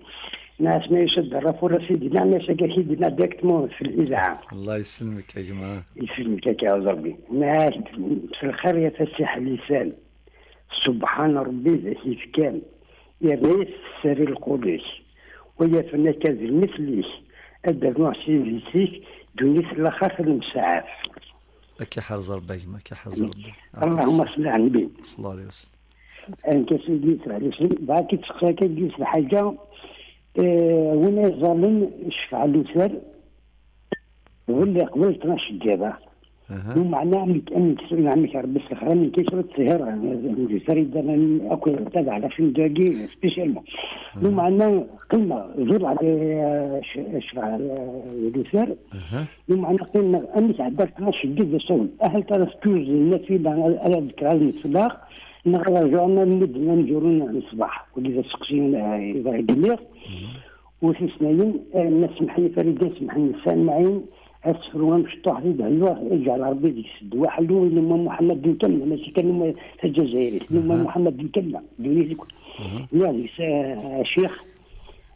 neɣ asma yusa-d Rafoul, as-d-yenna, neɣ as-d-yenna directement في الإذاعة. الله يسلمك يا جماعة. يسلمك يا ربي. Neɣ مساء الخير يا فسيح اللسان. سبحان ربي ذا كيف كان. يا ريت تسري القوليش. ويا فناك ذي مثليش. أدب نوع سيفيسيك. دوني في الآخر في المساعف. Akka iḥrez Rebbi a gma, akka iḥrez Rebbi. اللهم صل على النبي. صلى الله عليه وسلم. أنا كسيدي عليه وسلم. بعد كي تسقسى كي تجلس الحاجة، آه، وين يظلم الشفعة اللي سال، هو اللي قبل اثناش الجابة. أها. لو معناه أمك، أمك سؤال عمك ربي السخرة من كي شرط سهر، فريد أنا أكو تابع على فين جاكي سبيسيالمون. لو معناه قلنا زور على ش-، شفعة، آه، اللي سال. أها. لو معناه قلنا أمك عبرت اثناش الجابة صوم. أهل ترى سكوز النافلة على، على ذكرى المصباح. نغرى جورنا المدن نجورنا الصباح. ولذا سقسينا، آه، إذا قليغ. وثنايا، آه، الناس سمحني فريدة، سمحني سامعين، السفر ومشطوح في دهلوه، اجعل ربي ديك السد واحد، وين ما محمد بن كلمة، ماشي كان ما في الجزائر، وين ما محمد بن كلمة، دوني لك. يا ديك س-، آه، شيخ،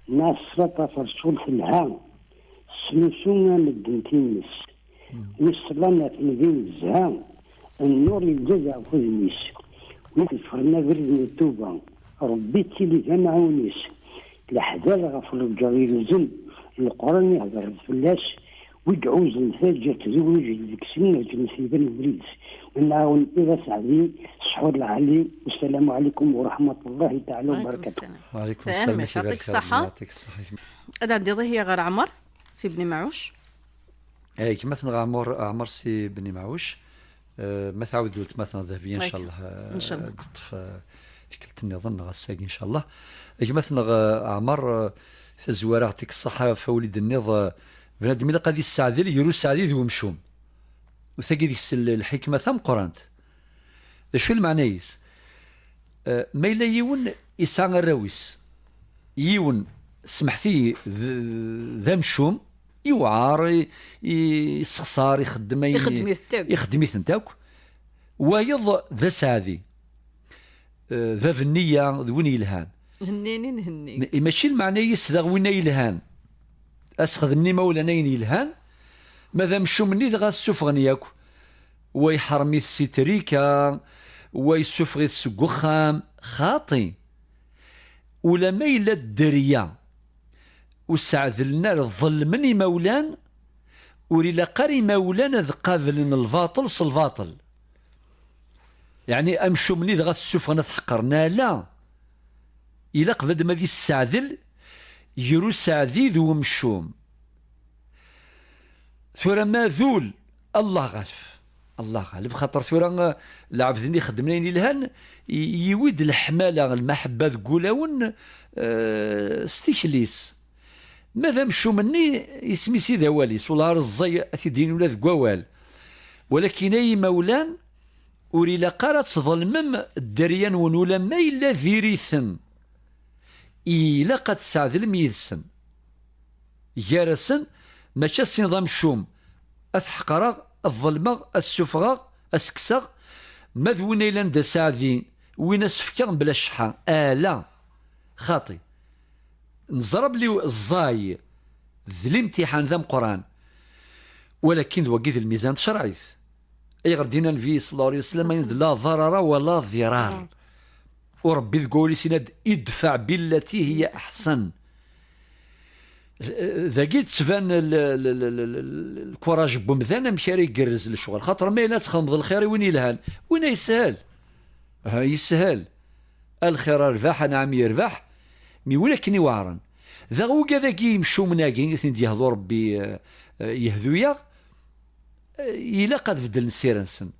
ناس سلطة في رسول في الها، سنسونا مدن تيمس، ويصلنا في مدينة الزها، النور يجزع في الميس، ويغفرنا برد التوبة، ربي تيلي ذا معاونيس. الحذر غف الجرير الزن، القرآن يهضر فلاش، ويدعوز الفجر تزوج الكسين الجنس يبان بريس. ونعاون إذا سعدي، سحور العالي، والسلام عليكم ورحمة الله تعالى وبركاته. وعليكم السلام. يعطيك الصحة. يعطيك الصحة. هذا عندي ضهية غير عمر، سي بني معوش. Eh, gma-tneɣ Ɛmer, Ɛmer Si Bni Maɛuc. Eh, ma tɛawed weltma-tneɣ Dehbiya, ncallah, eh, ad teṭṭef, eh, tikkelt nniḍen neɣ ass-agi, ncallah. Eh, gma-tneɣ, eh, Ɛmer, eh, tazwara, yeɛṭik ṣṣeḥḥa ɣef wawal i d-tenniḍ, eh, bnadem ilaq ad isseɛdel gar useɛdi d wemcum. U tagi deg-s l-, lḥikma tameqqrant. D acu i lmeɛna-is? Eh, ma yella yiwen isɛa arraw-is, yiwen, smeḥt-iyi, d, d amcum, iwɛer, i, i, yessexṣar, ixeddem ayen, ixeddem-itent akk. Ixeddem-itent akk. Wayeḍ d aseɛdi, eh, bab nniya, d win yelhan. Hennini nhenni. Ma-, mačči lmeɛna-is daɣ win ay yelhan, ad s-xedmen imawlan ayen yelhan, ma d amcum-nni dɣa ad t-ssufɣen yakk, wa iḥrem-it si trika, wa yessufeɣ-it seg uxxam, xaṭi. Ulamma yella dderya, ur seɛdlen ara, ḍelmen imawlan, ur ilaq ara imawlan ad qablen lbaṭel s lbaṭel. Yeɛni amcum-nni dɣa ad t-ssufɣen, ad t-ḥeqren, ala. Ilaq bnadem ad isseɛdel gar useɛdi d wemcum. Tura ma d ul, Allah ɣaleb. Allah ɣaleb, xaṭer tura, eh, lɛebd-nni ixeddmen ayen ilhan, i- yiwi-d leḥmala, lmaḥebba deg wulawen, eh, s tikli-s. Ma d amcum-nni, isem-is i d awal-is, wellah ar ẓẓay ad t-id-yini ula deg wawal. Walakin ay imawlan, ur ilaq ara ad tḍelmem dderya-nwen ulamma yella diri-ten. Ilaq ad tseɛdlem yid-sen. Gar-asen, mačči ad s-tiniḍ amcum, ad t-ḥeqreɣ, ad t-ḍelmeɣ, ad t-ssufɣeɣ, ad s-kkseɣ, ma d win ay yellan d aseɛdi, win ad s-fkeɣ mebla cceḥḥa. Ala, xaṭi. Neẓra belli ẓẓay d limtiḥan d ameqqran, walakin d wagi d lmizan n tcerɛit. Ayɣer d-yenna Nnbi صلى الله عليه وسلم ayen d la ḍarara wa la dirar. U Rebbi deg wawal-is yenna-d, idfeɛ billati hiya aḥsan. Dagi d-tban l- l- l- l- l- lkuraj n wemdan amek ara igerrez lecɣal. Xaṭer ma yella ad txedmeḍ lxir i win yelhan, win ay yeshel. Ha, yeshel. A lxir a rrbeḥ, anɛam yerbeḥ, mi win akken iweɛren. Daɣ wigad-agi imcumen-agi i ten-d-yehdu Rebbi, eh, eh, yehdu-yaɣ, eh, ilaq ad beddlen ssira-nsen.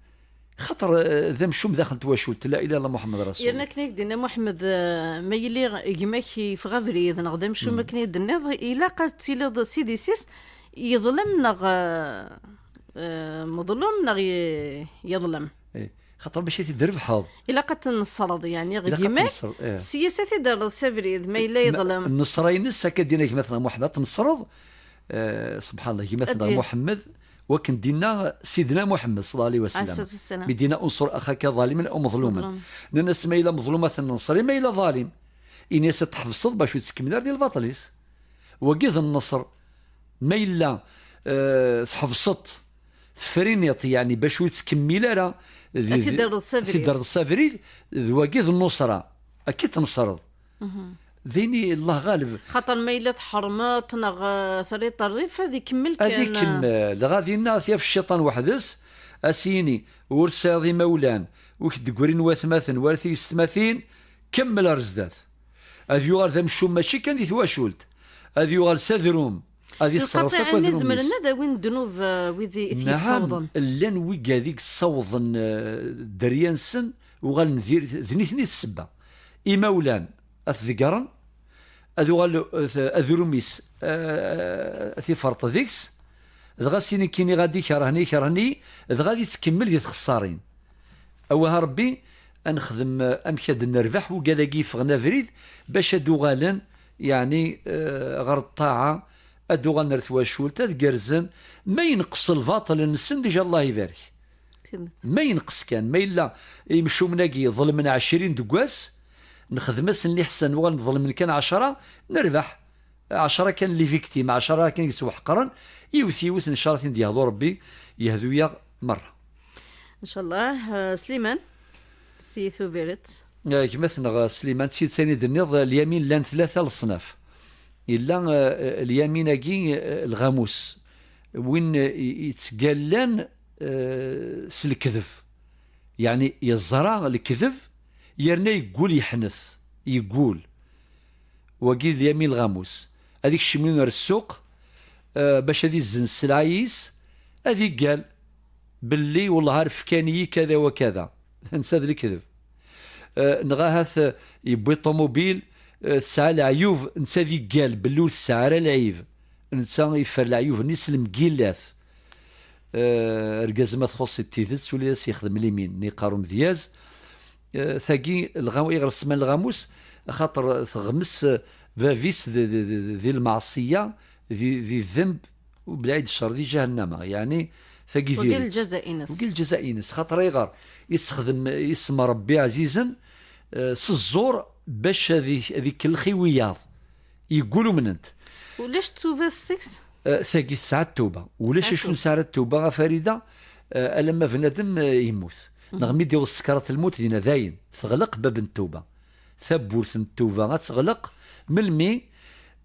Xaṭer, eh, d amcum daxel n twacult, la ilaha illa Muḥemmed Rasul. Yerna akken i k-d-yenna Muḥemmed, eh, ma yili gma-k yeffeɣ abrid, neɣ d amcum akken i d-tenniḍ, ilaq ad tiliḍ s idis-is, yeḍlem neɣ, eh, eh, meḍlum neɣ ye- yeḍlem. Eh, xaṭer bac i t-id-trebḥeḍ. Ilaq ad tneṣreḍ, yeɛni, ilaq ad gma-k, tneṣreḍ, eh. Seg-s ad t-id-terreḍ s abrid, ma yella yeḍlem. Nneṣra-ines, akka d-yenna gma-tneɣ Muḥemmed, ad tneṣreḍ, eh, subḥan Allah, gma-tneɣ Muḥemmed, wakken d-yenna Sidna Muḥemmed, صلى الله عليه وسلم. عليه الصلاة والسلام. Mi d-yenna, unsur axaka ḍalimen aw meḍlumen. Meḍlum. Nnan-as, ma yella meḍlum ad t-nenṣer, ma yella ḍalim. Ini-as ad tḥebseḍ bac ur yettkemmil ara di lbaṭel-is. Wagi d nneṣr. Ma yella, eh, tḥebseḍ, tefriniḍ, yeɛni, bac ur yettkemmil ara di- Ad t-id-terreḍ s abrid. Ad t-id-terreḍ s abrid, d wagi d nnuṣra. Akka i tneṣreḍ. D ayen i Allah ɣaleb. Xaṭer ma yella tḥermeḍ neɣ, eh, terriḍ rrif, ad ikemmel kan. Ad ikemmel. Dɣa dinna ad t-yaf cciṭan weḥd-s, ad s-yini, ur tesɛiḍ imawlan, ur k-d-ggrin watmaten, wala tiyessetmatin, kemmel ar zdat. Ad yuɣal d amcum mačči kan di twacult, ad yuɣal s adrum, ad isseɣres akk adrum-is. Lqaṭiɛin-nni zemren ad awin ddnub, eh, wid i t-yessawḍen. Naɛam, llan wigad i yessawḍen, eh, dderya-nsen, uɣalen d, d nitni i d ssebba. Imawlan ad t-ḍeggren, ad uɣal, eh, adrum-is, eh, ad t-iferṭ deg-s, dɣa s-yini nekkini ɣad ikerhen-iyi, ikerhen-iyi, dɣa ad ittkemmil di txessarin. Awah a Rebbi, ad nexdem, eh, amek ad nerbeḥ wigad-agi yeffɣen abrid, bac ad uɣalen, yeɛni, eh, ɣer ṭṭaɛa, ad uɣalen ar twacult, ad gerrzen, ma yenqes lbaṭel-nsen, dija Allah ibarek. Tidet. Ma yenqes kan, ma yella imcumen-agi ḍelmen ɛecrin deg wass, nexdem-asen liḥsan, uɣalen ḍelmen kan ɛecra, nerbeḥ. Ɛecra kan les victimes, ɛecra kan yesweḥqren, yiwet yiwet, ncallah ad ten-id-yehdu Rebbi, yehdu-yaɣ merra. Ncallah, eh, Sliman, si Tubiret. Eh, gma-tneɣ, eh, Sliman, d tidet ayen i d-tenniḍ, eh, lyamin llan tlata leṣnaf. Yella, eh, eh, lyamin-agi, eh, lɣamus, win, eh, i- yettgallan, eh, s lekdeb. Yeɛni yeẓra lekdeb, yerna yeggul yeḥnet, yeggul. Wagi d lyamin lɣamus. Ad ikcem yiwen ar ssuq, eh, bac ad izzen sselɛa-is, ad iggal belli wellah ar fkan-iyi kada wa kada. Netta d lekdeb. Eh, neɣ ahat, eh, yewwi ṭumubil, eh, tesɛa leɛyub, netta ad iggal belli ur tesɛi ara lɛib. Netta yeffer leɛyub-nni s lemgillat. Eh, argaz ma txuṣṣ-it tidet, ula d as-yexdem limin, nni yeqqar umedyaz. Eh, tagi, lɣam-, iɣer semman lɣamus, axaṭer teɣmes, eh, bab-is di, di, di, di lmeɛṣiyya, di, di ddenb, u belɛid ccer, di ǧahennama. Yeɛni, tagi diri-tt. Wagi lǧaza-ines. Wagi lǧaza-ines. Xaṭer ayɣer? Yessexdem isem n Rebbi ɛzizen, eh, s ẓẓur bac ad ik-, ad ikellex i wiyaḍ. Yeggul umnent. Ulac ttuba seg-s? Eh, tagi tesɛa ttuba. Ulac acu nesɛa ara ttuba, a Farida, eh, alamma bnadem, eh, yemmut. Neɣ mi d-iweḍ ssekrat lmut, dinna dayen, teɣleq bab n ttuba. Tawwurt n ttuba ad teɣleq melmi?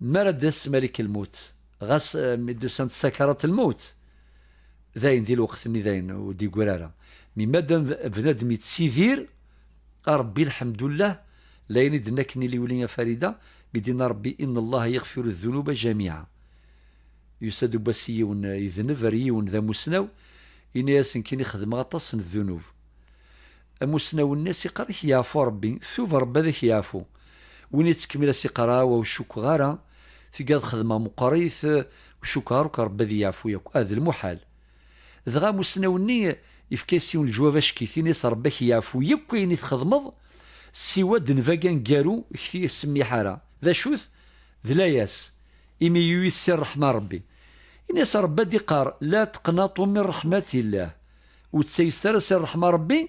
Mi ara d-tas malik lmut. Ɣas, eh, mi d-usant sakarat lmut, dayen di lweqt-nni dayen ur d-yeggri ara. Mi madam bnadem yettsidir, a Rebbi, lḥemdullah, layen i d-tenna akken i liwli a Farida, mi d-yenna Rebbi, inna Allaha yaɣfiru ddunuba jamiɛa. Yusa-d ubass yiwen, eh, yedneb ar yiwen d amusnaw, Ini-as nekkini xedmeɣ aṭas n ddunub. Amusnaw-nni as-iqqar ad k-yeɛfu Rebbi, tub Rebbi ad ak-yeɛfu. Win yettkemmil as-iqqar awa ur cukkeɣ ara, tigad xedmeɣ meqqrit, ur cukkeɣ ara akk Rebbi ad yeɛfu yakk, ah d lmuḥal. Dɣa amusnaw-nni yefka-as yiwen leǧwab acek-it, ini-as Rebbi ad k-yeɛfu yakk ayen i txedmeḍ, siwa ddneb-agi aneggaru k-t-isemmiḥ ara. D acu-t? D layas, imi yuyes si ṛṛeḥma n Rebbi. Ini-as Rebbi ad d-iqqar la teqnaṭu min ṛeḥmatillah. Ur ttayset ara si ṛṛeḥma n Ṛebbi,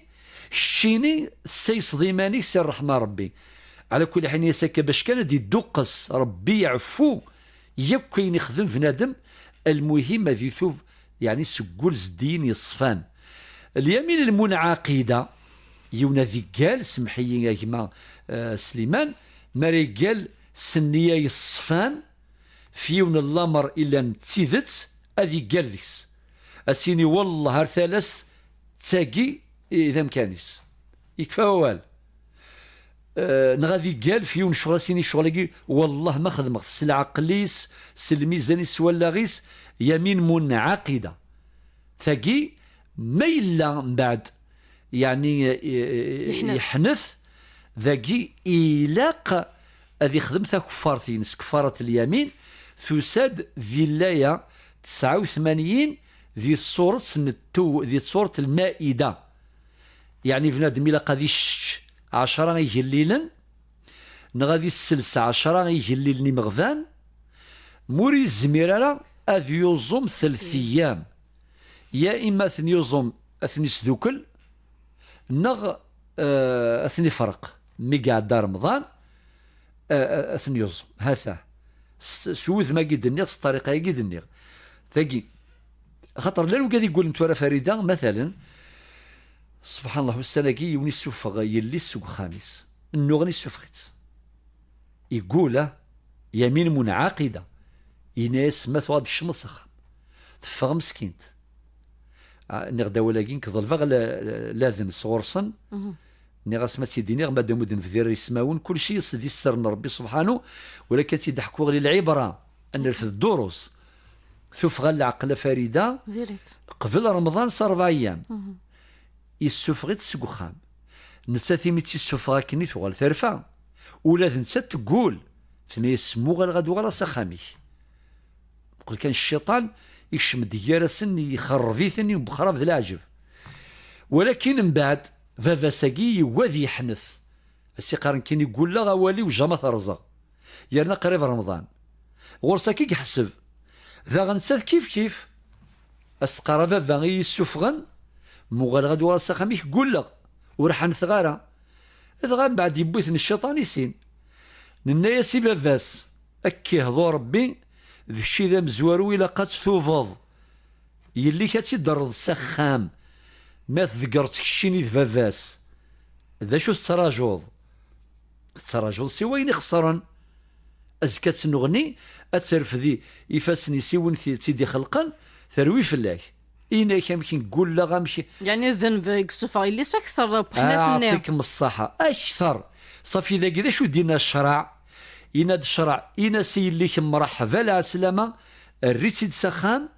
keččini tessayseḍ iman-ik si ṛṛeḥma n Ṛebbi. Ɛla kulli ḥal, ini-as akka bac kan ad idduqqes Ṛebbi, yeɛfu yakk ayen ixdem bnadem, lmuhim ad itub, yeɛni seg wul zeddiyen yeṣfan. Lyamin lmunɛaqida, yiwen ad iggal, semmeḥ-iyi a gma, eh, Sliman, mi ara iggal s nniya yeṣfan, f yiwen n lamer illan d tidet, ad iggal deg-s. As-yini wellah ar talast d tagi i d amkan-is. Yekfa wawal. Eh, neɣ ad iggal f yiwen ccɣel, as-yini ccɣel-agi wellah ma xedmeɣ-t s lɛeql-is, s lmizan-is, s wallaɣ-is, yamin munɛaqida. Tagi, ma yella mbeɛd, yeɛni, eh, eh, yeḥnet. Yeḥnet, dagi ilaq ad ixdem takeffart-ines, keffarat lyamin, tusa-d di llaya tesɛa u tmanyin di tsuret n ttu-, di tsuret Lmaida. Yeɛni bnadem ilaq ad issečč ɛecra igellilen, neɣ ad issels ɛecra igellilen imeɣban, ma ur yezmir ara ad yuẓum telt eyyam. Ya ima ad ten-yuẓum, ad ten-isdukel, neɣ, eh, ad ten-ifreq. Mi iɛedda Remḍan, eh, eh, ad ten-yuẓum. Hata. S, s wudem-agi d-nniɣ, s ṭṭariqa-agi d-nniɣ. Tagi. Axaṭer llan wigad iggulen tura Farida, matalen, subḥan Allah, ussan-agi yiwen issufeɣ yelli-s seg uxxam-is. Nnuɣen issufeɣ-itt. Iggul, ah, yamin munɛaqida. Yenna-yas ma tuɣ ad d-kecmeḍ s axxam. Teffeɣ meskint. Ah, nniɣ-d awal-agi, nekk ḍelbeɣ la-, la-, laden sɣur-sen. Mhm. Nniɣ-as ma tt-id-iniɣ, madam ur d-nebdir ismawen, kulci yes-, di sser n Rebbi subḥanu, walakin ad tt-id-ḥkuɣ li lɛibra, ad nerfed ddurus. Tuffɣa n leɛqel a Farida, diri-tt, qbel Remḍan s rebɛa eyyam. Mhm. Yessufeɣ-itt seg uxxam. Nettat imi tt-yessufeɣ akken i tuɣal terfa. Ula d nettat teggul. Tenna-yas muɣaleɣ ad uɣaleɣ s axxam-ik. Muqel kan cciṭan, ikcem-d gar-asen, ixerreb-iten, yewwexrab d leɛǧeb. Walakin mbeɛd, baba-s-agi yewwa ad yeḥnet. As-iqqar nekkini ggulleɣ awal-iw jama t-rẓeɣ. Yerna qrib Remḍan. Ɣur-s akka i yeḥseb. Daɣen nettat kif kif. As-teqqar a baba i yi-issufɣen, muɣaleɣ ad uɣaleɣ s axxam-ik ggulleɣ. Ur ḥenteɣ ara. Dɣa mbeɛd yewwi-ten cciṭan i sin. Nenna-yas i baba-s, ad k-ihḍu Rebbi, d kečč i d amezwaru, ilaq ad ttubeḍ. Yelli-k ad tt-id-terreḍ s axxam. Ma tḍeggreḍ-tt keččini d baba-s, d acu tettrajuḍ? Tettrajuḍ si wayen ixeṣren. Azekka ad tennuɣni, ad terfed i-, ifassen-is i win t-, tt-id-ixelqen, terwi fell-ak. Ini-ak amek i gulleɣ, amek. Yeɛni d nnbi i yessufeɣ yelli-s akter n ḥnat-nni. Aɛṭikem ṣṣaḥa, akter. Ṣafi dagi d acu d-yenna ccreɛ? Yenna-d ccreɛ, ini-as i yelli-k mreḥba lɛeslama, err-itt-id s axxam,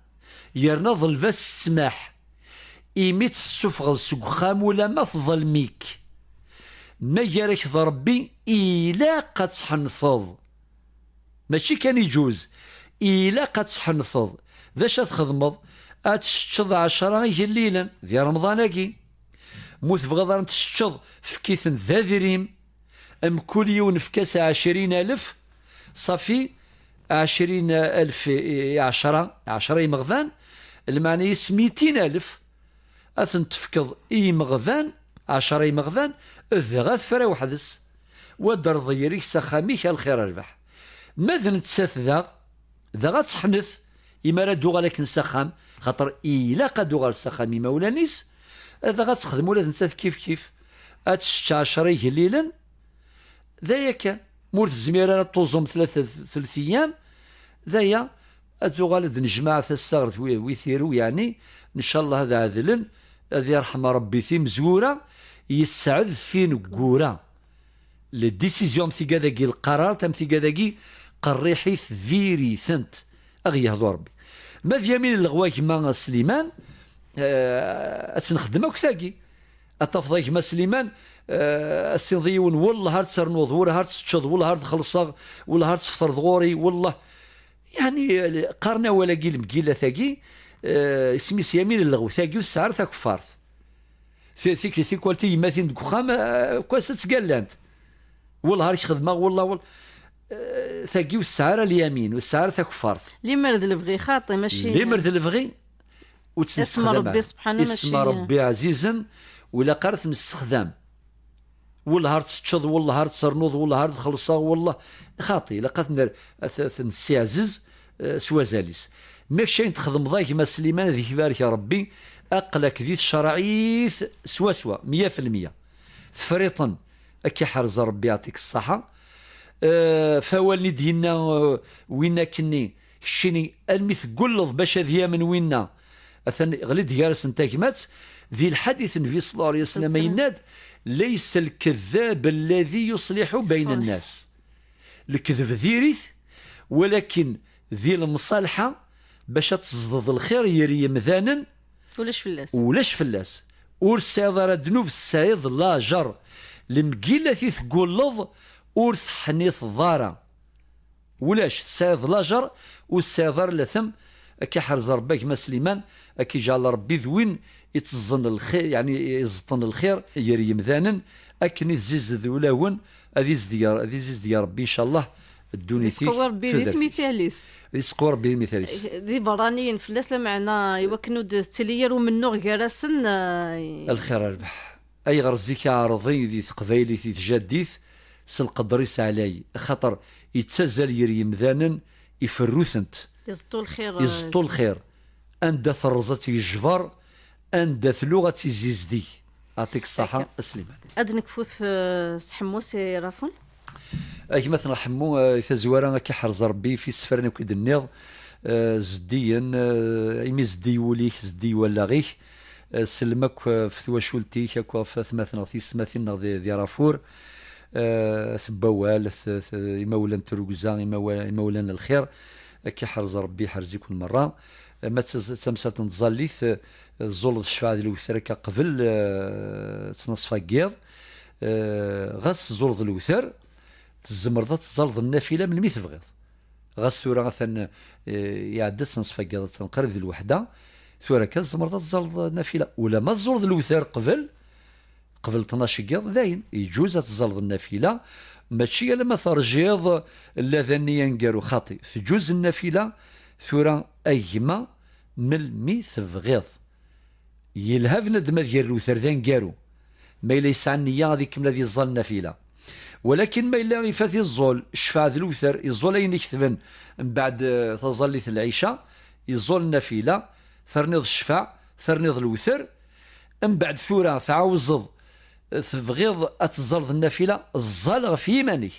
yerna ḍleb-as ssmaḥ. Imi tt-tessufɣeḍ seg uxxam ulamma tḍlem-ik. Ma gar-ak d Rebbi, ilaq ad tḥenteḍ. Mačči kan iǧuz, ilaq ad tḥenteḍ. D acu ad txedmeḍ? Ad teččeḍ ɛecra igellilen di Remḍan-agi. Mu tebɣiḍ ara teččeḍ, efk-iten d adrim. Mkul yiwen efk-as ɛecrin alef, ṣafi, ɛecrin alef i, i ɛecra, ɛecra imeɣban, lmeɛna-is mitin alef, ad ten-tefkeḍ i yimeɣban, ɛecra imeɣban, dɣa tefra weḥd-s. Wa d-rḍeyyer-ik s axxam-ik, a lxir a rrbeḥ. Ma d nettat daɣ, daɣ ad teḥnet, imi ara d-uɣal akken s axxam, xaṭer ilaq ad d-uɣal s axxam imawlan-is, daɣ ad texdem ula d nettat kif kif, ad tečč ɛecra igellilen, d aya kan. Ma ur tezmir ara ad tuẓum tlata, telt eyyam, d aya, ad tuɣal ad nejmeɛ tassaɣert wi, wi tirew, yeɛni, ncallah ad ɛedlen, ad irḥem Rebbi timezwura, yesɛed tineggura. La décision am tigad-agi, lqarar am tigad-agi, qerriḥit, diri-tent. Ad ɣ-yehdu Rebbi. Ma d Yamin n leɣwa gma Sliman, Eh, ad tt-nexdem akk tagi. Ad tafeḍ a gma Sliman, eh, ad s-tiniḍ i yiwen, wellah ar ternuḍ, wellah ar teččeḍ, wellah ar txellṣeḍ, wellah ar tefṭreḍ ɣur-i, wellah. Yeɛni, qqaren awal-agi, lemgillat-agi, eh, isem-is Yamin, lleɣwet-agi ur tesɛi ara takeffart. Ti-, tik-, tikwal tiyemmatin deg uxxam, eh, akk ass ad ttgallant. Wellah ar k-xedmeɣ, wellah, wellah. Eh, tagi ur tesɛi ara lyamin, ur tesɛi ara takeffart. Limer d lebɣi xaṭi, mačči limer d lebɣi, ur tt-nessexdam ara. Isem Rebbi subḥana, isem mačči Rebbi ɛzizen, ur ilaq ara ad t-nessexdam. Wellah ar teččeḍ, wellah ar ternuḍ, wellah ar txellṣeḍ, wellah. Xaṭi, ilaq ad t-ner-, ad t-, ad t-nessiɛzez, eh, s wazal-is. Ma kečč ayen txedmeḍ a gma Sliman, ad k-ibarek Rebbi, aql-ak di tcerɛit swaswa, meyya fi lmeyya. Tefriṭen, ad k-iḥrez Rebbi, yeɛṭik ṣṣaḥa. Eh, f awalen i d-yenna, eh, winna akkenni, keččini, almi tegguleḍ bac ad yamen winna, atan ɣli-d gar-asen tagmat, di lḥadit n Nnbi ṣella Llahu ɛalayhi wa sallam, yenna-d, "Laysa lkezzab alladhi yusliḥu bayna nnas." Lekdeb diri-t, walakin di lemṣalḥa, bac ad tezdeḍ lxir yer yemdanen, ulac fell-as. Ulac fell-as. Ur tesɛiḍ ara ddnub, tesɛiḍ lajer. Lemgillat i tegguleḍ, ur teḥniteḍ ara. Ulac, tesɛiḍ lajer, ur tesɛiḍ ara latem. Ad k-iḥrez Rebbi a gma Sliman, ad k-iǧɛel Rebbi d win itteẓẓen lxir, yeɛni iẓeṭṭen lxir yer yemdanen, akken i tzizded ulawen, ad izedeg, ad izizedeg Rebbi, incallah, ddunit-ik. Yesqewwi Rebbi di tudert-ik. Tmital-is. Yesqewwi Rebbi di tmital-is. Di berraniyen fell-as, lameɛna i wakken ur d-tettili ara umennuɣ gar-asen, eh, lxir a rrbeḥ. Ayɣer zik aɛerḍi di teqbaylit, di tjaddit, s lqedr-is ɛlay, axaṭer yettazal yer yemdanen, iferru-tent. Iẓeṭṭu lxir, eh, iẓeṭṭu lxir. Anda terreẓ ad tt-yejber, anda tluɣ ad tt-izizdig. Yeɛṭik ṣṣaḥa, akka, a Sliman. Ad nekfu f, eh, s Ḥemmu Si Rafun. A gma-tneɣ Ḥemmu, eh, i tazwara, ad k-iḥrez Rebbi f isefran akk i d-tenniḍ, eh, zeddigen, eh, imi zeddig wul-ik, zeddig wallaɣ-ik, eh, sellem akk, eh, f twacult-ik, akk ɣef atmaten-nneɣ, tiyessetmatin-nneɣ di, di Rafur, eh, at Wawal, at, at imawlan n trugza, imawa-, imawlan n lxir, ad k-iḥrez Rebbi, iḥrez-iken merra. Eh, ma d taz-, d tamsalt n tẓallit, eh, tẓuleḍ ccfaɛ d lewter akka qbel, eh, ttnaṣfa n yiḍ, eh, ɣas tẓuleḍ lewter, tzemreḍ ad teẓẓaleḍ nnafila melmi tebɣiḍ. Ɣas tura atan, eh, iɛedda-d ṣṣenṣef n yiḍ, atan qrib d lweḥda, tura kan tzemreḍ ad teẓẓaleḍ nnafila. Ulamma tẓuleḍ lewter qbel, qbel tnac n yiḍ, dayen, yeǧǧuz ad teẓẓaleḍ nnafila, mačči alamma terjiḍ lladan-nni aneggaru, xaṭi. Teǧǧuz nnafila, tura a gma, melmi tebɣiḍ. Yelha bnadem ad yerr lewter d aneggaru. Ma yella yesɛa nniya ad ikemmel ad yeẓẓal nnafila. Walakin ma yella ifat iẓẓul, ccfaɛ d lewter, iẓẓul ayen iketben mbeɛd, eh, taẓallit n lɛica, iẓẓul nnafila, terniḍ ccfaɛ, terniḍ lewter, mbeɛd tura tɛawzeḍ, eh, tebɣiḍ ad teẓẓaleḍ nnafila, ẓẓal ɣef yiman-ik.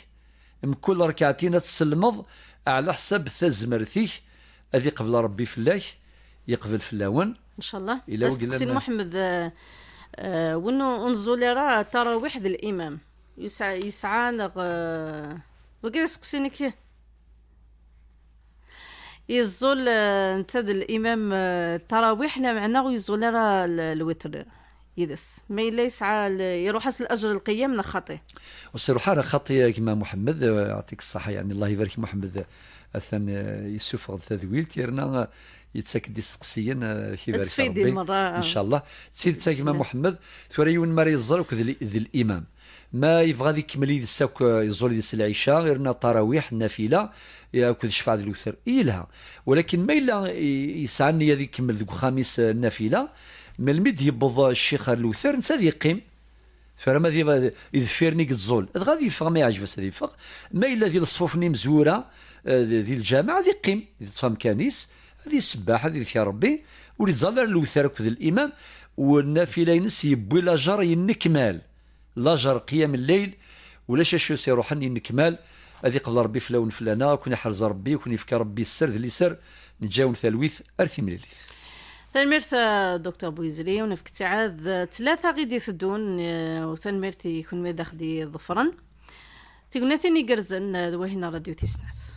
Mkul rekɛatin ad tselmeḍ ɛla ḥsab tazmert-ik, ad iqbel Rebbi fell-ak, yeqbel fell-awen. Ncallah. Ila d asteqsi n Muḥemmed, eh, eh, win ur nẓul ara tarawiḥ d limam. Yesɛa, yesɛa neɣ, eh, wagi d asteqsi-nnek? Yeẓẓul, eh, netta d limam, eh, tarawiḥ, lameɛna ur yeẓẓul ara l-, lwitr yid-s. Ma yella yesɛa l-, iruḥ-as lajer n lqiyam neɣ xaṭi? Ur s-iruḥ ara xaṭi, a gma Muḥemmed, eh, yeɛṭik ṣṣaḥa, yeɛni, Allah ibarek Muḥemmed, eh, atan, eh, yessufeɣ-d tadwilt, yerna, eh, yettak-d isteqsiyen, eh, ad k-ibarek Rebbi. Ncallah. D tidet, a gma Muḥemmed, tura yiwen mi ara yeẓẓal akked l-, d limam. Ma yebɣa ad ikemmel yid-s akk, eh, yeẓẓul yid-s lɛica, yerna tarawiḥ, nnafila, eh, akked ccfaɛ d lewter, yelha. Walakin ma yella i-, yesɛa nniya ad ikemmel deg uxxam-is, eh, nnafila, melmi d-yewweḍ, eh, ccix ar lewter, netta ad yeqqim. Tura ma d ideffir-nni i yeẓẓul, dɣa ad yeffeɣ, ma yeɛǧeb-as ad yeffeɣ. Ma yella di leṣfuf-nni imezwura, eh, di, di lǧameɛ, ad yeqqim, ad yeṭṭef amkan-is, ad yessebbaḥ, ad yedker Rebbi, ur yeẓẓal ara lewter akked limam, u nnafila-ines yewwi lajer yennekmal. Lajer qiyam lleyl, ulac acu s-iruḥen yennekmal, ad iqbel Rebbi fell-awen fell-aneɣ, ad ken-iḥrez Rebbi, ad ken-yefk Rebbi sser d liser, neǧǧa-wen talwit, ar timlilit. Tanemmirt, eh, Docteur Bouizri, u nefk ttiɛad, eh, tlata i d-iteddun, eh, u tanemmirt i kenwi d aɣ-d-iḍefren. Tignatin igerrzen, eh, d wahin n Radio Tis Snat.